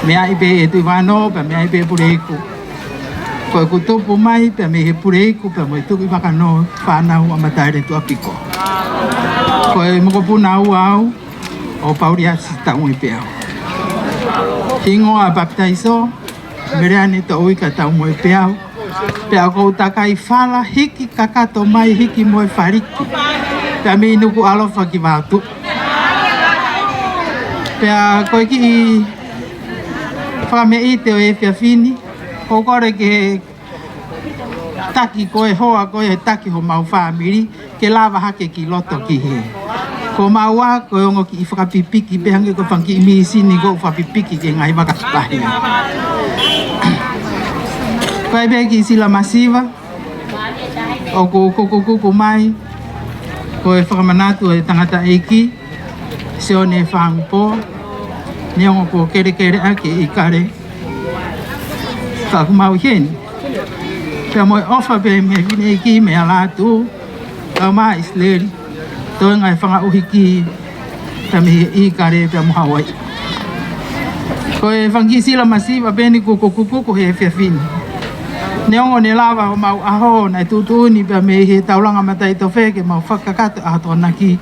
Meaʻi pē ʻe Tuʻivakanō, pea meaʻi pē Puleiku. Ko ʻeku tupu mai pea mei he Puleiku, pea mo e Tuʻivakanō, fānau ʻa Mataele Tuʻapiko. Ko e mokopuna ua au, ʻo Pauliasi Taumoepeau. Hingoa papitaiso, Meleane Toʻuika Taumoepeau. Pea ʻoku ou takai fala hiki kakato mai hiki mo e faliki. Pea mei Nukuʻalofa ki Vao Tuʻu. Pea ko e kiʻi fakameʻite ʻo e efiafi ni, ʻoku ou kole ke taki ko e hoa ko e taki homau fāmili, ke lava hake ki loto ki hē. Ko maua ko e ongo kiʻi fakapipiki pē hangē ko e fanga kiʻi mīsini ko e fakapipiki ki he ngaahi vaka tahi. Ko e pē kiʻi sila masiva ʻoku kukukuku mai, ko e fakamanatu ʻo e tangataʻeiki Sione Fangupō, neongo kuo kelekele ʻaki e ʻīkale, ka ʻoku mau ʻi heni. Pea mo e ʻofa pē mei he fineʻeiki mei Alatu, kae ʻumaʻā ʻIsileli, toenga e fanga ʻuhiki, pea mei he ʻīkale pea mo Hauaiʻi. Ko e fanga kiʻi sila masiva pē eni kuo kukukuku he efiafi ni. Neongo ne lava homau ʻaho naʻe tuʻutuʻuni pea mei he taulanga mataʻitofe ke mau fakakakato ʻa Tokonaki,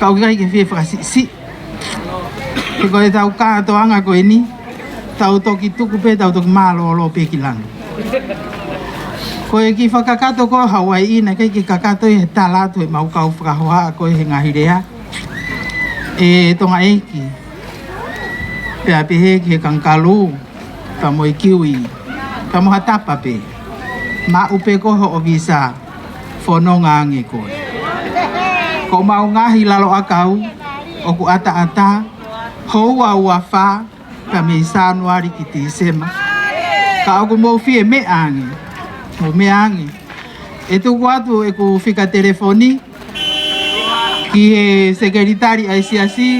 ka ʻoku ʻikai ke fie fakasiʻisiʻi. He ko ʻetau kātoanga ko eni, tau toki tuku pē, tau toki mālōlō pē ki langi. Ko e kiʻi fakakakato ko Hauaiʻi naʻe ʻikai ke kakato ʻi he tala atu ʻe heʻemau kau fakahohaʻa ko ē he ngaahi lea, ʻe Tongaʻeiki, pea pehē ki he kangakalū, pea mo e kiui, pea mo ha tapa pē. Maʻu pē ko hoʻo visa, fononga ange koe. Ko homau ngaahi lalo ʻakau ʻoku ʻataʻatā, houa ua fā, pea mei Sānuali ki Tīsema. Ka ʻoku mou fie meʻa ange, mou meʻa ange. ʻE tuku atu ʻeku fika telefoni ki he sekelitali ʻa e siasi,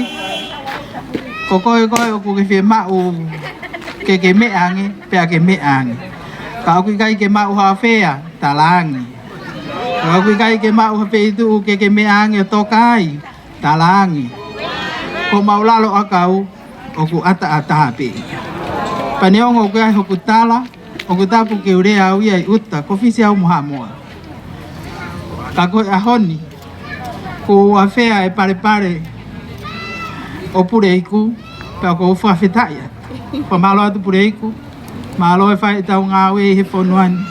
ko koe ko ē ʻoku ke fie maʻu ke ke meʻa ange, pea ke meʻa ange. Ka ʻoku ʻikai ke maʻu ha fea, tala ange. Ka ʻoku ʻikai ke maʻu ha feituʻu ke ke meʻa ange ʻo toka ai, tala ange. Ko homau lalo ʻakau ʻoku ʻataʻatā pē ia. Pea neongo ʻoku ʻi ai hoku tala, ʻoku tapu ke u lea au ia ʻi ʻuta, ko Fisi au mo Haʻamoa. Ka ko e ʻaho ni, kuo u ʻafea e palepale ʻo Puleiku, pea ʻoku ou fakafetaʻi atu. Fakamālō atu Puleiku, mālō e fai ʻetau ngāue ʻi he fonua ni.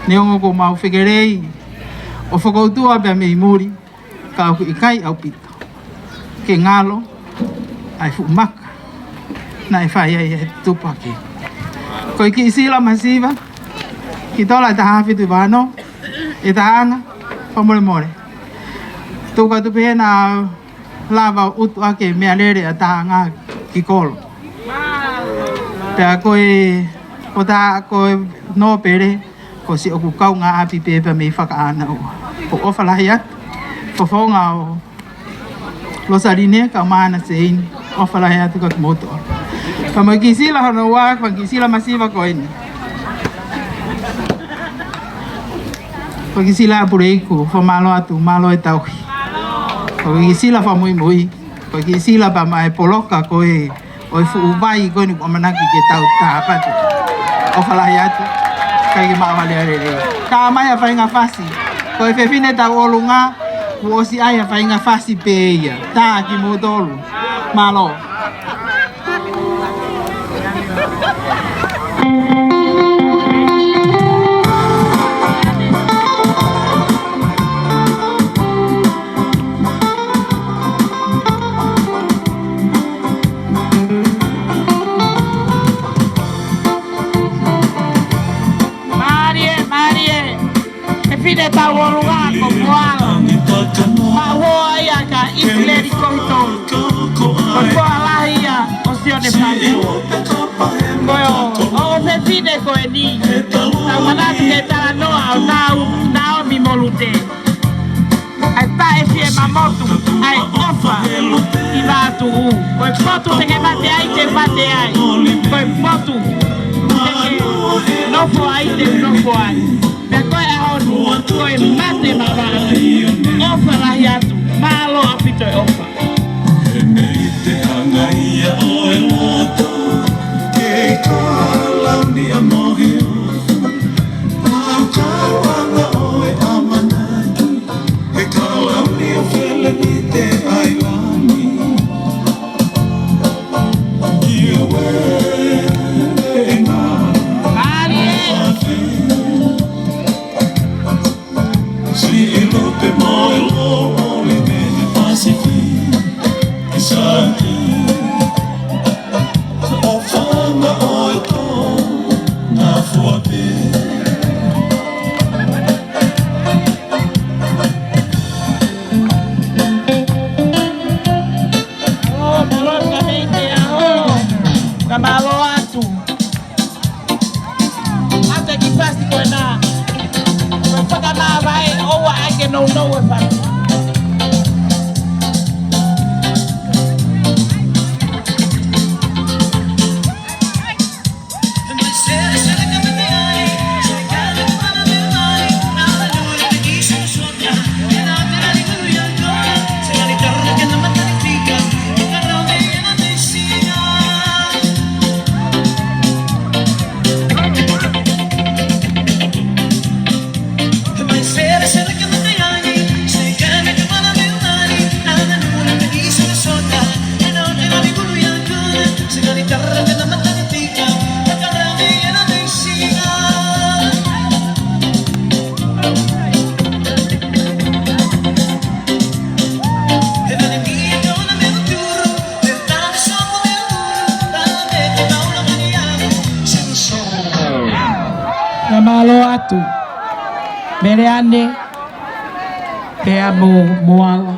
Neongo kuo mau fekelei ʻo fokoutua pea mei muli, ka ʻoku ʻikai ʻaupito ke ngalo ʻa e fuʻu maka naʻe fai ai e tupaki. Ko e kiʻi sila masiva ki Tola ʻe taha fitu vano, ʻe taʻanga, fakamolemole. Tuku atu pē naʻa lava ʻo ʻutu ʻaki e meʻalele ʻa taʻanga ki kolo. Pea ko e, ko tā, ko e nōpele, ko siʻoku kaungāʻapi pē pea mei Fakaʻānaua. ʻOku ʻofa lahi atu, fofonga ʻo Losaline kae ʻumaʻā ʻa Seini, ʻofa lahi atu kia kimoutolu. Pea mo e kiʻi sila hono ua, ko e kiʻi sila masiva ko eni. Ko e kiʻi sila ʻa Puleiku, fakamālō atu, mālō e tauhi. Ko e kiʻi sila fakamuimui, ko e kiʻi sila pea mo e poloka ko ē ʻo e fuʻu vai ko eni ʻoku ʻamanaki ke tau tāpati. ʻOfa lahi atu, kae ke maʻu hale hale lelei. Tā mai ʻa Fainga Fasi, ko e fefine tauʻolunga, kuo ʻosi ʻai ʻa Fainga Fasi pē ia. Tā kimoutolu. Mālō. Mālie, mālie. Fefine tauʻolunga ko Moala. Maʻu hoa ia kia ʻIsileli Kohitolu. Ko e hoa lahi ia ʻo Sione Fatu. Ko e ʻo, ʻo fefine ko eni. Tau manatu ke talanoa ʻo Nau, Naomi mo Lute. ʻA e taʻe fiemamotu, ʻa e ʻofa ʻi Vatuʻu. Ko e potu te ke mate ai, te mate ai. Ko e potu te ke nofo ai, te nofo ai. Pea ko e ʻaho ni, ko e mate maʻa Vatuʻu. ʻOfa lahi atu, mālō ʻaupito e ʻofa. He mei te anga ia ʻo e loto, ke kalauni a mohe o. Pau kau anga ʻo e ʻamanaki, he kalauni o Felenite ʻAilani. Ia ue e ngā. Mālie. Siʻi Lupe mo e Lōʻoli mei Pasifiki, ʻi Saki. ʻOfa anga ʻo e tō, ngā fua pē. Mālō, mālō ka mei te aho. Ka mālō atu. Ate ki Fasi ko ena. Ko e fakamāvae ʻoua ʻai ke nounou e Fasi. Ka mālō atu. Meleane, pea mo Moala.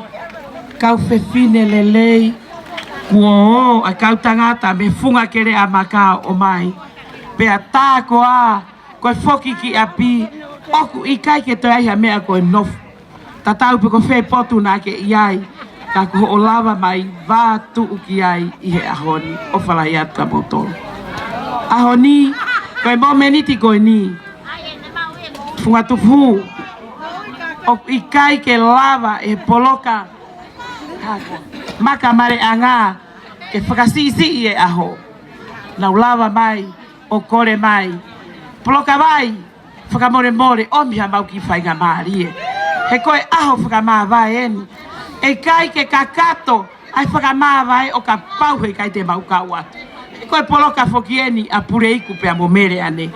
Kau fefine lelei, kuo ō ʻa e kau tangata mei Fungakeleʻa Maka ʻo ʻomai. Pea tā koā, ko e foki ki ʻapi, ʻoku ʻikai ke toe ai ha meʻa ko e nofo. Tatau pē ko fē potu naʻa ke ʻi ai, ka ko hoʻo lava mai Vatuʻu ki ai ʻi he ʻaho ni, ʻofa lahi atu kia moutolu. ʻAho ni, ko e momeniti ko eni. Fungatupu, ʻoku ʻikai ke lava ʻe he poloka Maka Maleʻanga ke fakasiʻisiʻi e ʻaho. Nau lava mai ʻo kole mai. Poloka vai, fakamolemole, ʻomi haʻamau kiʻi faingamālie. He ko e ʻaho fakamāvae eni. ʻE ʻikai ke kakato ʻa e fakamāvae ʻo kapau he ʻikai te mau kau atu. He ko e poloka foki eni ʻa Puleiku pea mo Meleane.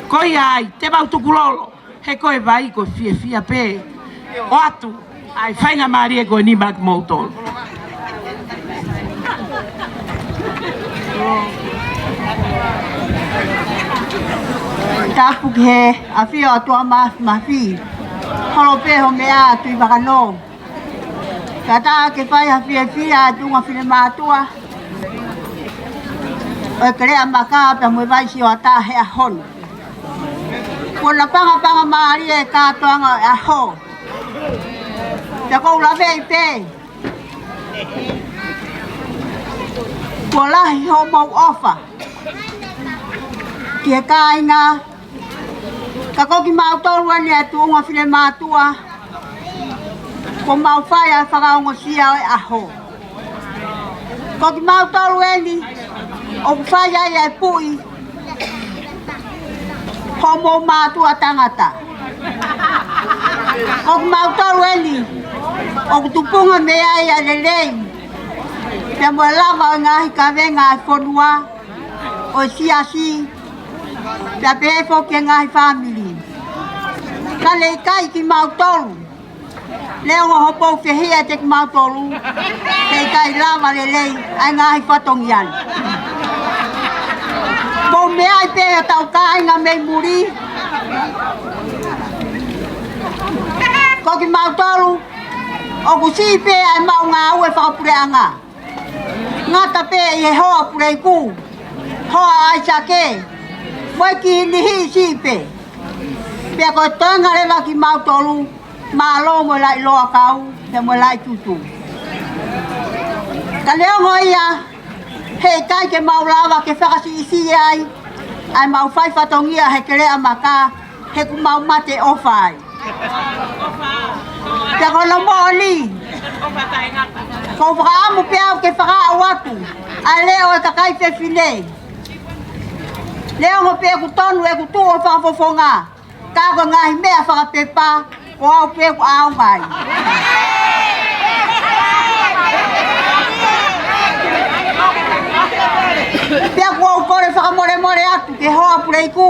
Ko ia ai, te mau tukulolo. He ko e vai ko e fiefia pē. ʻOatu ʻa e faingamālie ko eni maʻa kimoutolu. Tapu ki he ʻafio ʻa Tuʻa Mafimafi. Holo pē ho meʻa Tuʻi Vakanō. Ka tā ke fai ha fiefia ʻa e tuʻunga finemātuʻa ʻo e Keleʻa Maka pea mo e Vai Sioata he ʻaho ni. Kuo na pangapanga mālie e kātoanga ʻo e ʻaho. Pea ʻoku ou laveʻi pē, kuo lahi hoʻomou ʻofa ki he kāinga, ka ko kimautolu eni ʻa e tuʻunga finemātuʻa, Ko mau fai ʻa e fakaongosia ʻo e ʻaho. Ko kimautolu eni ʻoku fai ai ʻa e puʻi hoʻomou mātuʻa tangata. Ko kimautolu eni ʻoku tupunga mei ai ʻa e lelei, pea mo e lava ʻo e ngaahi kavenga ʻa e fonua, ʻo e siasi, pea pehē foki ki he ngaahi fāmili. Ka ne ʻikai kimautolu. Neongo hoʻomou fehiʻa ʻiate kimautolu, he ʻikai lava lelei ʻa e ngaahi fatongia ni. Mou meaʻi pē ʻa hotau kāinga mei muli. Ko kimautolu ʻoku siʻi pē ʻa e maʻu ngāue fakapuleʻanga. Ngata pē ʻi he hoa Puleiku, hoa ʻAisake, mo e kiʻi niʻihi siʻi pē. Pea ko e toenga leva kimautolu, mālō mo e laʻi loa kau, pea mo e laʻi tutu. Ka neongo ia, he ʻikai ke mau lava ke fakasiʻisiʻi ai ʻa e mau fai fatongia he keleʻa maka, he kuo mau mate ʻofa ai. Pea ko hono moʻoni, ʻoku ou fakaʻamu pē au ke fakaaʻu atu ʻa e leʻo ʻo e kakai fefine. Neongo pē ʻoku tonu ʻeku tuʻu ʻo fakafofonga, ka ko e ngaahi meʻa fakapepa, ko au pē ʻoku ʻaonga ai. Pea ʻoku ou kole fakamolemole atu ki he hoa Puleiku,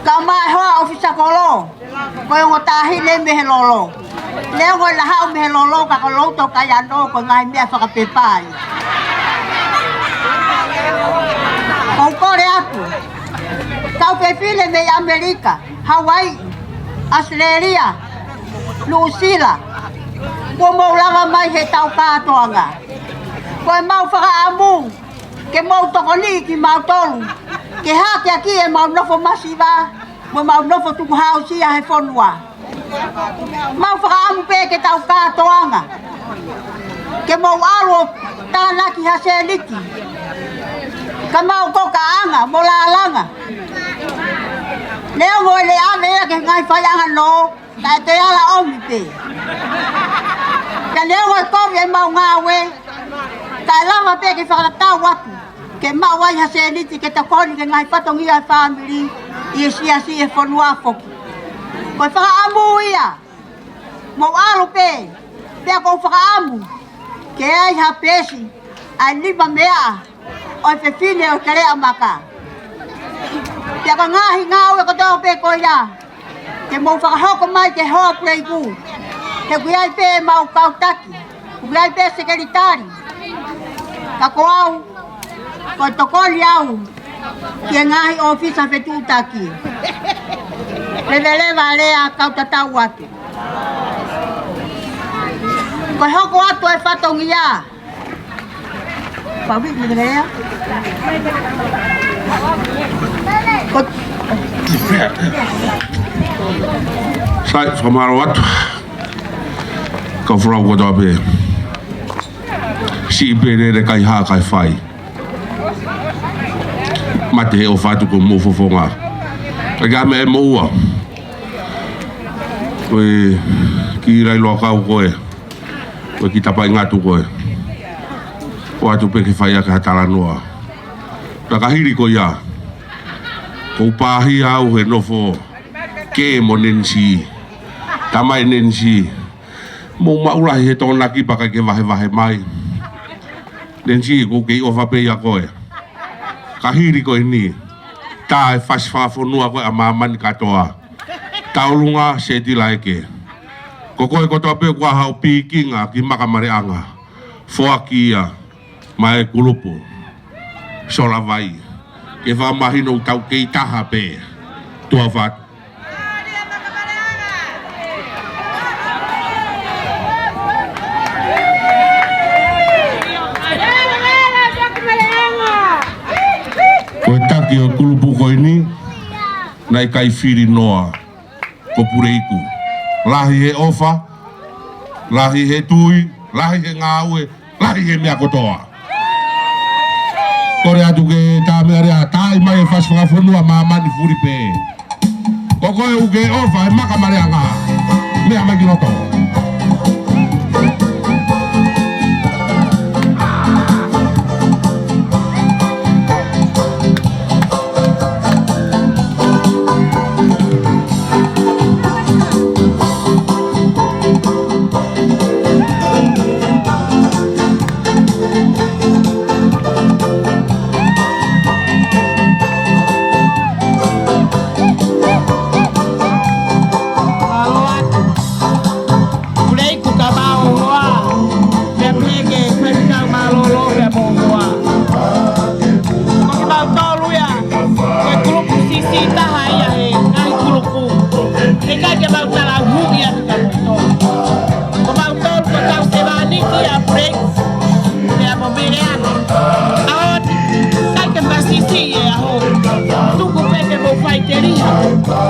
kae ʻumaʻā e hoa ʻofisa kolo, ko e ongo taʻahine mei he lolo. Neongo ʻena haʻu mei he lolo, ka ko e loto kai ano, ko e ngaahi meʻa fakapepa ia. ʻOku ou kole atu, kau fefine mei ʻAmelika, Hauaiʻi, ʻAositelēlia, Nuʻusila, kuo mou lava mai he tau kātoanga. Ko e mau fakaʻamu ke mou tokoniʻi kimautolu ke hakeakiʻi ʻemau nofo masiva, mo ʻemau nofo tukuhāusia he fonua. Mau fakaʻamu pē ke tau kātoanga, ke mou ʻalu ʻo tānaki ha sēniti, ka mau ko e kaʻanga mo lālanga. Neongo ʻene ʻave ia ki he ngaahi faiʻanga nō, kae te ala ʻomi pē. Ka neongo e kovi ʻemau ngāue, kae lava pē ke fakatatau atu ke maʻu ai ha sēniti ke tokoni ki he ngaahi fatongia ʻa e fāmili ʻi he siasi, ʻi he fonua foki. Ko e fakaʻamu ia, mou ʻalu pē, pea ʻoku ou fakaʻamu ke ʻi ai ha peesi ʻa e nima meʻa ʻo e fefine ʻo e keleʻa maka. Pea ko e ngaahi ngāue kotoa pē ko ia, ke mou fakahoko mai ki he hoa Puleiku, he ʻoku ʻi ai pē ʻemau kau taki, ʻoku ʻi ai pē sekelitali. Ka ko au, ko e tokoni au ki he ngaahi ʻōfisa fetuʻutaki. Leveleva lea, kau tatau atu. Ko e hoko atu e fatongia, Pavi, ni lea. Ko- Sai, fakamālō atu. Kau folau kotoa pē. Siʻi pē lele, kai hā kai fai. Mate he ʻofa atu ko mou fofonga. Ka ʻi ai ha meʻa ʻe moʻua, ko e kiʻi laʻi loa kau ko ē, ko e kiʻi tapaʻi ngatu ko ē, ʻoatu pē ke fai ʻaki ha talanoa. Pea ka hili ko ia, ʻoku ou pāhia au he nofo kē mo Nenisi, tamai Nenisi. Mou maʻu lahi he Tokonaki pea ʻikai ke vahevahe mai. Nenisi, ʻoku ou kei ʻofa pē ʻia koe. Ka hili ko eni, tā e fasi fakafonua ko ē ʻa māmani kātoa. Taulunga, Setilaeke. Ko koe kotoa pē kuo haʻu ʻo pikinga ki Makamaleʻanga. Foaki ia maʻa e kulupu Solavai, ke fakamahino ʻoku tau kei taha pē. Tuʻa ʻofa atu. Ko e taki ʻo e kulupu ko eni, naʻe ʻikai fili noa, ko Puleiku. Lahi he ʻofa, lahi he tui, lahi he ngāue, lahi he meʻa kotoa. Kole atu ke tā meʻa lea, tā mai e fasi fakafonua māmani fuli pē. Ko koe ʻoku ke ʻofa he Makamaleʻanga, meʻa mai ki loto. Taha ia he ngaahi kulupu. He ʻikai ke mau talauhuʻi atu kia moutolu. Ko mautolu ko e kau sevāniti ʻa Puleki pea mo Meleane. ʻAho ni, ʻikai ke masisi e ʻaho. Tuku pē ke mou faiteliha.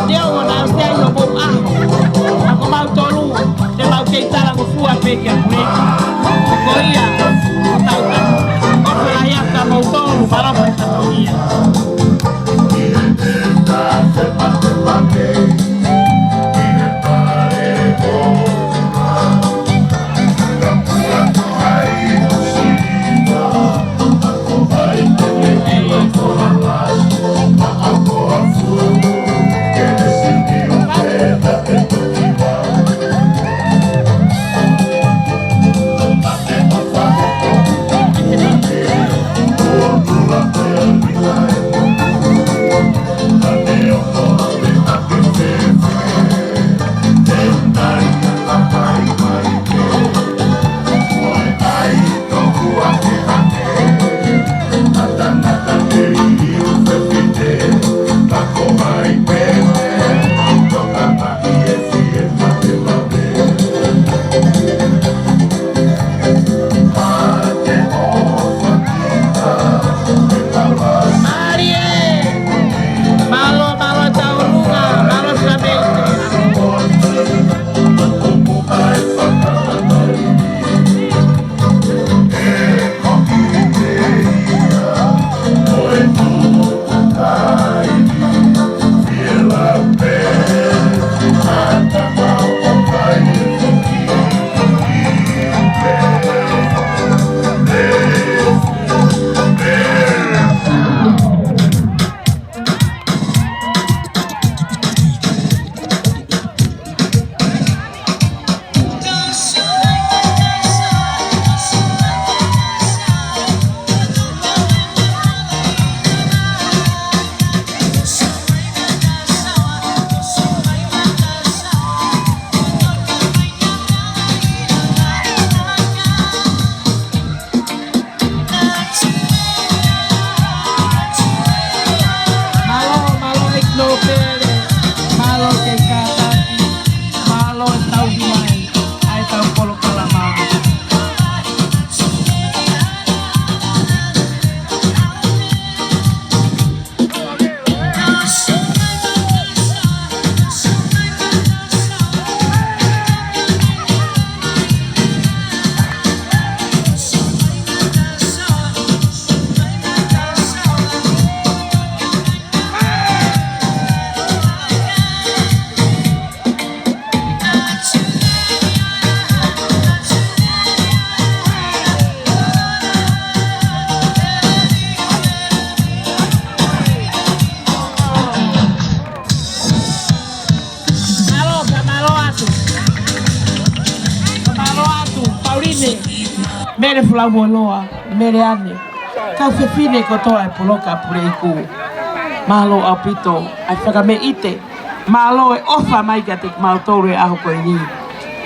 Neongo naʻa ʻosi ʻi ai hoʻomou ʻaho. Ka ko mautolu, te mau kei talangofua pē kia Puleki. Ko ia, ko tau tau. ʻOfa lahi atu kia moutolu, mālō e fatongia. Mālie! Mālō, mālō e tauʻolunga, mālō e fakameʻite. Mālō, mālō e nōpele, mālō e kātaki, mālō e tauhi mai ʻa e tau polokalama. Mālō, ka mālō atu. Ka mālō atu, Pauline, Mele Fulaumoloa, Meleane. Kau fefine kotoa e poloka Puleiku. Mālō ʻaupito, ʻa e fakameʻite. Mālō e ʻofa mai kiate kimautolu he ʻaho ko eni.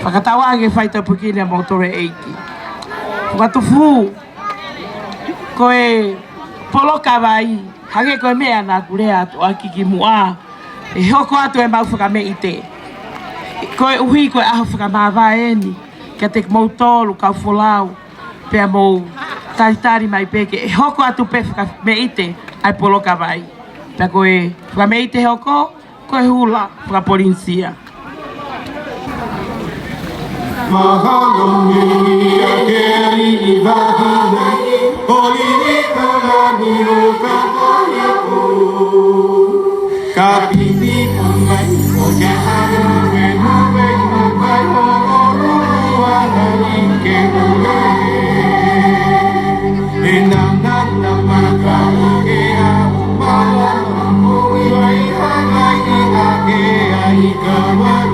Fakatauange ke fai tau pukini ʻa moutolu e ʻEiki. Fakatupu, ko e poloka vai, hangē ko e meʻa naʻa ku lea atu ʻaki kimuʻa, ʻe hoko atu ʻemau fakameʻite. Koeʻuhi ko e ʻaho fakamāvae eni, kiate kimoutolu kau folau, pea mou talitali mai pē ke ʻe hoko atu pē fakameʻite ʻa e poloka vai. Pea ko e fakameʻite hoko, ko e hula fakapolinisia. Mahalo nui ʻa e aliʻi vahine, ʻo lili kalani ʻo ka ʻai ʻo. Ka pini mai, ʻo ke hana nue nue, ʻo kai ʻo ʻolua nani ke nue. E nana na maka ke au mala, ʻo iwa i hana i a ke ai ka wai.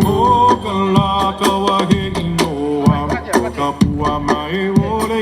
ʻO ka laka wahe inoa, ka pua mai ʻole.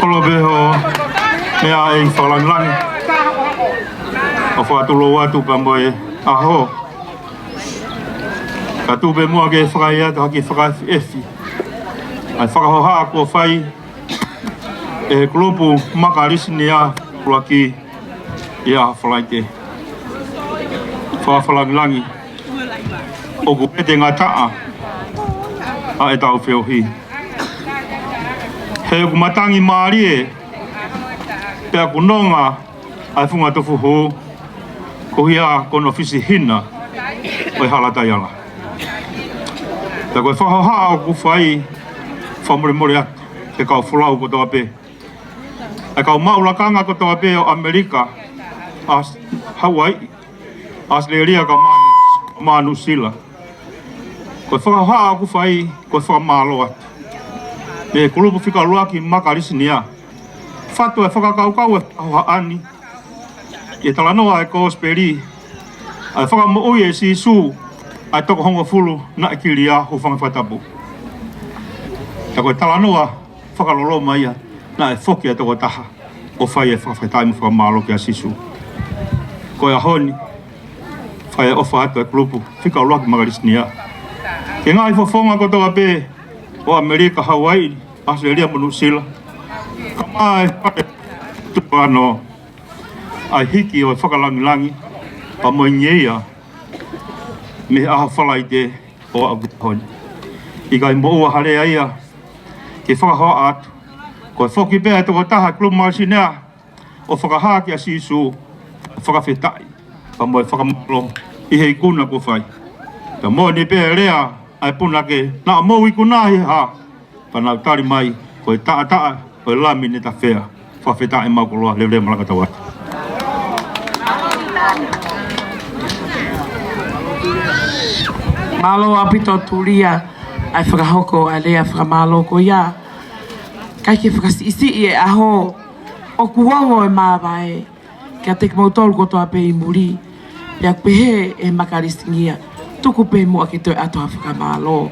Holo pē hoʻo meʻa ʻe fakalāngilangi. ʻOku fakatulou atu pea mo e ʻaho. Ka tuku pē muʻa ke fakaʻehiʻehi atu ha kiʻi fakaʻefiʻefi ʻa e fakahohaʻa kuo fai ʻe he kulupu Makalisinia ʻUluaki ʻi he ʻaho Falaite. Fakaʻehiʻehi ʻoku vete ngataʻa ʻa ʻetau feohi. He ʻoku matangi mālie pea ʻoku nonga ʻa e funga tufuhū, ko ia ko hono fisihina ʻo e hala taiala. Pea ko e fakahohaʻa ʻoku fai, fakamolemole atu ki he kau folau kotoa pē, ʻa e kau maʻu lakanga kotoa pē ʻo ʻAmelika, ʻa Hauaiʻi, ʻAositelēlia kae ʻumaʻā Nuʻu-, ʻumaʻā Nuʻusila. Ko e fakahohaʻa ʻoku fai, ko e fakamālō atu mei he kulupu fika ʻuluaki Makalisinia. Fatu e fakakaukau e fakahohaʻa ni ʻi he talanoa e Kosipeli, ʻa e fakamoʻui ʻe Sīsū ʻa e toko hongofulu naʻe kilia, hūfanga he fakatapu. Ka ko e talanoa fakaloloma ia naʻe foki ʻa e tokotaha ʻo fai e fakafetaʻi mo fakamālō kia Sīsū. Ko e ʻaho ni, fai e ʻofa atu e kulupu fika ʻuluaki Makalisinia ki he ngaahi fofonga kotoa pē ʻo ʻAmelika, Hauaiʻi, ʻAositelēlia mo Nuʻusila. Kae ʻumaʻā e fale tuʻu ano ʻa e hiki ʻo e fakalāngilangi pea mo e ngeia mei he ʻaho Falaite ʻo aʻu ki he ʻaho ni. ʻIkai moʻua ha lea ia ke fakahohaʻa atu. Ko e foki pē ʻa e tokotaha kulupu Makalisinia ʻo fakahā kia Sīsū e fakafetaʻi pea mo e fakamālō ʻi he ikuna kuo fai. Pea moʻoni pē e lea ʻa e punake, naʻa mou ikuna ʻi he hā? Pea nau tali mai, ko e taʻataʻa ʻo e Lami ne tafea. Fakafetaʻi mau koloa, leveleva malanga tau atu. Mālō ʻaupito Tulia ʻa e fakahoko ʻa e lea fakamālō ko ia. Kae ke fakasiʻisiʻi e ʻaho, ʻoku ongo e māvae kiate kimoutolu kotoa pē ʻi muli. Pea ʻoku pehē ʻe Makalisinia, tuku pē muʻa ke toe ʻatu ha fakamālō,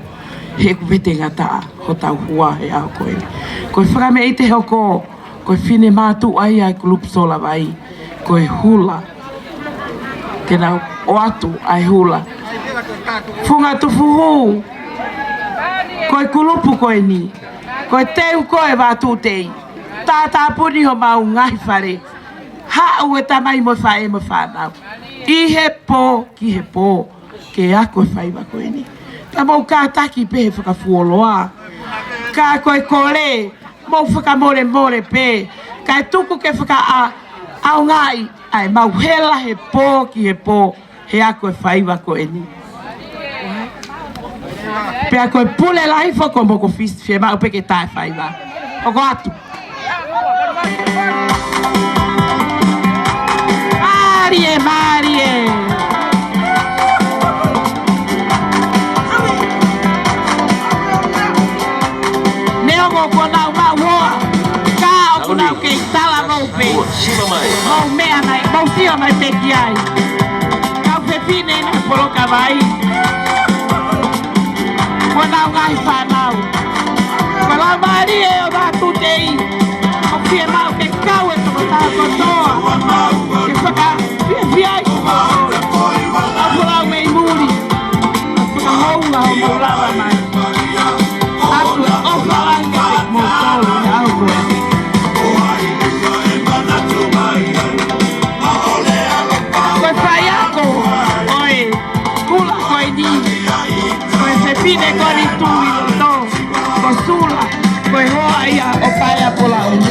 he ʻoku vete ngataʻa hotau hua he ʻaho ko ē. Ko e fakameʻite hoko, ko e finemātuʻa ia e kulupu Solavai, ko e hula. Te nau ʻoatu ʻa e hula. Funga tufuhū, ko e kulupu ko eni, ko e teu ko ē Vātūtei, tātāpuni homau ngaahi fale, haʻu e tamai mo e faʻē mo e fānau ʻi he pō ki he pō ke ako e faiva ko eni. Ka mou kātaki pē he fakafuoloa. Ka ko e kole, mou fakamolemole pē, kae tuku ke fakaʻa-, ʻaongaʻi ʻa e mau hela he pō ki he pō he ako e faiva ko eni. Pea ko e pule lahi foki ʻo Mokofisi, fiemaʻu pē ke tā e faiva. ʻOku ʻoatu. Mālie, mālie. Neongo kuo nau maʻu hoa, ka ʻoku nau kei talavou pē. Mou meʻa mai, mou sio mai pē ki ai. Kau fefine na poloka vai. Mo ʻenau ngaahi fānau. Ko e laumālie ʻo Vātūtei, ʻoku fiemaʻu ke kau e tokotaha kotoa ke fakafiefia ai ʻa e folau mei muli. Fakahounga hoʻomou lava mai. ʻOatu e ʻofa lahi kiate kimoutolu he ʻaho ko ē. Ko e faiako ʻo e kula ko eni, ko e fefine ko eni tuʻu ʻi loto, ko Sula, ko e hoa ia ʻo Paea Polaʻunu.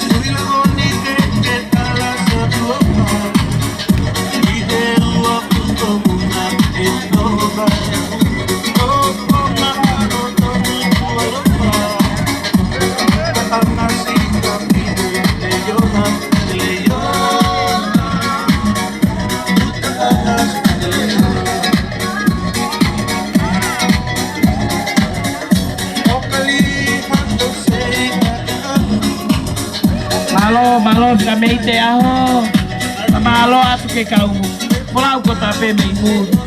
Mālō, mālō, ka mei te aho. Mālō atu ki he kau folau kotoa pē mei muli.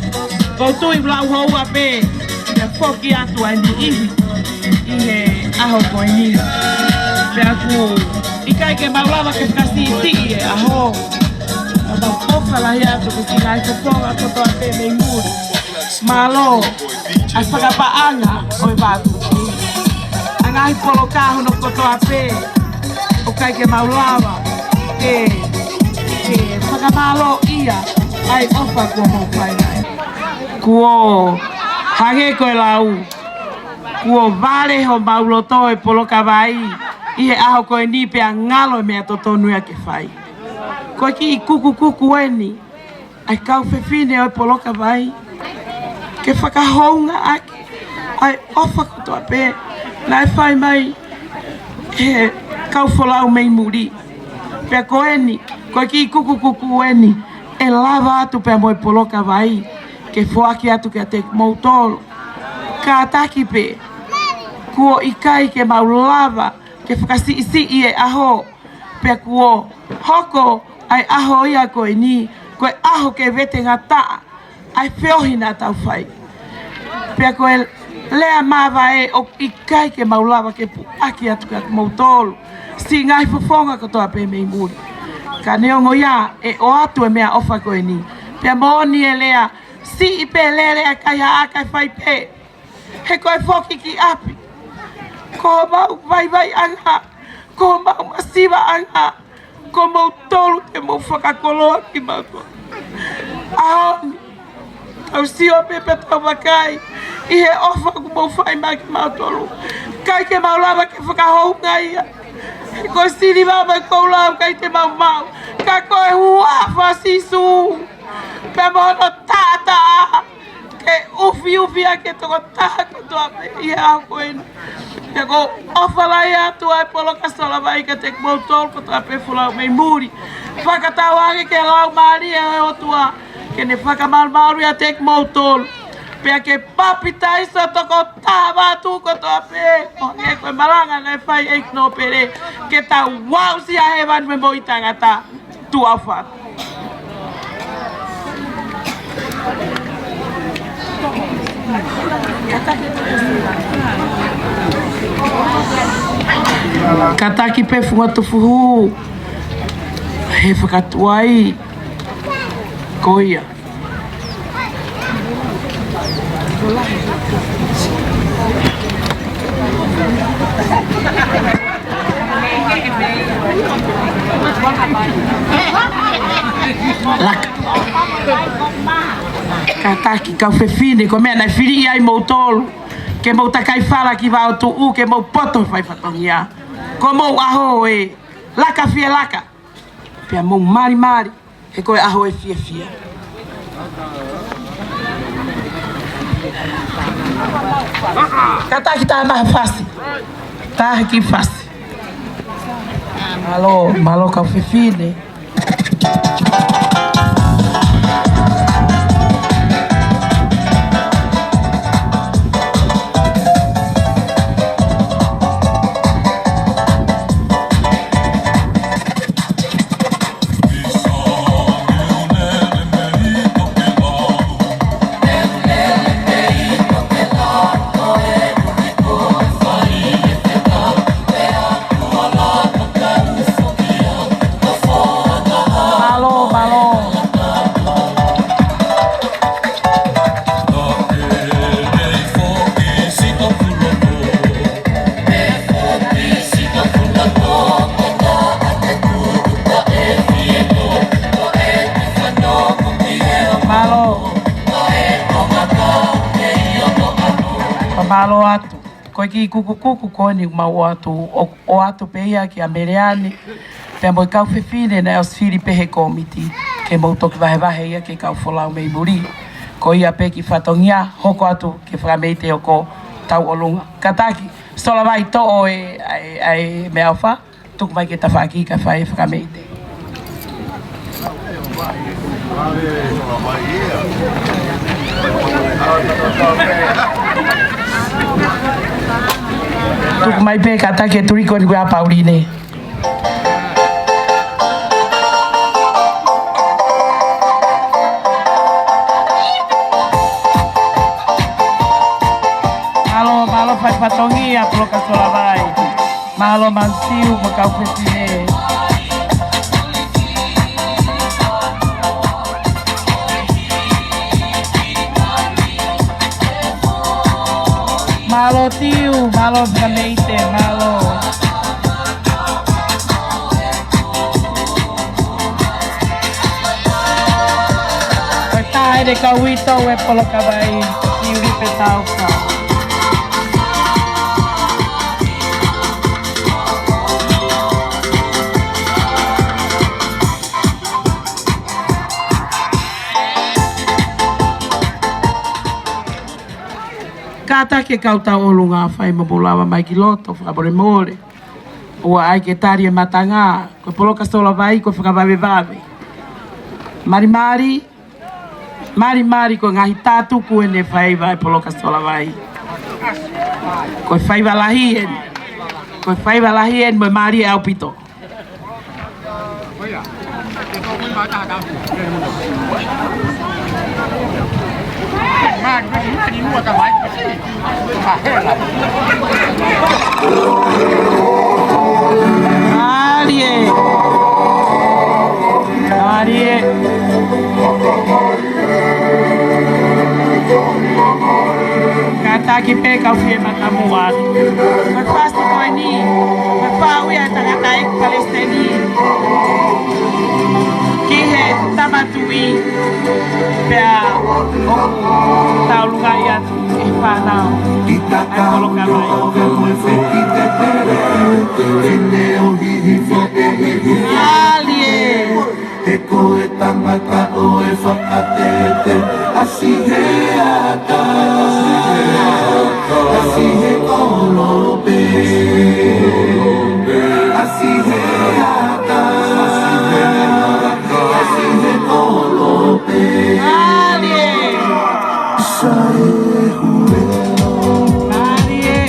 Ko u tui lau houa pē, ke foki atu ai ni ihi, ʻi he ʻaho ko eni. Pea ʻoku ʻikai ke mau lava ke fakasiʻisiʻi e ʻaho. Ka mau ʻofa lahi atu ki he ngaahi fofonga kotoa pē mei muli. Mālō ʻa e fakapaʻanga ʻo e vatu. ʻA e ngaahi polokalama kotoa pē, ʻoku ʻikai ke mau lava ke, ke fakamālōʻia ʻa e ʻofa kuo mau fai mai. Kuo hangē ko e lau, kuo vale homau loto e polokalama ʻi he ʻaho ko eni pea ngalo e meʻa totonu ia ke fai. Ko e kiʻi kukukuku eni ʻa e kau fefine ʻo e polokalama, ke fakahoungaʻaki ʻa e ʻofa kotoa pē naʻe fai mai ʻe he kau folau mei muli. Pea ko eni, ko e kiʻi kukukuku eni ʻe lava atu pea mo e polokalama ke foaki atu kiate kimoutolu. Kātaki pē, kuo ʻikai ke mau lava ke fakasiʻisiʻi e ʻaho, pea kuo hoko ʻa e ʻaho ia ko eni ko e ʻaho ke vetengataʻa ʻa e feohi naʻa tau fai. Pea ko e lea māvae ʻoku ʻikai ke mau lava ke puʻaki atu kiate kimoutolu, siʻi ngaahi fofonga kotoa pē mei muli. Ka neongo ia, ʻe ʻoatu e meʻaʻofa ko eni. Pea moʻoni e lea, siʻi pē lele ʻa e kaihaʻa kae fai pē. He ko e foki ki ʻapi, ko homau vaivaiʻanga, ko homau masivaʻanga, ko moutolu te mou fakakoloa kimautolu. ʻAho ni, tau sio pē pea tau vakai ʻi he ʻofa kuo mou fai mai kimautolu. ʻIkai ke mau lava ke fakahoungaʻia. He ko e siliva mo e koula ʻoku ʻikai te mau maʻu, ka ko e huafa ʻo Sīsū pea mo hono taʻataʻa ke ufiufi ʻaki e tokotaha kotoa pē ʻi he ʻaho ko eni. Pea ʻoku ou ʻofa lahi atu ʻa e polokalama Sola Vai kiate kimoutolu kotoa pē folau mei muli. Fakatauange ki he Laumālie ʻo e ʻOtua ke ne fakamalumalu ʻiate kimoutolu, pea ke papitaiso tokotaha vatu kotoa pē, ʻo hangē ko e malanga naʻe fai ʻe he ʻEiki Nōpele, ke tau aʻusia hēvani mo e moʻui taʻengata. Tuʻa ʻofa. Kātaki pē Fungatufuhū, he fakatuai ko ia. Laka. Kātaki kau fefine, ko e meʻa naʻe fili ai moutolu ke mou takai fala ki Vaotuʻu, ke mou poto fai fatongia. Ko homou ʻaho ē, laka fie laka. Pea mou malimali, he ko e ʻaho ʻo e fiefia. Kātaki tā maha fasi. Tā hiki fasi. Mālō, mālō kau fefine. Mālō, mālō. Mālō. Mālō atu. Ko e kiʻi kukukuku ko eni mau ʻoatu, ʻo, ʻoatu pē ia kia Meleane, pea mo e kau fefine naʻe ʻosi fili pē he kōmiti, ke mou toki vahevahe ia ki he kau folau mei muli. Ko ia pē kiʻi fatongia, hoko atu ki he Fakameiteoko Tauʻolunga. Kātaki, Sola Vai, toʻo e, ʻa e, ʻa e meʻaʻofa, tuku mai ki he tafaʻaki kae fai e Fakameite. Tuku mai pē kātaki e tulikoni ko ia Pauline. ʻa Poloka Solavai. Mālō Mansiu mo e kau fefine. Mālō Tiu, mālō Fakameite, mālō. Ko e taha ʻene kau uito ʻo e Poloka Vai, Tiu Lipe Taufa. Kātaki e kau tauʻolunga, fai mo mou lava mai ki loto, fakamolemole. ʻOua ʻai ke tali e matanga, ko e Poloka Solavai, ko e fakavavevave. Malimali, malimali ko e ngaahi tātuku ʻene faiva e Poloka Solavai. Ko e faiva lahi eni. Ko e faiva lahi eni mo e mālie ʻaupito. Mālie. Mālie. Kātaki pē kau fie matamua. Ko e pasi ko eni, ko e pau ia e tangataʻeiki palesiteni ki he Tama Tuʻi, pea ʻoku tau lungaʻi atu e fānau ʻa e Poloka Vai. Mālie. He ko e tangata ʻo e fakatete, ʻasi he ata, ʻasi he kolope, ʻasi he ata, ʻasi he kolope. Mālie. Sai hule. Mālie.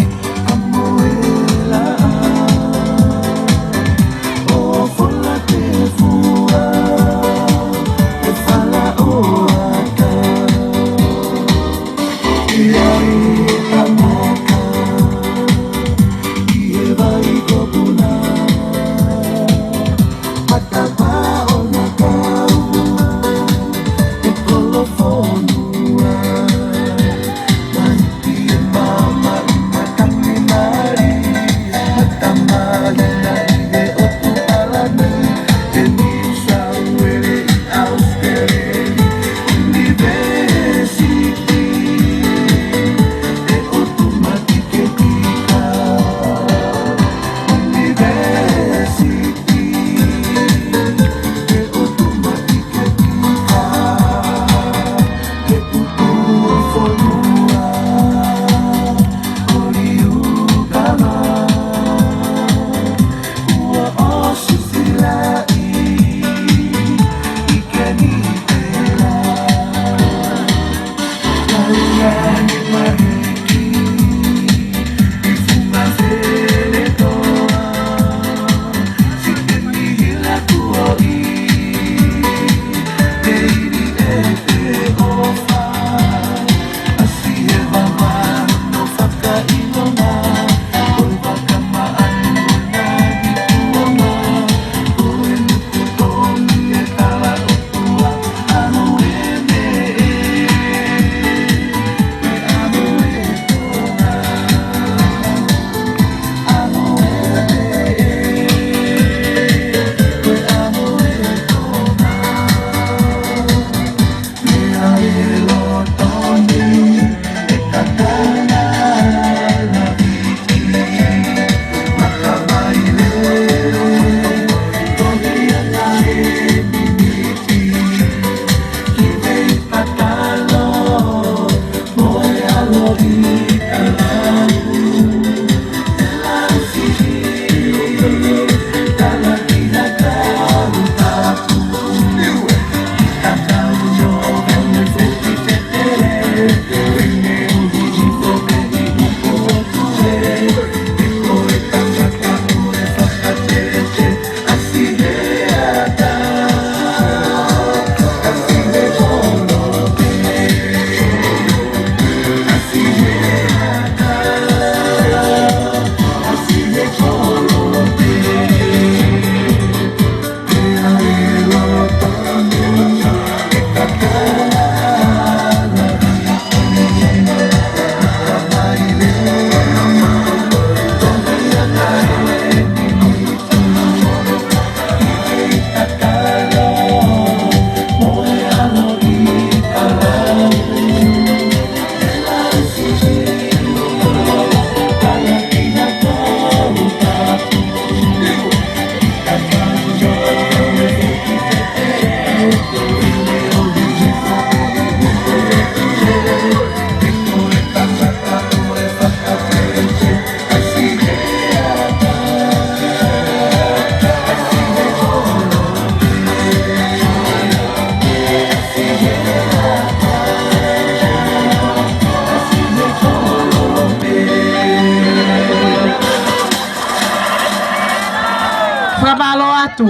Mālō atu.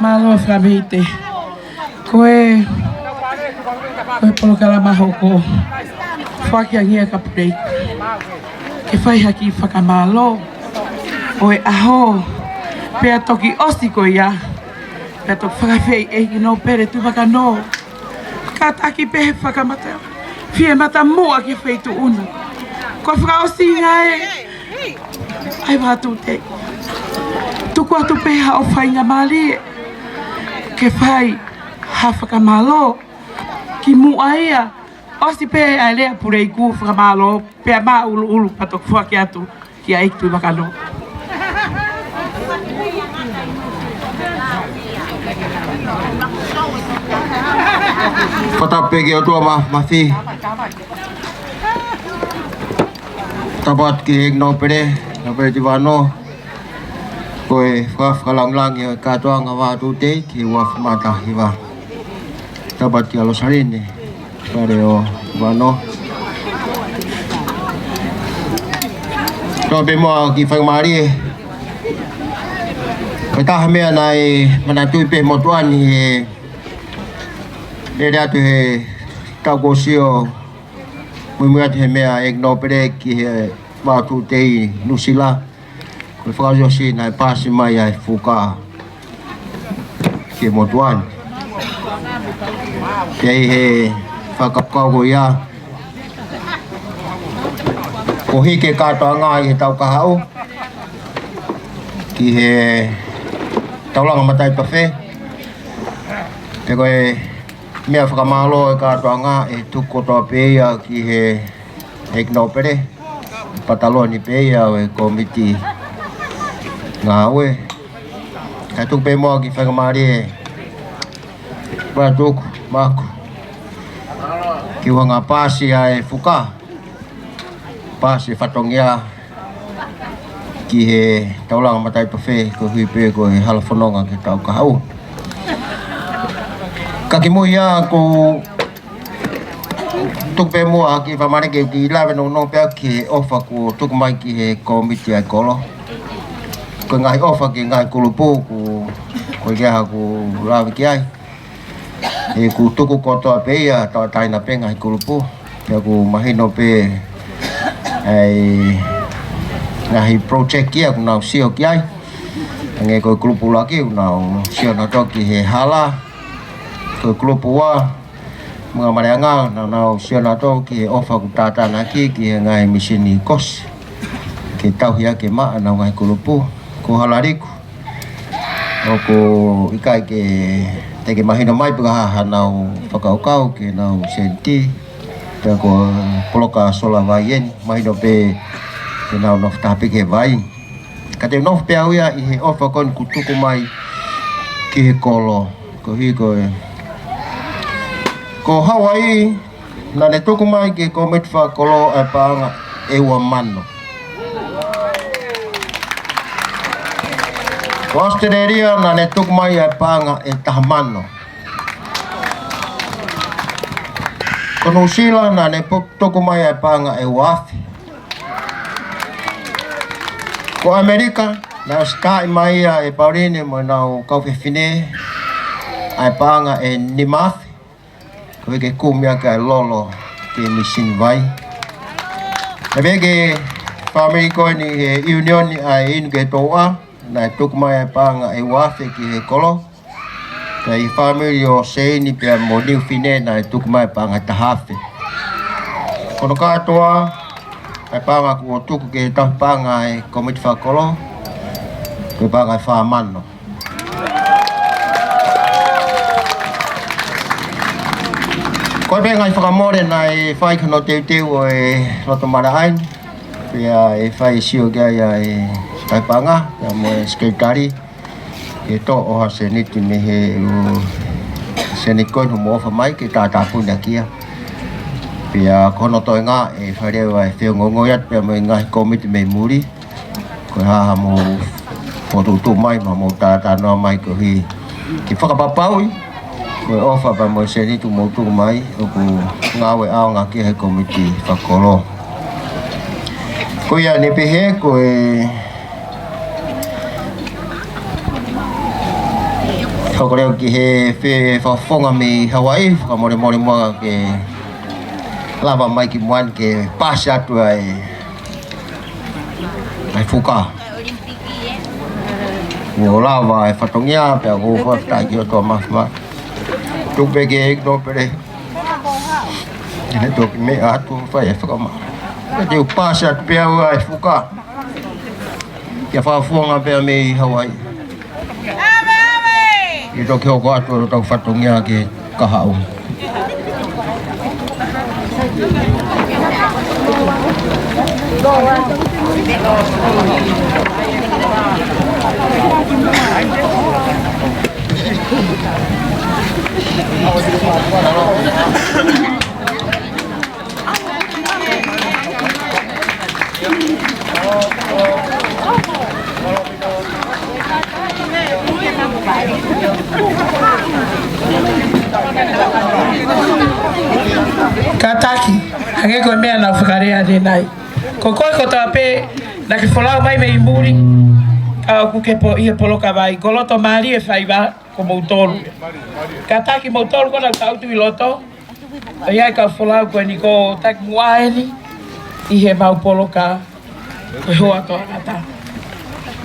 Mālō Flamite. Ko e, ko e polokalama hoko. Foaki ange ia kia Pulei. Ke fai ha kiʻi fakamālō. ʻO e ʻaho. Pea toki ʻosi ko ia. Pea toki fakafeʻi ʻEiki Nōpele Tuʻivakanō. Kātaki pē he fakamata. Fie mata muʻa ki he feituʻu na. Ko e fakaʻosinga ē. ʻAi Vātute. Tuku atu pē haʻo faingamālie. Ke fai ha fakamālō. Kimuʻa ia. ʻOsi pē ʻa e lea Pulei kuo fakamālō. Pea māʻuluʻulu pea toki foaki atu. Kia ʻEiki Tuʻivakanō. Fakatapu pē ki he ʻOtua Mā-, Māfimafi. Tapu atu ki he ʻEiki Nōpele, Nōpele Tuʻivakanō. Ko e faka-, fakalāngilangi ʻo e kātoanga Vātute ki he uafu matahiva. Tapu atu kia Losaline. Fale ʻo Vano. Tau pē muʻa kiʻi faingamālie. Ko e taha meʻa naʻe manatuʻi pē motuʻa ni he lele atu he taʻu kuo ʻosi ʻo muimui atu he meʻa ʻEiki Nōpele ki he Vātute ʻi Nuʻusila. Ko e fakaʻosi naʻe paasi mai ʻa e fuka ki he motuʻa ni. Pea ʻi he fakakaukau ko ia, ko e hiki e kātoanga ʻi he taʻu kahaʻu ki he taulanga mataʻitofe. Pea ko e meʻa fakamālō e kātoanga ʻe tuku kotoa pē ia ki he ʻEiki Nōpele. Pataloni pē ia ʻo e kōmiti ngāue. Kae tuku pē muʻa kiʻi faingamālie. Pea tuku, māku. Kiʻi ʻuhinga paasi ʻa e fuka. Paasi e fatongia ki he taulanga mataʻitofe koeʻuhi pē ko e hala fononga ki he taʻu kahaʻu. Ka kimuʻa ia ʻoku tuku pē muʻa kiʻi faingamālie ke u kiʻi lave nounou pē ki he ʻofa kuo tuku mai ki he kōmiti ʻa e kolo. Ko e ngaahi ʻofa ki he ngaahi kulupu ʻoku, ko e ʻuhinga ʻoku lave ki ai. ʻOku tuku kotoa pē ia tauʻatāina pē ngaahi kulupu. Pea ʻoku mahino pē ʻa e ngaahi project ia ʻoku nau sio ki ai. Hangē ko e kulupu ʻuluaki ʻoku nau sio nautolu ki he hala. Ko e kulupu ua, Maunga Maleanga, naʻa nau sio nautolu ki he ʻofa ʻoku tātānaki ki he ngaahi mīsini kosi. Ke tauhi ʻaki ʻe maʻa ʻenau ngaahi kulupu. Ko Halaliku, ʻoku ʻikai ke, teʻeki mahino mai pe ko e hā haʻanau fakakaukau ki heʻenau seniti. Pea ko e poloka sola vai eni, mahino pē ke nau nofo taha pē ki he vai. Ka te u nofo pē au ia ʻi he ʻofa ko eni kuo tuku mai ki he kolo. Koeʻuhi ko e, ko Hauaiʻi, naʻa ne tuku mai ki he kōmiti fakakolo ʻa e paʻanga ʻe ua mano. Ko ʻAositelēlia, naʻa ne tuku mai ʻa e paʻanga ʻe taha mano. Ko Nuʻusila, naʻa ne pu-, tuku mai ʻa e paʻanga ʻe ua afe. Ko ʻAmelika, naʻe ʻosi taaʻi mai ia ʻe Pauline mo ʻenau kau fefine ʻa e paʻanga ʻe nima afe. Koeʻuhi ke kumi ʻaki ʻa e lolo ki he mīsini vai. Pea pehē ki he fāmili ko eni he ʻiunioni ʻa e inu ki he touʻa, naʻe tuku mai ʻa e paʻanga ʻe ua afe ki he kolo. Pea ʻi he fāmili ʻo Seini pea mo Niufine naʻe tuku mai paʻanga ʻe taha afe. Ko hono kātoa ʻa e paʻanga kuo tuku ke tauhi paʻanga ʻe he kōmiti fakakolo, ko e paʻanga ʻe fā mano. Ko e pē ngaahi fakamole naʻe fai ki hono teuteu ʻo e loto malaʻai ni, pea ʻe fai e sio ki ai ʻa e tauhi paʻanga, pea mo e sekelitali. Ke toʻo ha sēniti mei he ʻū sēniti ko eni hoʻomou ʻofa mai ke tātāpuni ʻaki ia. Pea ko hono toenga ʻe fai leva e feongoongo atu pea mo e ngaahi kōmiti mei muli. Ko e hā haʻamou fokotuʻutuʻu mai, mo hoʻomou talanoa mai koeʻuhi ke fakapapauʻi ko e ʻofa pea mo e sēniti ʻoku mou tuku mai, ʻoku ngāue ʻaonga ki ai e kōmiti fakakolo. Ko ia ʻeni pehē, ko e Ko leo ki he fakafofonga mei Hawaiʻi, fakamolemole muʻa ke lava mai ki muʻa ni ke paasi atu ai ʻa e fuka. Kuo lava e fatongia, pea ʻoku ou fakafetaʻi ki he ʻOtua Māfimafi. Tuku pē ke ʻeke nō pele. ʻE toki meʻa atu fai e fakamālō. Ka te u paasi atu pē au ʻa e fuka. Ki he fakafofonga pea mei Hawaiʻi. ʻE toki hoko atu ʻetau fatongia ki he kahaʻu. Kātaki, hangē ko e meʻa naʻa ku fakalea ʻanenai. Ko koe kotoa pē naʻa ke folau mai mei muli, ka ʻoku ke po-, ʻi he poloka vai, ko loto mālie faiva, ko moutolu. Kātaki moutolu ko ena ʻoku tangutu ʻi loto, ʻa ia ʻa e kau folau ko eni ko Taki Muaeni ʻi he mau poloka ko e hoa tangata.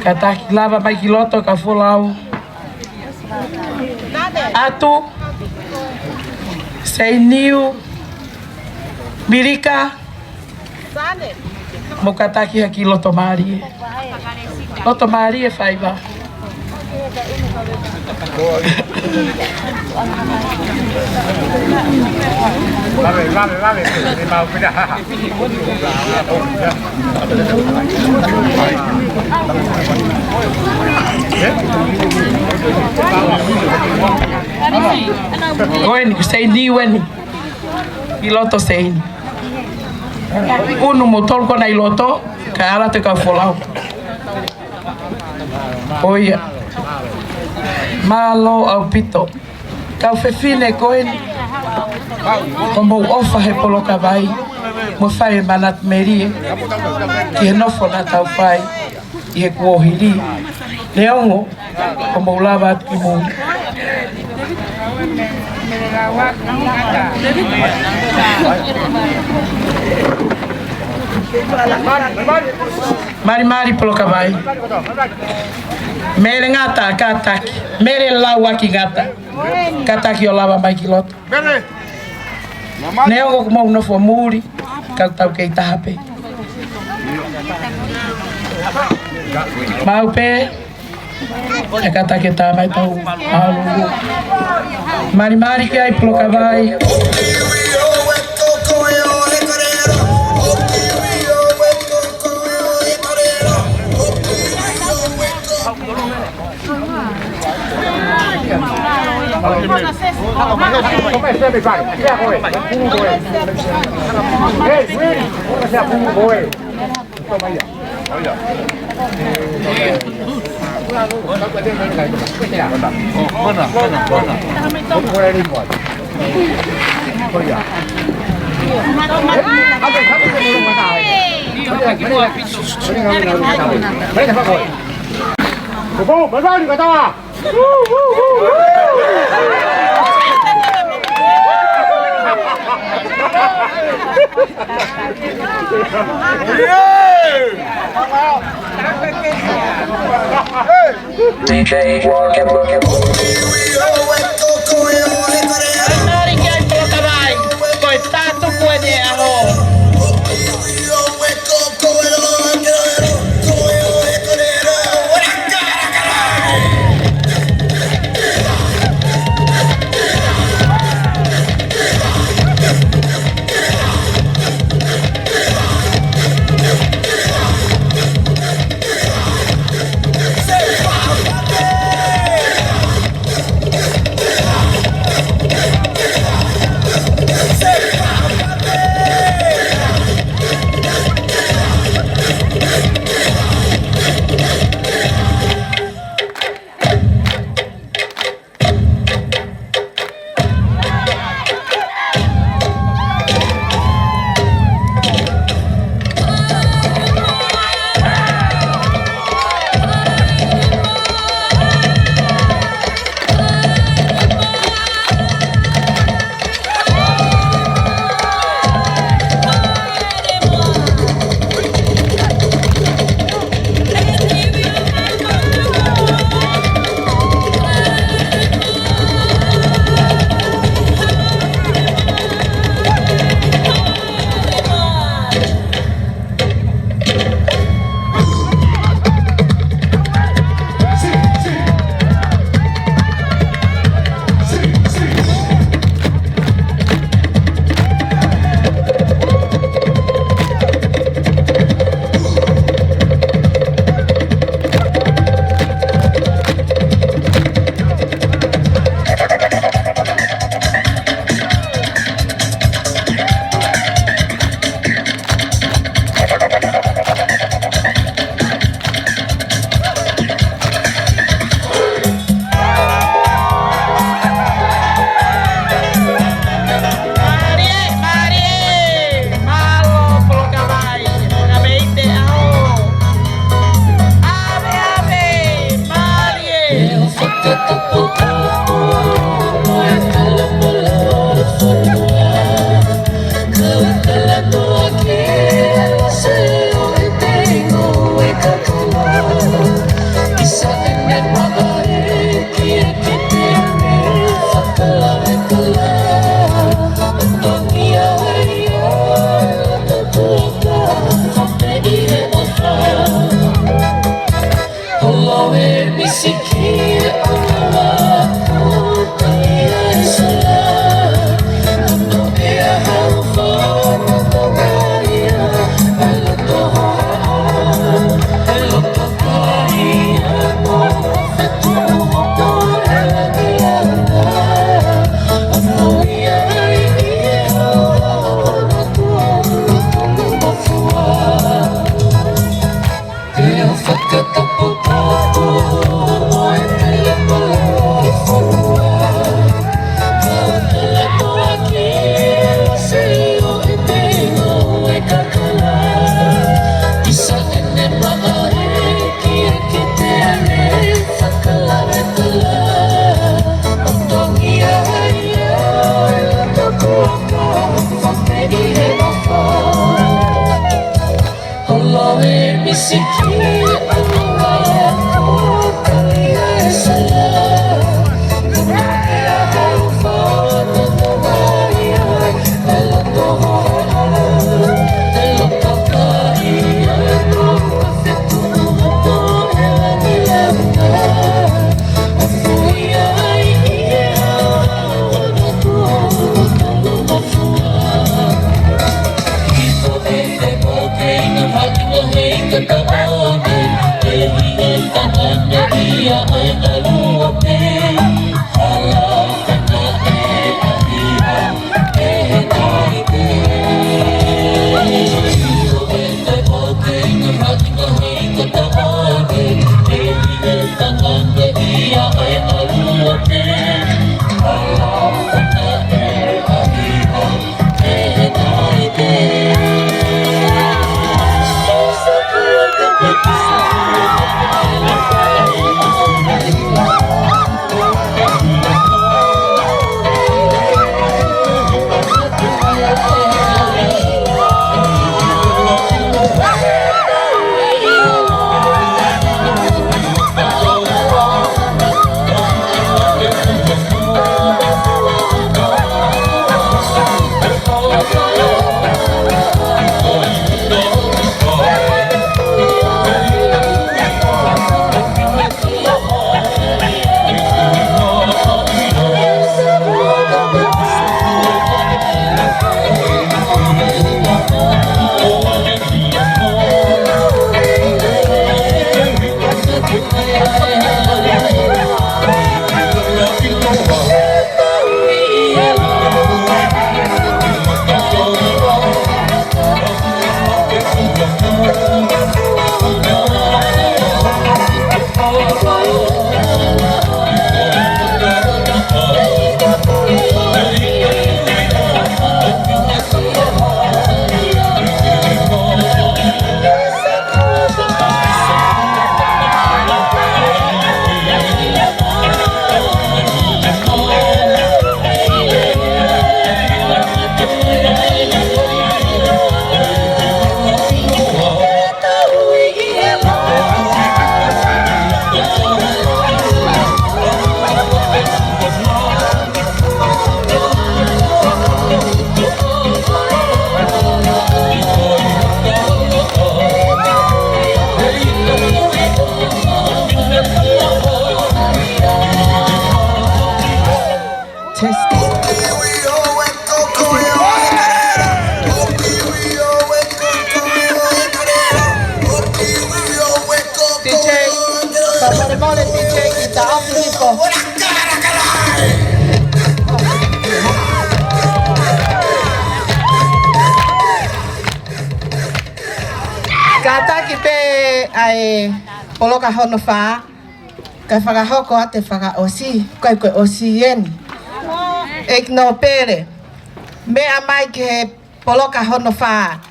Kātaki lava mai ki loto kau folau. ʻAtu, Seiniu, Milika, mou kātaki hake ki loto mālie. Loto mālie faiva. Ko eni, ko Seini eni. ʻI loto Seini. Unu moutolu ko ena ʻi loto, kae ʻalu atu e kau folau. ʻOia. Mālō ʻaupito. Kau fefine ko eni, ʻoku mou ʻofa he poloka vai, mo fai e manatu melie ki he nofo naʻa tau fai ʻi he kuohili. Neongo, ʻoku mou lava atu ki muli. Malimali poloka vai. Mele Ngata, kātaki. Mele Lauaki Ngata. Kātaki ʻo lava mai ki loto. Neongo ʻoku mou nofo muli, ka tau kei taha pē. Maʻu pē, ʻe kātaki e tama ʻi he tau ʻalu. Malimali ki ai poloka vai. D J Walker. Malimali ki ai poloka vai, ko e tātuku eni e ʻaho. Testing. D J, fakamolemole D J, kita off hifo. Kātaki pē ʻa e poloka hono fā, kae fakahoko atu e fakaʻosi, ʻikai ko e ʻosi eni. ʻEiki Nōpele, meʻa mai ki he poloka hono fā.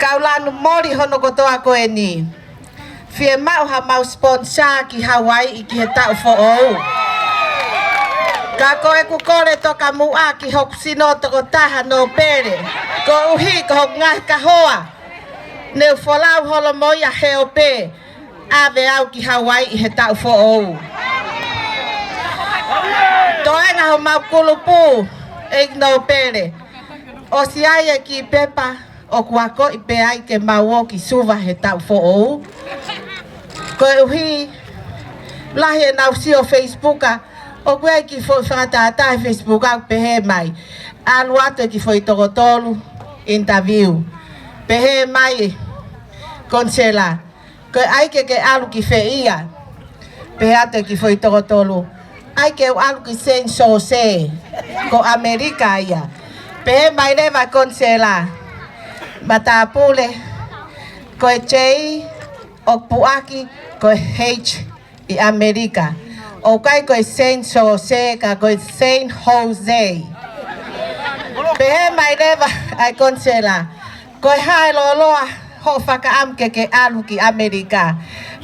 Kau lanu moli hono kotoa ko eni. Fiemaʻu haʻamau sponsor ki Hawaiʻi ki he taʻu foʻou. Ka ko ʻeku kole tokamuʻa ki hoku sino tokotaha Nōpele, koeʻuhi ko hoku ngaahi kahoa, ne u folau holo mo ia he ope, ʻave au ki Hawaiʻi he taʻu foʻou. Toenga homau kulupu, ʻEiki Nōpele, ʻosi ʻi ai e kiʻi pepa ʻoku akoʻi pē ai ke mau ō ki Suva he taʻu foʻou. Koeʻuhi lahi ʻenau sio Facebook, ʻoku ʻi ai e kiʻi foʻi fakatātā he Facebook ʻoku pehē mai, ʻalu atu e kiʻi foʻi toko tolu interview. Pehē mai Konisela, ko e ʻai ke ke ʻalu ki fē ia? Pehē atu e kiʻi foʻi toko tolu, ʻai ke u ʻalu ki Saint Jose, ko ʻAmelika ia. Pehē mai leva Konisela, matāpule, ko e J ʻoku puʻaki, ko e H ʻi ʻAmelika. ʻOku ʻikai ko e Saint Jose ka ko e Saint Jose. Pehē mai leva ʻa e Konisela, ko e hā e lōloa hoʻo fakaʻamu ke ke ʻalu ki ʻAmelika?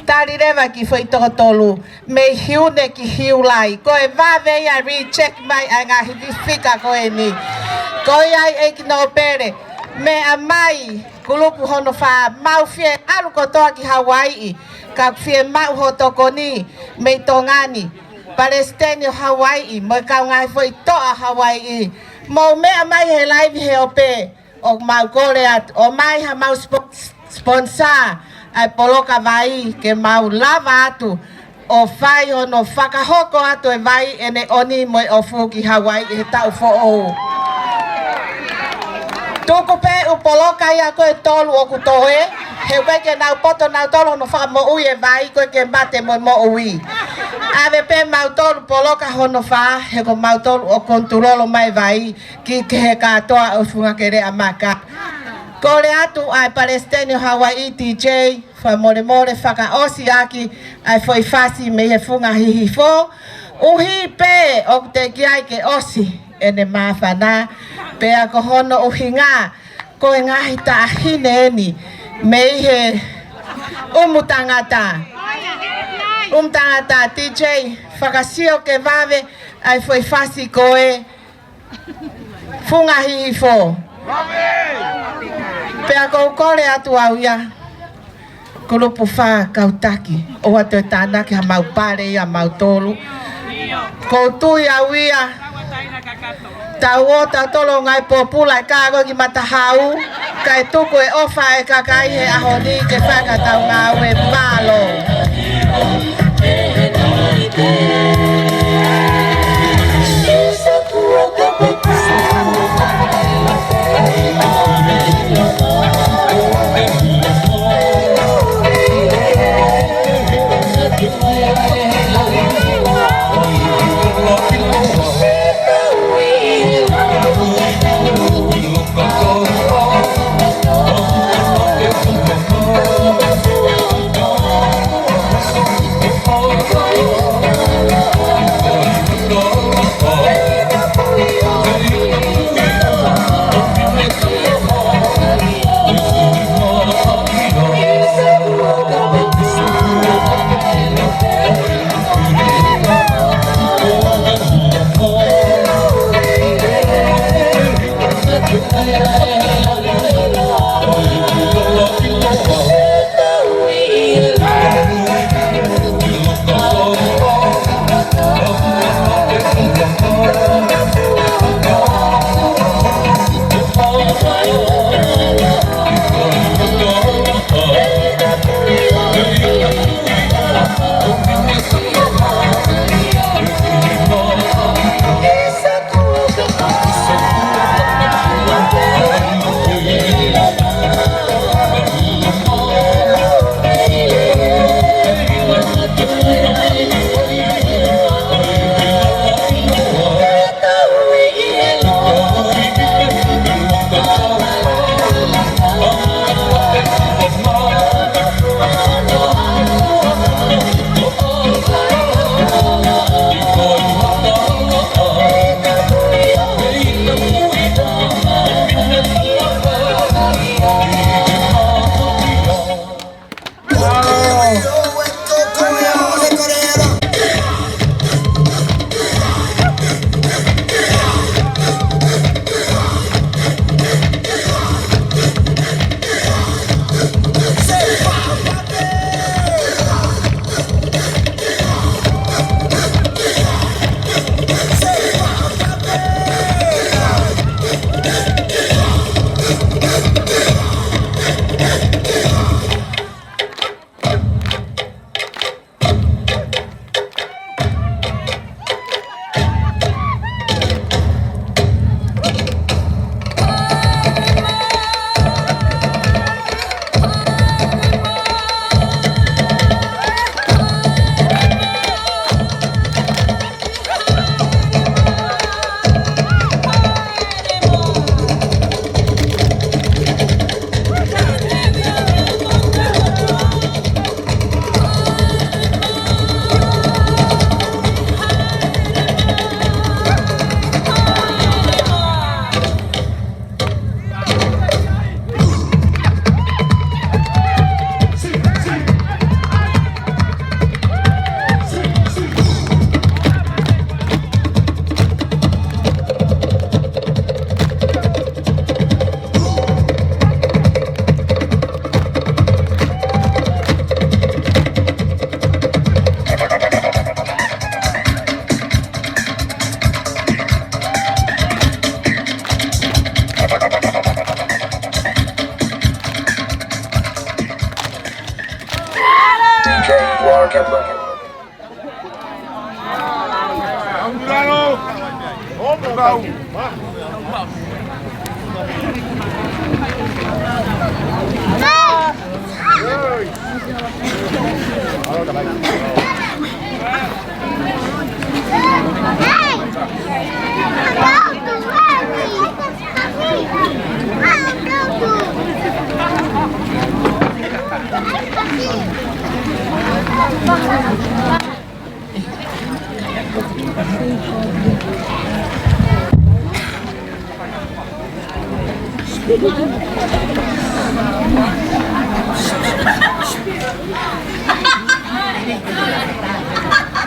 Tali leva e kiʻi foʻi toko tolu, mei Hiune ki Hiulai. Ko e vave ia, reject mai ʻa e ngaahi fika ko eni. Ko ia ai ʻEiki Nōpele, meʻa mai kulupu hono fā, mau fie ʻalu kotoa ki Hawaiʻi, ka fiemaʻu hoʻo tokoni mei Tonga ni, Palesiteni ʻo Hawaiʻi, mo e kau ngaahi foʻi toʻa Hawaiʻi. Mou meʻa mai he laivi he ope, ʻoku mau kole atu, ʻomai haʻamau spo-, sponsor ʻa e poloka vai ke mau lava atu ʻo fai hono fakahoko atu e vai ʻene ʻoni mo e ʻofa ki Hawaiʻi he taʻu foʻou. Tuku pē ʻū poloka ia ko ē ʻe tolu ʻoku toe, he ʻoku ʻikai ke nau poto nautolu hono fakamoʻui e vai, ko e ke mate mo e moʻui. ʻAve pē mautolu poloka hono fā, he ko mautolu ʻoku kontulolo mai e vai ki he kātoa ʻo e Fungakeleʻa Maka. Kole atu ʻa e Palesiteni ʻo Hauaiʻi, T J, fakamolemole fakaʻosi ʻaki ʻa e foʻi fasi mei he Funga Hihifo. ʻUhi pē ʻoku teʻeki ai ke ʻosi ʻene māfana, pea ko hono ʻuhinga ko e ngaahi taʻahine eni mei he ʻUmutangata. ʻUmutangata, T J, fakasio ke vave ʻa e foʻi fasi ko e Funga Hihifo. Pea ʻoku ou kole atu au ia, kulupu fā kau taki, ʻoua toe tānaki ha mau pale ia mautolu. ʻOku ou tui au ia, tau ō tautolu ngaahi pōpula e kākau ki Matahau, kae tuku e ʻofa e kakai he ʻaho ni ke fai ʻetau ngāue. Mālō.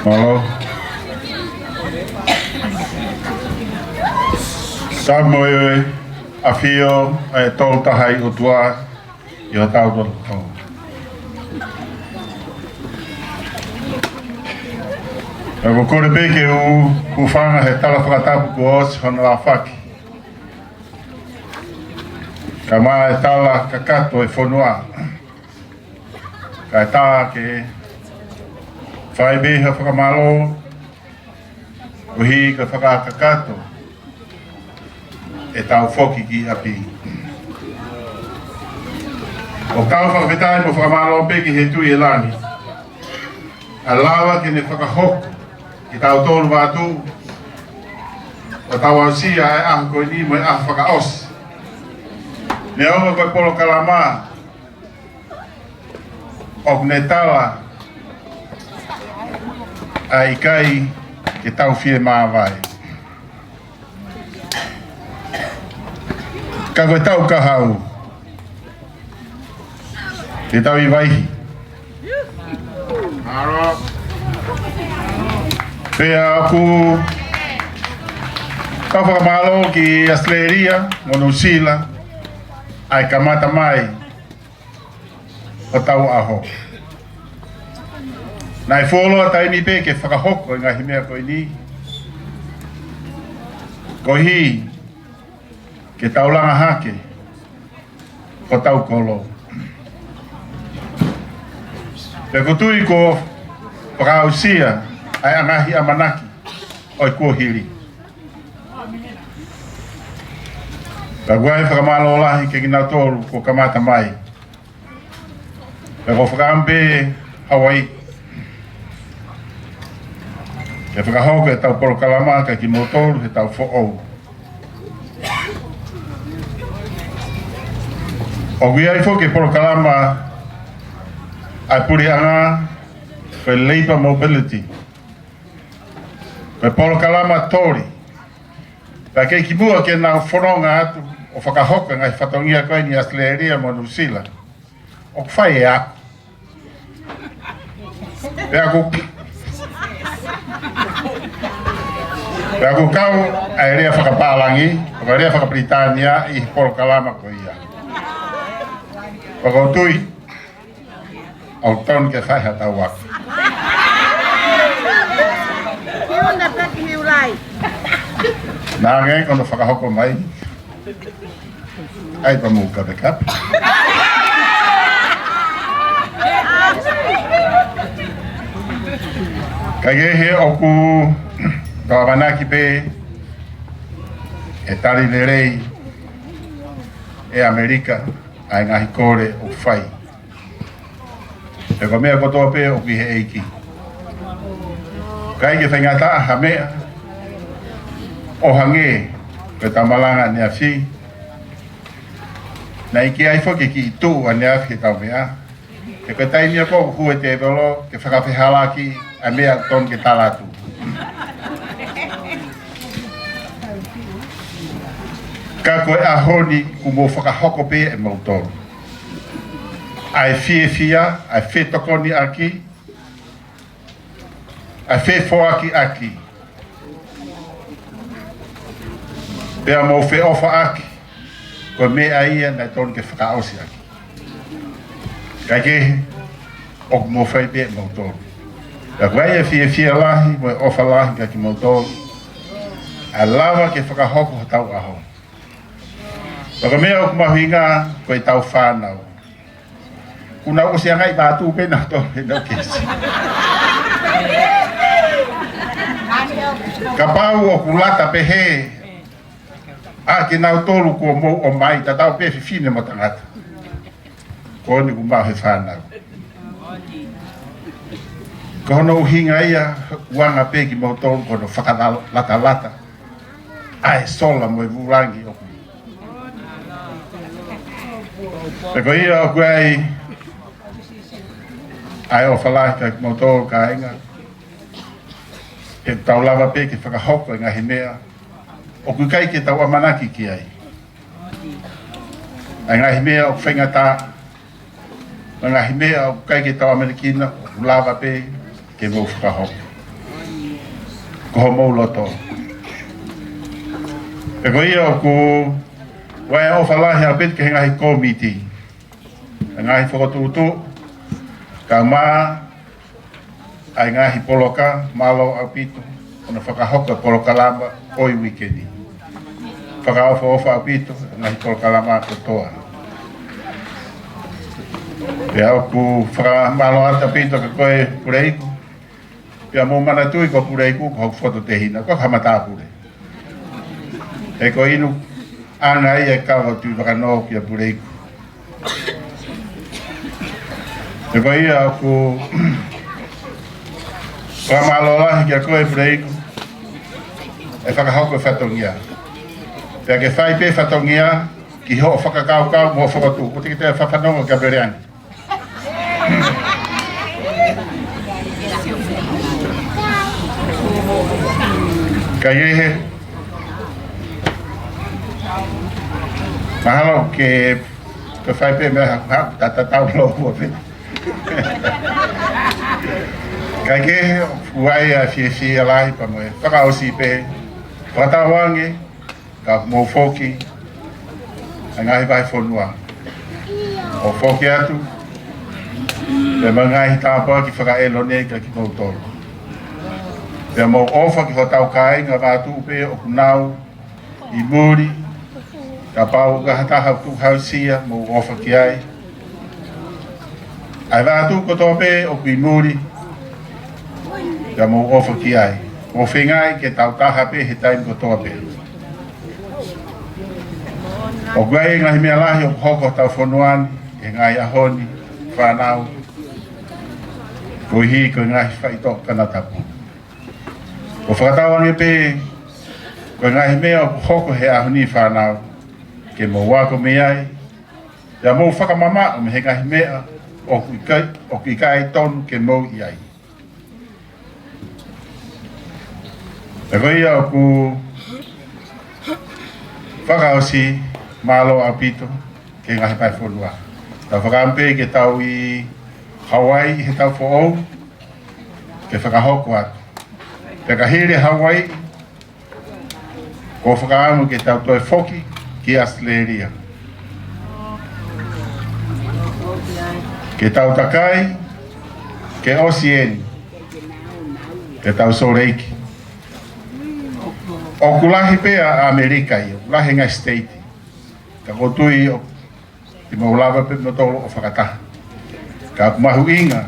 Mālō. Samoa, ʻafio ʻa e Tolu Tahaʻi ʻOtua ʻi hotau lotolotonga. Pea ʻoku ou kole pē ke u hūfanga he tala fakatapu kuo ʻosi hono ʻaofaki, kae ʻumaʻā e tala kakato e fonua. Kae ʻatā ke fai pē ha fakamālō, koeʻuhi ko e fakakakato ʻetau foki ki ʻapi. ʻOku tau fakafetaʻi mo fakamālō pē ki he Tuʻi ʻi langi, ʻa e lava ke ne fakahoko kitautolu vatu ʻo tau aʻusia e ʻaho ko eni mo e ʻaho fakaʻosi. Neongo ko e polokalama ʻoku ne tala ʻa e ʻikai ke tau fie māvae, ka ko e tau kahaʻu ke tau ʻi Vaihi. Pea ʻoku tau fakamālō ki ʻAositelēlia mo Nuʻusila ʻa e kamata mai ʻo tau ʻaho. Naʻe fuoloa taimi pē ke fakahoko e ngaahi meʻa ko eni, koeʻuhi ke tau langa hake hotau kolo. Pea ʻoku ou tui kuo fakaʻosi ʻa e ngaahi ʻamanaki ʻo e kuohili. Pea ʻoku ʻi ai e fakamālō lahi kiate kinautolu kuo kamata mai. Pea ʻoku ou fakaʻamu pē Hawaiʻi ke fakahoko ʻetau polokalama kiate kimoutolu he taʻu foʻou. ʻOku ʻi ai foki e polokalama ʻa e puleʻanga, ko e Labour Mobility, ko e polokalama toli. Pea kei kimuʻa ke nau fononga atu ʻo fakahoko e ngaahi fatongia ko eni ʻi ʻAositelēlia mo Nuʻusila, ʻoku fai ʻe au. Pea ʻoku, pea ʻoku kau ʻa e lea fakapālangi, ʻo ka lea fakapilitānia ʻi he polokalama ko ia. Pea ʻoku ou tui ʻoku totonu ke fai ha tau ako. Kiuna peki hiulai. Naʻa ngē ko hono fakahoko mai. ʻAi pē mo e kapekape. Kae kehe ʻoku tau ʻamanaki pē ʻe tali lelei ʻe ʻAmelika ʻa e ngaahi kole ʻoku fai. He ko e meʻa kotoa pē ʻoku ʻi he ʻEiki. ʻIkai ke faingataʻa ha meʻa, ʻo hangē ko e tau malanga ʻaneafi, naʻe ʻikai foki ke kiʻi tuʻu ʻaneafi he tau meʻa. He ko e taimi ia ʻoku hū e tēvolo ke fakafehalaaki ʻa e meʻa ʻoku totonu ke tala atu. Ka ko e ʻaho ni kuo mou fakahoko pē ʻe moutolu ʻa e fiefia, ʻa e fetokoniʻaki, ʻa e fefoakiʻaki, pea mo e feʻofaʻaki, ko e meʻa ia naʻe totonu ke fakaʻosi ʻaki. Kae kehe, ʻoku mou fai pē ʻe moutolu. Pea ʻoku ʻi ai e fiefia lahi mo e ʻofa lahi kiate kimoutolu, ʻa e lava ke fakahoko hotau ʻaho. Pea ko e meʻa ʻoku mahuʻinga ko e tau fānau. Kuo nau ʻosi ʻangaʻi vatu pē nautolu he nau kesi. Kapau ʻoku lata pehē ʻa kinautolu kuo mou ʻomai, tatau pē fefine mo tangata. Ko eni kuo maʻu he fānau. Ko hono ʻuhinga ia, ʻoku anga pē kimoutolu ko hono fakalatalata ʻa e sola mo e vūlangi ʻoku. Pea ko ia ʻoku ai ʻa e ʻofa lahi kia kimoutolu kāinga. He tau lava pē ke fakahoko e ngaahi meʻa ʻoku ʻikai ke tau ʻamanaki ki ai. ʻA e ngaahi meʻa ʻoku faingataʻa, ʻa e ngaahi meʻa ʻoku ʻikai ke tau ʻamanaki ki ai, ʻoku lava pē ke mou fakahoko. Ko homou loto. Pea ko ia ʻoku ʻi ai ʻa e ʻofa lahi ʻaupito ki he ngaahi kōmiti, ʻa e ngaahi fokotuʻutuʻu, kae ʻumaʻā ʻa e ngaahi polokalama, mālō ʻaupito hono fakahoko e polokalama ʻo e uike ni. Fakaʻofoʻofa ʻaupito e ngaahi polokalama kotoa. Pea ʻoku fakamālō atu ʻaupito kia koe Puleiku. Pea mou manatuʻi ko Puleiku ko hoku fototehina, ko e kamata pule. He ko inu ʻa e ngaahi e kava tui vakanō kia Puleiku. Pea ko ia ʻoku fakamālō lahi kia koe Puleiku, ʻi he fakahoko e fatongia. Pea ke fai pē fatongia ki hoʻo fakakaukau mo hoʻo fokotuʻu. Ko e tiki te fafanongo kia Peleani. Kaikehe. Mahalo ke, ke fai pē meʻa ha, ha, ta, ta, tau lo ua pē. Kaikehe, ʻoku ʻi ai ʻa e fiefia lahi pea mo e fakaʻosi pē. Fakatauange, ka mou foki ʻa e ngaahi vahefonua. ʻO foki atu, pea mo e ngaahi tāpuaki fakaʻelone kia kimoutolu. Pea mou ʻofa ki hotau kāinga Vatuʻu pē ʻoku nau ʻi muli, kapau ʻoku ʻi ai ha taha ʻoku tukuhausia, mou ʻofa ki ai. ʻA e Vatuʻu kotoa pē ʻoku ʻi muli, pea mou ʻofa ki ai. Mou feingaʻi ke tau taha pē he taimi kotoa pē. ʻOku ʻi ai e ngaahi meʻa lahi ʻoku hoko hotau fonua ni, he ngaahi ʻaho ni, fānau, koeʻuhi ko e ngaahi faitoʻo kanatapu. ʻOku fakatauange pē, ko e ngaahi meʻa ʻoku hoko he ʻaho ni fānau, ke mou ako mei ai, pea mou fakamamaʻo mei he ngaahi meʻa ʻoku ʻikai, ʻoku ʻikai tonu ke mou ʻi ai. Pea ko ia ʻoku fakaʻosi, mālō ʻaupito ki he ngaahi vahefonua. Tau fakaʻamu pē ke tau ʻi Hawaii he taʻu foʻou, ke fakahoko atu. Pea ka hili Hawaii, ʻoku ou fakaʻamu ke tau toe foki ki ʻAositelēlia. Ke tau takai, ke ʻosi eni, ke tau Sōleki. ʻOku lahi pē ʻa ʻAmelika ia, ʻoku lahi e ngaahi state. Ka ʻoku ou tui ʻoku te mou lava pē kimoutolu ʻo fakataha. Ka ʻoku mahuʻinga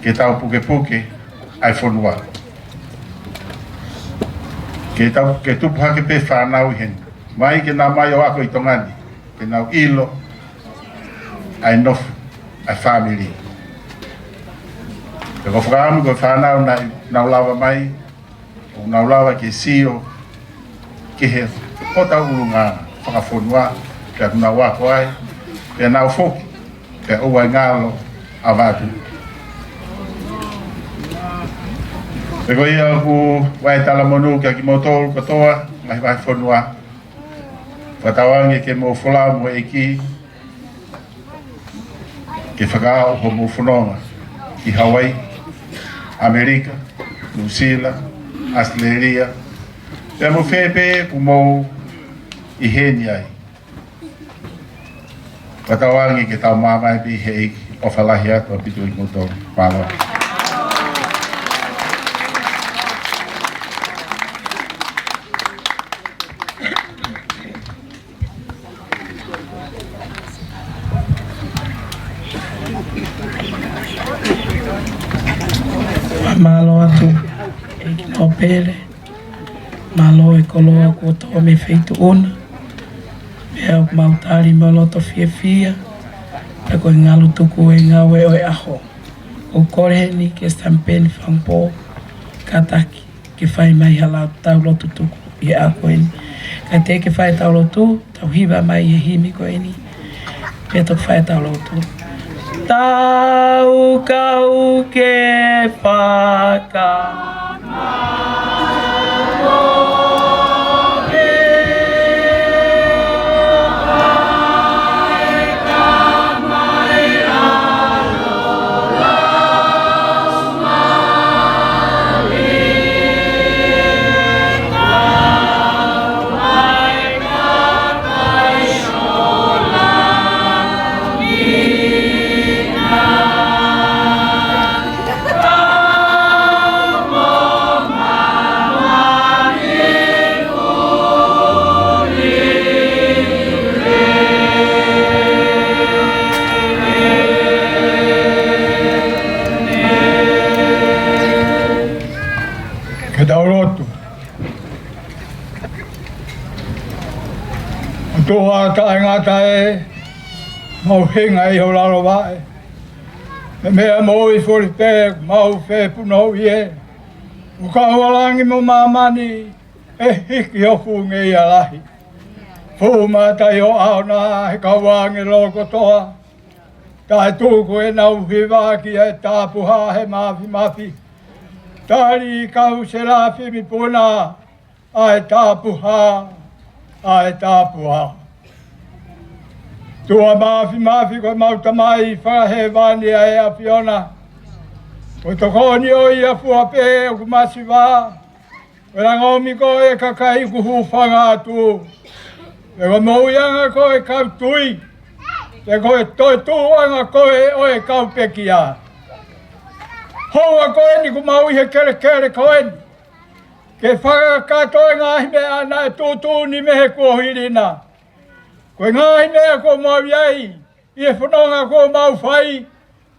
ke tau pukepuke ʻa e fonua. Ke tau, ke tupu hake pē fānau ʻi heni. Mai ke nau mai ʻo ako ʻi Tonga ni. Ke nau ʻilo ʻa e nofo ʻa e fāmili. Pea ʻoku ou fakaʻamu ko e fānau naʻa nau lava mai, ʻoku nau lava ke sio ki he hotau ʻulungaanga fakafonua, pea ʻoku nau ako ai, pea nau foki, pea ʻoua ʻe ngalo ʻa Vatuʻu. Pea ko ia ʻoku ou talamonū kia kimoutolu kotoa, ngaahi vahefonua, fakatauange ke mou folau mo e ʻEiki, ke fakaaʻu hoʻomou fononga ʻi Hawaii, ʻAmelika, Nuʻusila, ʻAositelēlia, pea mo fē pē ʻoku mou ʻi heni ai. Fakatauange ke tau mamae pē ʻi he ʻEiki, ʻofa lahi atu ʻaupito kimoutolu. Mālō. Mālō atu, ʻEiki Nōpele. Mālō e koloa kuo tō mei he feituʻu na. Pea ʻoku mau tali mo e loto fiefia. Pea ko e ngalu tuku e ngāue ʻo e ʻaho. ʻOku kole heni kia Sitamipeni Fangupō, kātaki ke fai mai ha lau tau lotu tuku ʻi he ʻaho ko eni. Ka teʻeki ke fai tau lotu, tau hiva mai e himi ko eni. Pea toki fai tau lotu. Tau kau ke faka Ke tau lotu. ʻOtua taʻengata ē, mau hinga ʻi ho lalo vaʻe. He meʻa moʻui fuli pē, mau fepunou ʻi he. ʻO kau ʻa langi mo māmani, ʻe hiki ho funga ia lahi. Fuʻu mata ʻi ho ʻao na he kau ʻāngelo kotoa. Taʻetuku ʻenau hiva ki he tapuhā he māfimafi. Tali kau selafimi puna, ʻa e tapuhā, ʻa e tapuhā. ʻOtua māfimafi ko homau Tamai fakahēvani ʻa e ʻAfiona. Ko e tokoni ʻo ia fua pē ʻoku masiva. Ko e langomi ko e kakai ʻoku hūfanga atu. Pea ko e moʻuiʻanga ko e kau tui. Pea ko e toetuʻuʻanga ko e ʻo e kau pekia. Houa ko eni ʻoku mau ʻi he kelekele ko eni. Ke fakakakato e ngaahi meʻa naʻe tuʻutuʻuni mei he kuohili na. Ko e ngaahi meʻa kuo mau ʻi ai, ʻi he fononga kuo mau fai,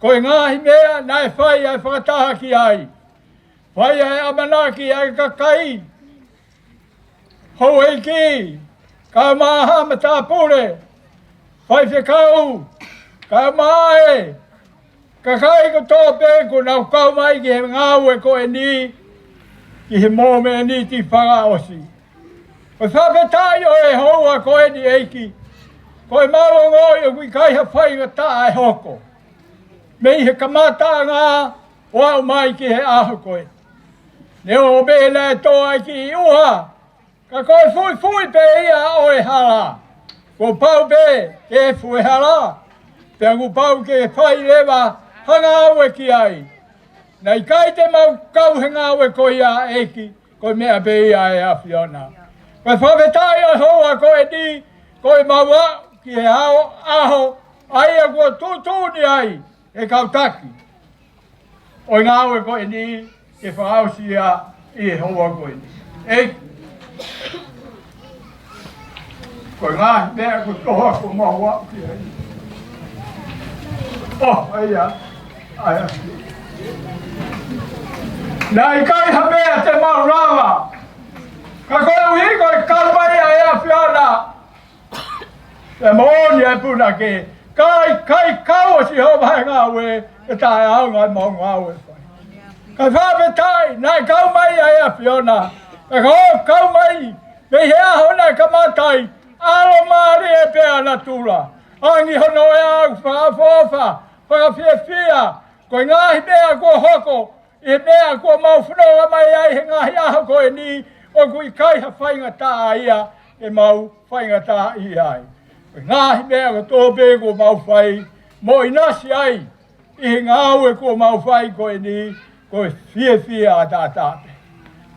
ko e ngaahi meʻa naʻe fai ʻa e fakataha ki ai. Fai ʻa e ʻamanaki ʻa e kakai. Houʻeiki, kae ʻumaʻā ha matāpule, faifekau, kae ʻumaʻā e kakai kotoa pē kuo nau kau mai ki he ngāue ko eni, ki he momeniti fakaʻosi. Ko e fakafetaʻi ʻo e houa ko eni ʻEiki, ko e mau ongoʻi ʻoku ʻikai ha faingataʻa ʻe hoko. Mei he kamataʻanga ʻo aʻu mai ki he ʻaho ko ē. Neongo pē naʻe tō ai ki ʻuha, ka ko e fuifui pē ia ʻo e hala. Kuo pau pē ke efu e hala. Pea kuo pau ke fai leva ha ngāue ki ai. Naʻe ʻikai te mau kau he ngāue ko ia ʻEiki, ko e meʻa pē ia ʻa e ʻAfiona. Ko e fakafetaʻi ʻo e houa ko eni, ko e mau aʻu ki he ʻaho, ʻaho, ʻa ia kuo tuʻutuʻuni ai e kau taki ʻo e ngāue ko eni, ke fakaʻosi ia ʻi he houa ko eni. ʻEiki. Ko e ngaahi meʻa kotoa kuo mau aʻu ki ai. ʻOi, ʻa ia, ʻa ia. Naʻe ʻikai ha meʻa te mau lava. Ka koeʻuhi ko e kau mai ʻa e ʻAfiona. Pea moʻoni ʻa e punake, ka ʻikai kau ʻa Sihova he ngāue, ʻe taʻeʻaonga ʻemau ngāue fai. Ka fakafetaʻi, naʻe kau mai ʻa e ʻAfiona. Ka ko e kau mai, mei he ʻaho naʻe kamata ai, ʻalomālie pea natula. Angi hono ʻea ʻoku fakaʻofoʻofa, fakafiefia, ko e ngaahi meʻa kuo hoko, ʻi he meʻa kuo mau fononga mai ai he ngaahi ʻaho ko eni, ʻoku ʻikai ha faingataʻa ia ʻe mau faingataʻaʻia ai. Ko e ngaahi meʻa kotoa pē kuo mau fai, mo ʻinasi ai, ʻi he ngāue kuo mau fai ko eni, ko e fiefia ʻataʻatā pē.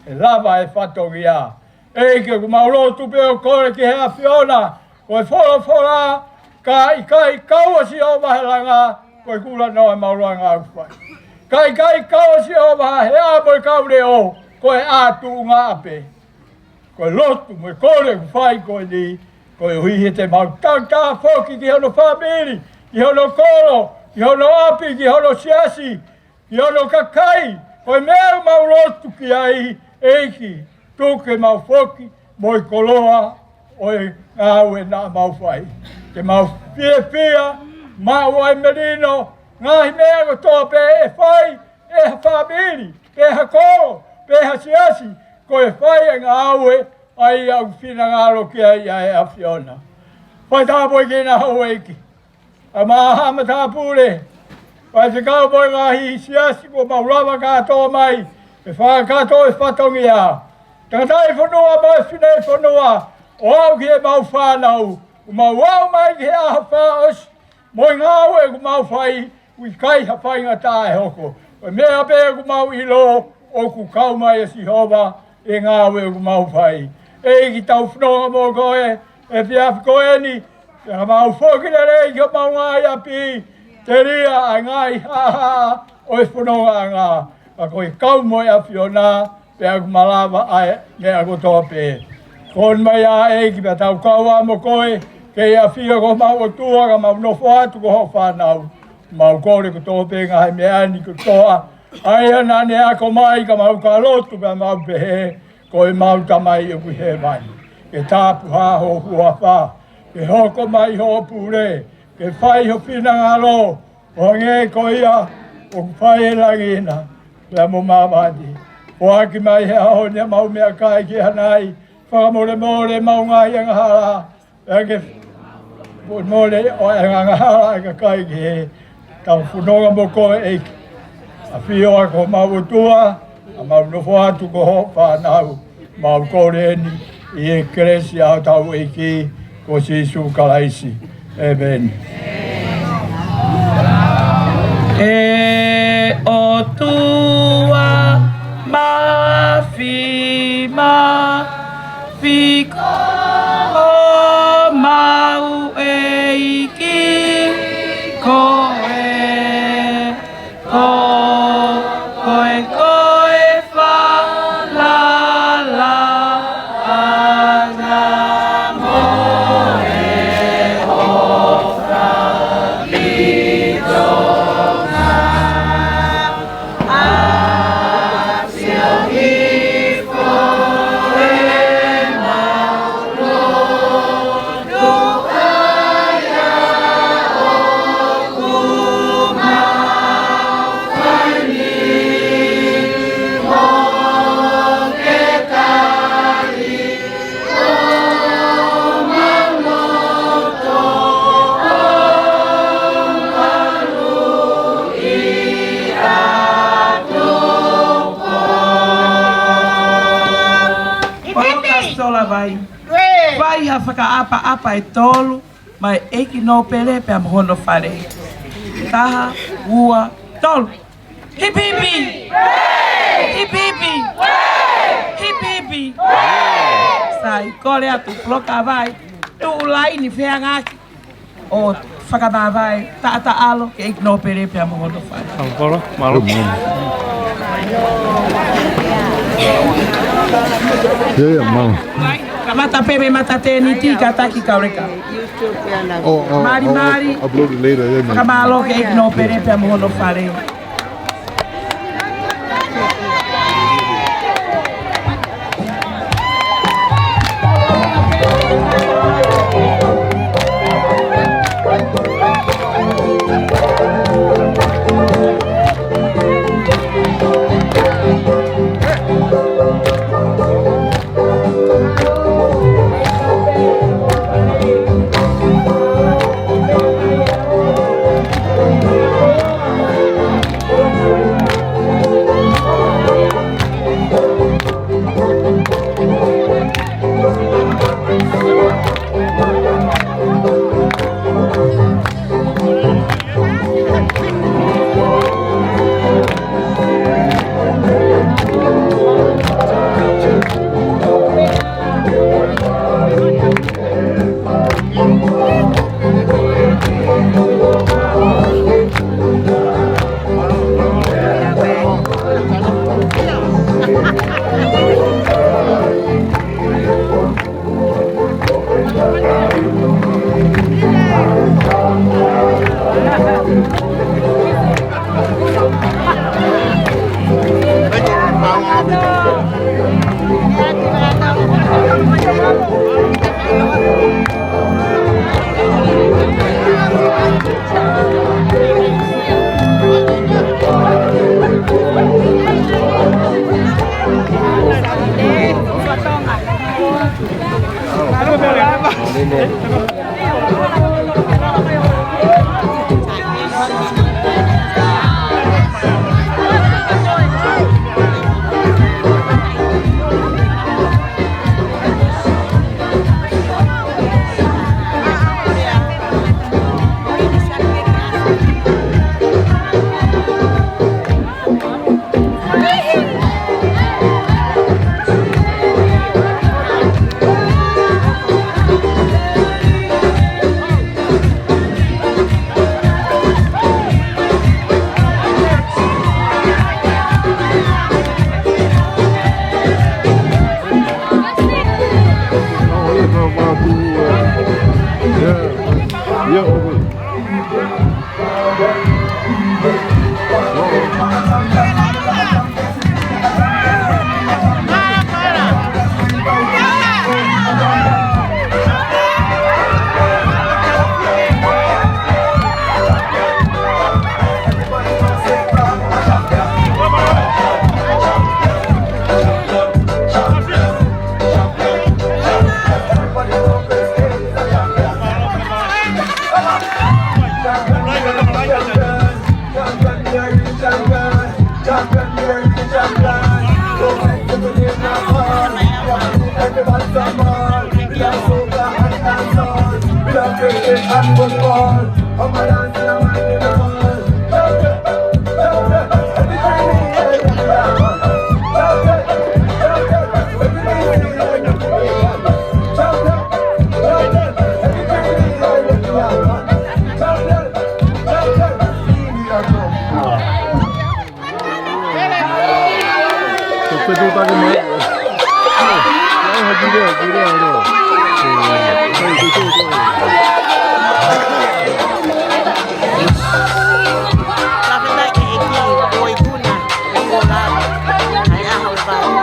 ʻE lava e fatongia, ʻEiki, ʻoku mau lotu pē ʻo kole ki he ʻAfiona, ko e folofola, ka ʻikai kau ʻa Sihova he langa, ko e kulanoa ʻemau langa ʻoku fai. Ka ʻikai kau ʻa Sihova he ʻa mo e kau leʻo, ko e ʻā tuʻunga pē. Ko e lotu mo e kole ʻoku fai ko eni, koeʻuhi he te mau tautau foki ki hono fāmili, ki hono kolo, ki hono ʻapi, ki hono siasi, ki hono kakai, ko e meʻa ʻoku mau lotu ki ai, ʻEiki. Tuku ke mau foki mo e koloa ʻo e ngāue naʻa mau fai. Ke mau fiefia, maʻu ai e melino, ngaahi meʻa kotoa pē ʻe fai ʻe ha fāmili, pe ha kolo, pe ha siasi, ko e fai e ngāue ʻa ia ʻoku finangalo ki ai ʻa e ʻAfiona. Fai tāpuekina houʻeiki, ʻa e maʻa matāpule, faifekau mo e ngaahi siasi kuo mau lava kātoa mai, ʻe fakakakato e fatongia. Tangataʻi fonua mo e fineʻeiki fonua, ʻo aʻu ki heʻemau fānau, ʻoku mau aʻu mai ki he ʻaho fakaʻosi, mo e ngāue ʻoku mau fai, ʻoku ʻikai ha faingataʻa ʻe hoko. Ko e meʻa pē ʻoku mau ʻilo, ʻoku kau mai ʻa Sihova ʻi he ngāue ʻoku mau fai. ʻEiki, tau fononga mo koe ʻi he efiafi ko eni, pea mau foki lelei ki homau ngaahi ʻapi, telia ʻa e ngaahi haʻahaʻa ʻo e fonongaʻanga, ka ko e kau mo e ʻAfiona, pea ʻoku malava ʻa e meʻa kotoa pē. Kole mai ʻEiki pea tau kau ā mo koe, ke ʻi he ʻafio ko homau ʻOtua, ka mau nofo atu ko hoʻo fānau. Mau kole kotoa pē ngaahi meʻa ni kotoa, ʻa ia naʻa ne ako mai, ka mau ka lotu pea mau pehē, ko ʻemau Tamai ʻoku ʻi hēvani, ke tāpuhā ho huafa, ke hoko mai hoʻo pule, ke fai ho finangalo, ʻo hangē ko ia ʻoku fai ʻi langi na, pea mo māmani. Foaki mai he ʻaho ni ʻemau meʻakai ki he hanai, fakamolemole ʻemau ngaahi angahala, pea ke fakamolemole ʻa e angahala ʻa e kakai kehe. Tau fononga mo koe ʻEiki, ʻafio ā ko homau ʻOtua, ʻa mau nofo atu ko hoʻo fānau. Mau kole eni ʻi he kelesi ʻa hotau ʻEiki ko Sīsū Kalaisi. ʻĒmeni. ʻE ʻOtua māfimafi, ko homau ʻEiki koe. Ko koe ko e falala ʻa e ngaahi moʻui ʻo e ʻAfiona. ʻAfio hifo ʻemau lotu ʻa ia ʻoku mau fai ni, mo ke tali ʻemau loto ʻo maluʻi atu koe. Poloka Solavai. Fai ha fakaʻapaʻapa ʻe tolu maʻa e ʻEiki Nōpele pea mo hono fale. Taha, ua, tolu. Hipi hipi! Hipi hipi! Hipi hipi! Sai, kole atu Poloka Vai, tuʻu laini feangaaki ʻo fakavavai taʻataʻalo ki he ʻEiki Nōpele pea mo hono fale. Mālō, mālō. Ia, ia, mālō. Kamata pē mei he matatēniti, kātaki kauleka. Oh, oh, Mali, I'll, Mali. I'll upload it later, yeah, man. Fakamālō ki he ʻEiki Nōpele pea mo hono fale. Fakafetaʻi ki he ʻEiki, ko e ikuna, ʻi he ʻaho ni.